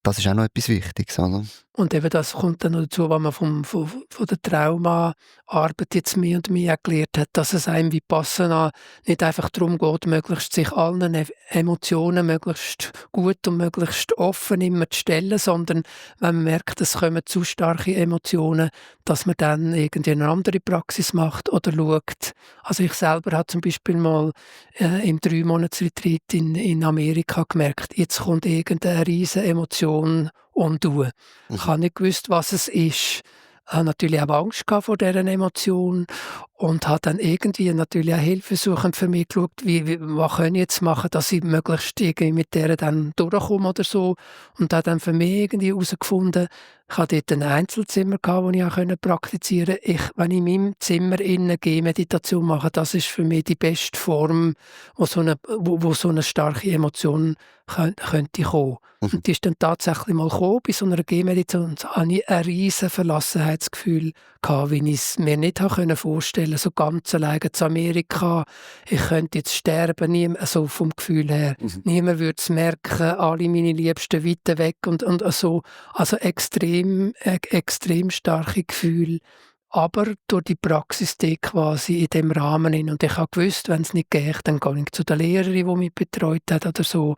das ist auch noch etwas Wichtiges, oder? Und eben das kommt dann noch dazu, was man von der Traumaarbeit jetzt mehr und mehr gelernt hat, dass es einem Vipassana nicht einfach darum geht, möglichst sich allen Emotionen möglichst gut und möglichst offen immer zu stellen, sondern wenn man merkt, es kommen zu starke Emotionen, dass man dann irgendwie eine andere Praxis macht oder schaut. Also ich selber habe zum Beispiel mal im 3-Monats-Retreat in Amerika gemerkt, jetzt kommt irgendeine riesige Emotion um du. Ich Mhm. habe nicht gewusst, was es ist. Ich hatte natürlich auch Angst vor dieser Emotion und habe dann irgendwie natürlich auch hilfesuchend für mich geschaut, was kann ich jetzt machen, dass ich möglichst irgendwie mit der dann durchkomme oder so. Und habe dann für mich irgendwie herausgefunden, ich hatte dort ein Einzelzimmer, wo ich auch praktizieren konnte. Wenn ich in meinem Zimmer eine Gehmeditation mache, das ist für mich die beste Form, wo so eine starke Emotion könnte kommen. Mhm. Und die ist dann tatsächlich mal gekommen, bei so einer Gehmeditation, und da hatte ich ein riesen Verlassenheitsgefühl gehabt, wie ich es mir nicht vorstellen konnte. So ganz alleine in Amerika, ich könnte jetzt sterben, also vom Gefühl her. Mhm. Niemand würde es merken, alle meine Liebsten weit weg und so. Also extrem starke Gefühle. Aber durch die Praxis dort quasi in dem Rahmen hin. Und ich habe gewusst, wenn es nicht geht, dann gehe ich zu der Lehrerin, die mich betreut hat oder so.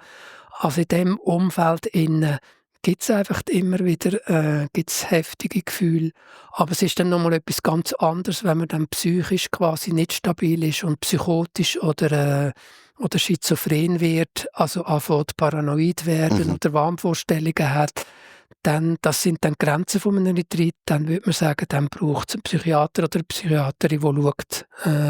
Also in diesem Umfeld gibt es einfach immer wieder gibt's heftige Gefühle. Aber es ist dann nochmal etwas ganz anderes, wenn man dann psychisch quasi nicht stabil ist und psychotisch oder schizophren wird, also anfängt paranoid werden Mhm. oder Wahnvorstellungen hat. Dann, das sind dann die Grenzen von einem Retreat. Dann würde man sagen, dann braucht es einen Psychiater oder eine Psychiaterin, die schaut,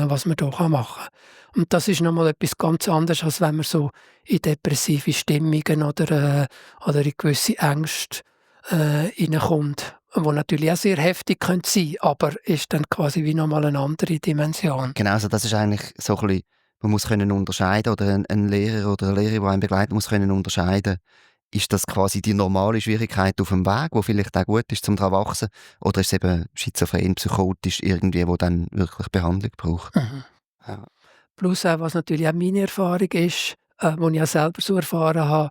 was man da machen kann. Und das ist nochmal etwas ganz anderes, als wenn man so in depressive Stimmungen oder in gewisse Ängste hineinkommt. Die natürlich auch sehr heftig können sein, aber ist dann quasi wie nochmal eine andere Dimension. Genau, also das ist eigentlich so ein bisschen, man muss können unterscheiden, oder ein Lehrer oder eine Lehrerin, die einen begleitet, muss können unterscheiden, ist das quasi die normale Schwierigkeit auf dem Weg, wo vielleicht auch gut ist, zum daran wachsen, oder ist es eben schizophren, psychotisch irgendwie, wo dann wirklich Behandlung braucht? Mhm. Ja. Plus auch, was natürlich auch meine Erfahrung ist, die ich auch selber so erfahren habe,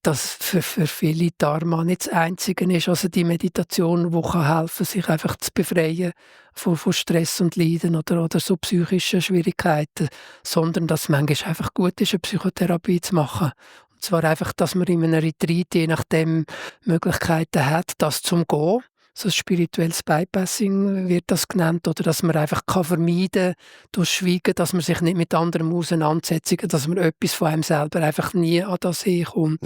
dass für viele Dharma nicht das Einzige ist, also die Meditation, die kann helfen, sich einfach zu befreien von Stress und Leiden oder so psychischen Schwierigkeiten, sondern dass es manchmal einfach gut ist, eine Psychotherapie zu machen. Und zwar einfach, dass man in einem Retreat je nachdem Möglichkeiten hat, das zum Gehen. so ein spirituelles Bypassing wird das genannt, oder dass man einfach vermeiden kann, durch Schweigen, dass man sich nicht mit anderen auseinandersetzt, dass man etwas von einem selber einfach nie an das kommt.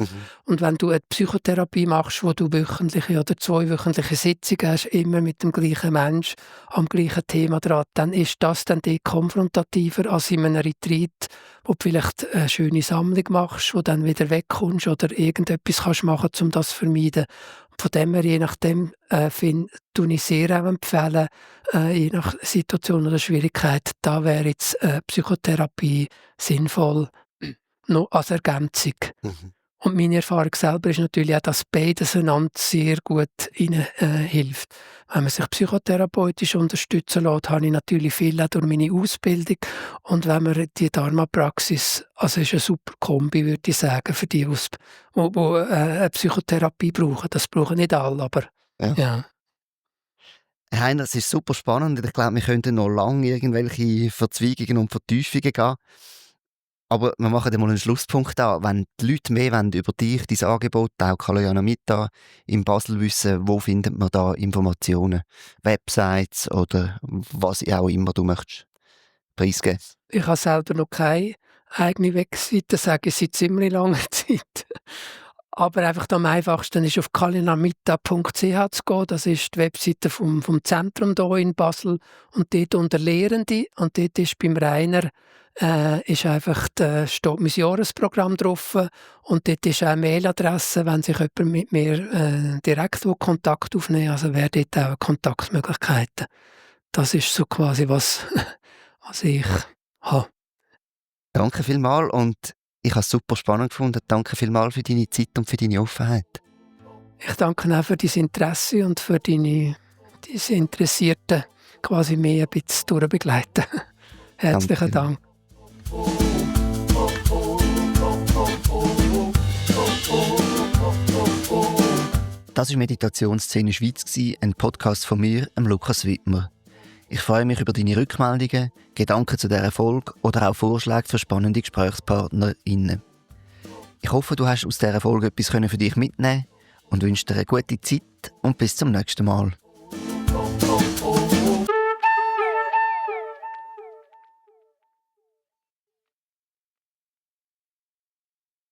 Und wenn du eine Psychotherapie machst, wo du wöchentliche oder 2 wöchentliche Sitzungen hast, immer mit dem gleichen Mensch am gleichen Thema dran, dann ist das dann die konfrontativer als in einem Retreat, wo du vielleicht eine schöne Sammlung machst, wo dann wieder wegkommst oder irgendetwas kannst machen, um das zu vermeiden. Von dem her, je nachdem, tue ich sehr auch empfehlen, je nach Situation oder Schwierigkeit, da wäre jetzt Psychotherapie sinnvoll, noch als Ergänzung. Und meine Erfahrung selber ist natürlich auch, dass beides einander sehr gut hilft. Wenn man sich psychotherapeutisch unterstützen lässt, habe ich natürlich viel auch durch meine Ausbildung. Und wenn man die Dharma-Praxis, also ist eine super Kombi, würde ich sagen, für die, die eine Psychotherapie brauchen. Das brauchen nicht alle, aber ja. Heiner, es ist super spannend. Ich glaube, wir könnten noch lange irgendwelche Verzweigungen und Vertiefungen gehen. Aber wir machen mal einen Schlusspunkt an. Wenn die Leute mehr über dich, dein Angebot, auch Kalayanamita in Basel wissen, wo findet man da Informationen? Websites oder was auch immer du möchtest preisgeben? Ich habe selber noch keine eigene Webseite, sage ich seit ziemlich langer Zeit. Aber einfach am einfachsten ist auf kalayanamita.ch zu gehen. Das ist die Webseite vom Zentrum hier in Basel. Und dort unter Lehrende. Und dort ist beim Rainer ist einfach steht mein Jahresprogramm drauf. Und dort ist auch eine Mailadresse, wenn sich jemand mit mir direkt Kontakt aufnehmen will. Also wäre dort auch Kontaktmöglichkeiten. Das ist so quasi was ich habe. Danke vielmals und ich habe es super spannend gefunden. Danke vielmals für deine Zeit und für deine Offenheit. Ich danke auch für dein Interesse und für diese Interessierten quasi mehr ein bisschen durchbegleiten. Herzlichen Dank. Das war Meditationsszene Schweiz, ein Podcast von mir, Lukas Wittmer. Ich freue mich über deine Rückmeldungen, Gedanken zu dieser Folge oder auch Vorschläge für spannende GesprächspartnerInnen. Ich hoffe, du hast aus dieser Folge etwas für dich mitnehmen und wünsche dir eine gute Zeit und bis zum nächsten Mal.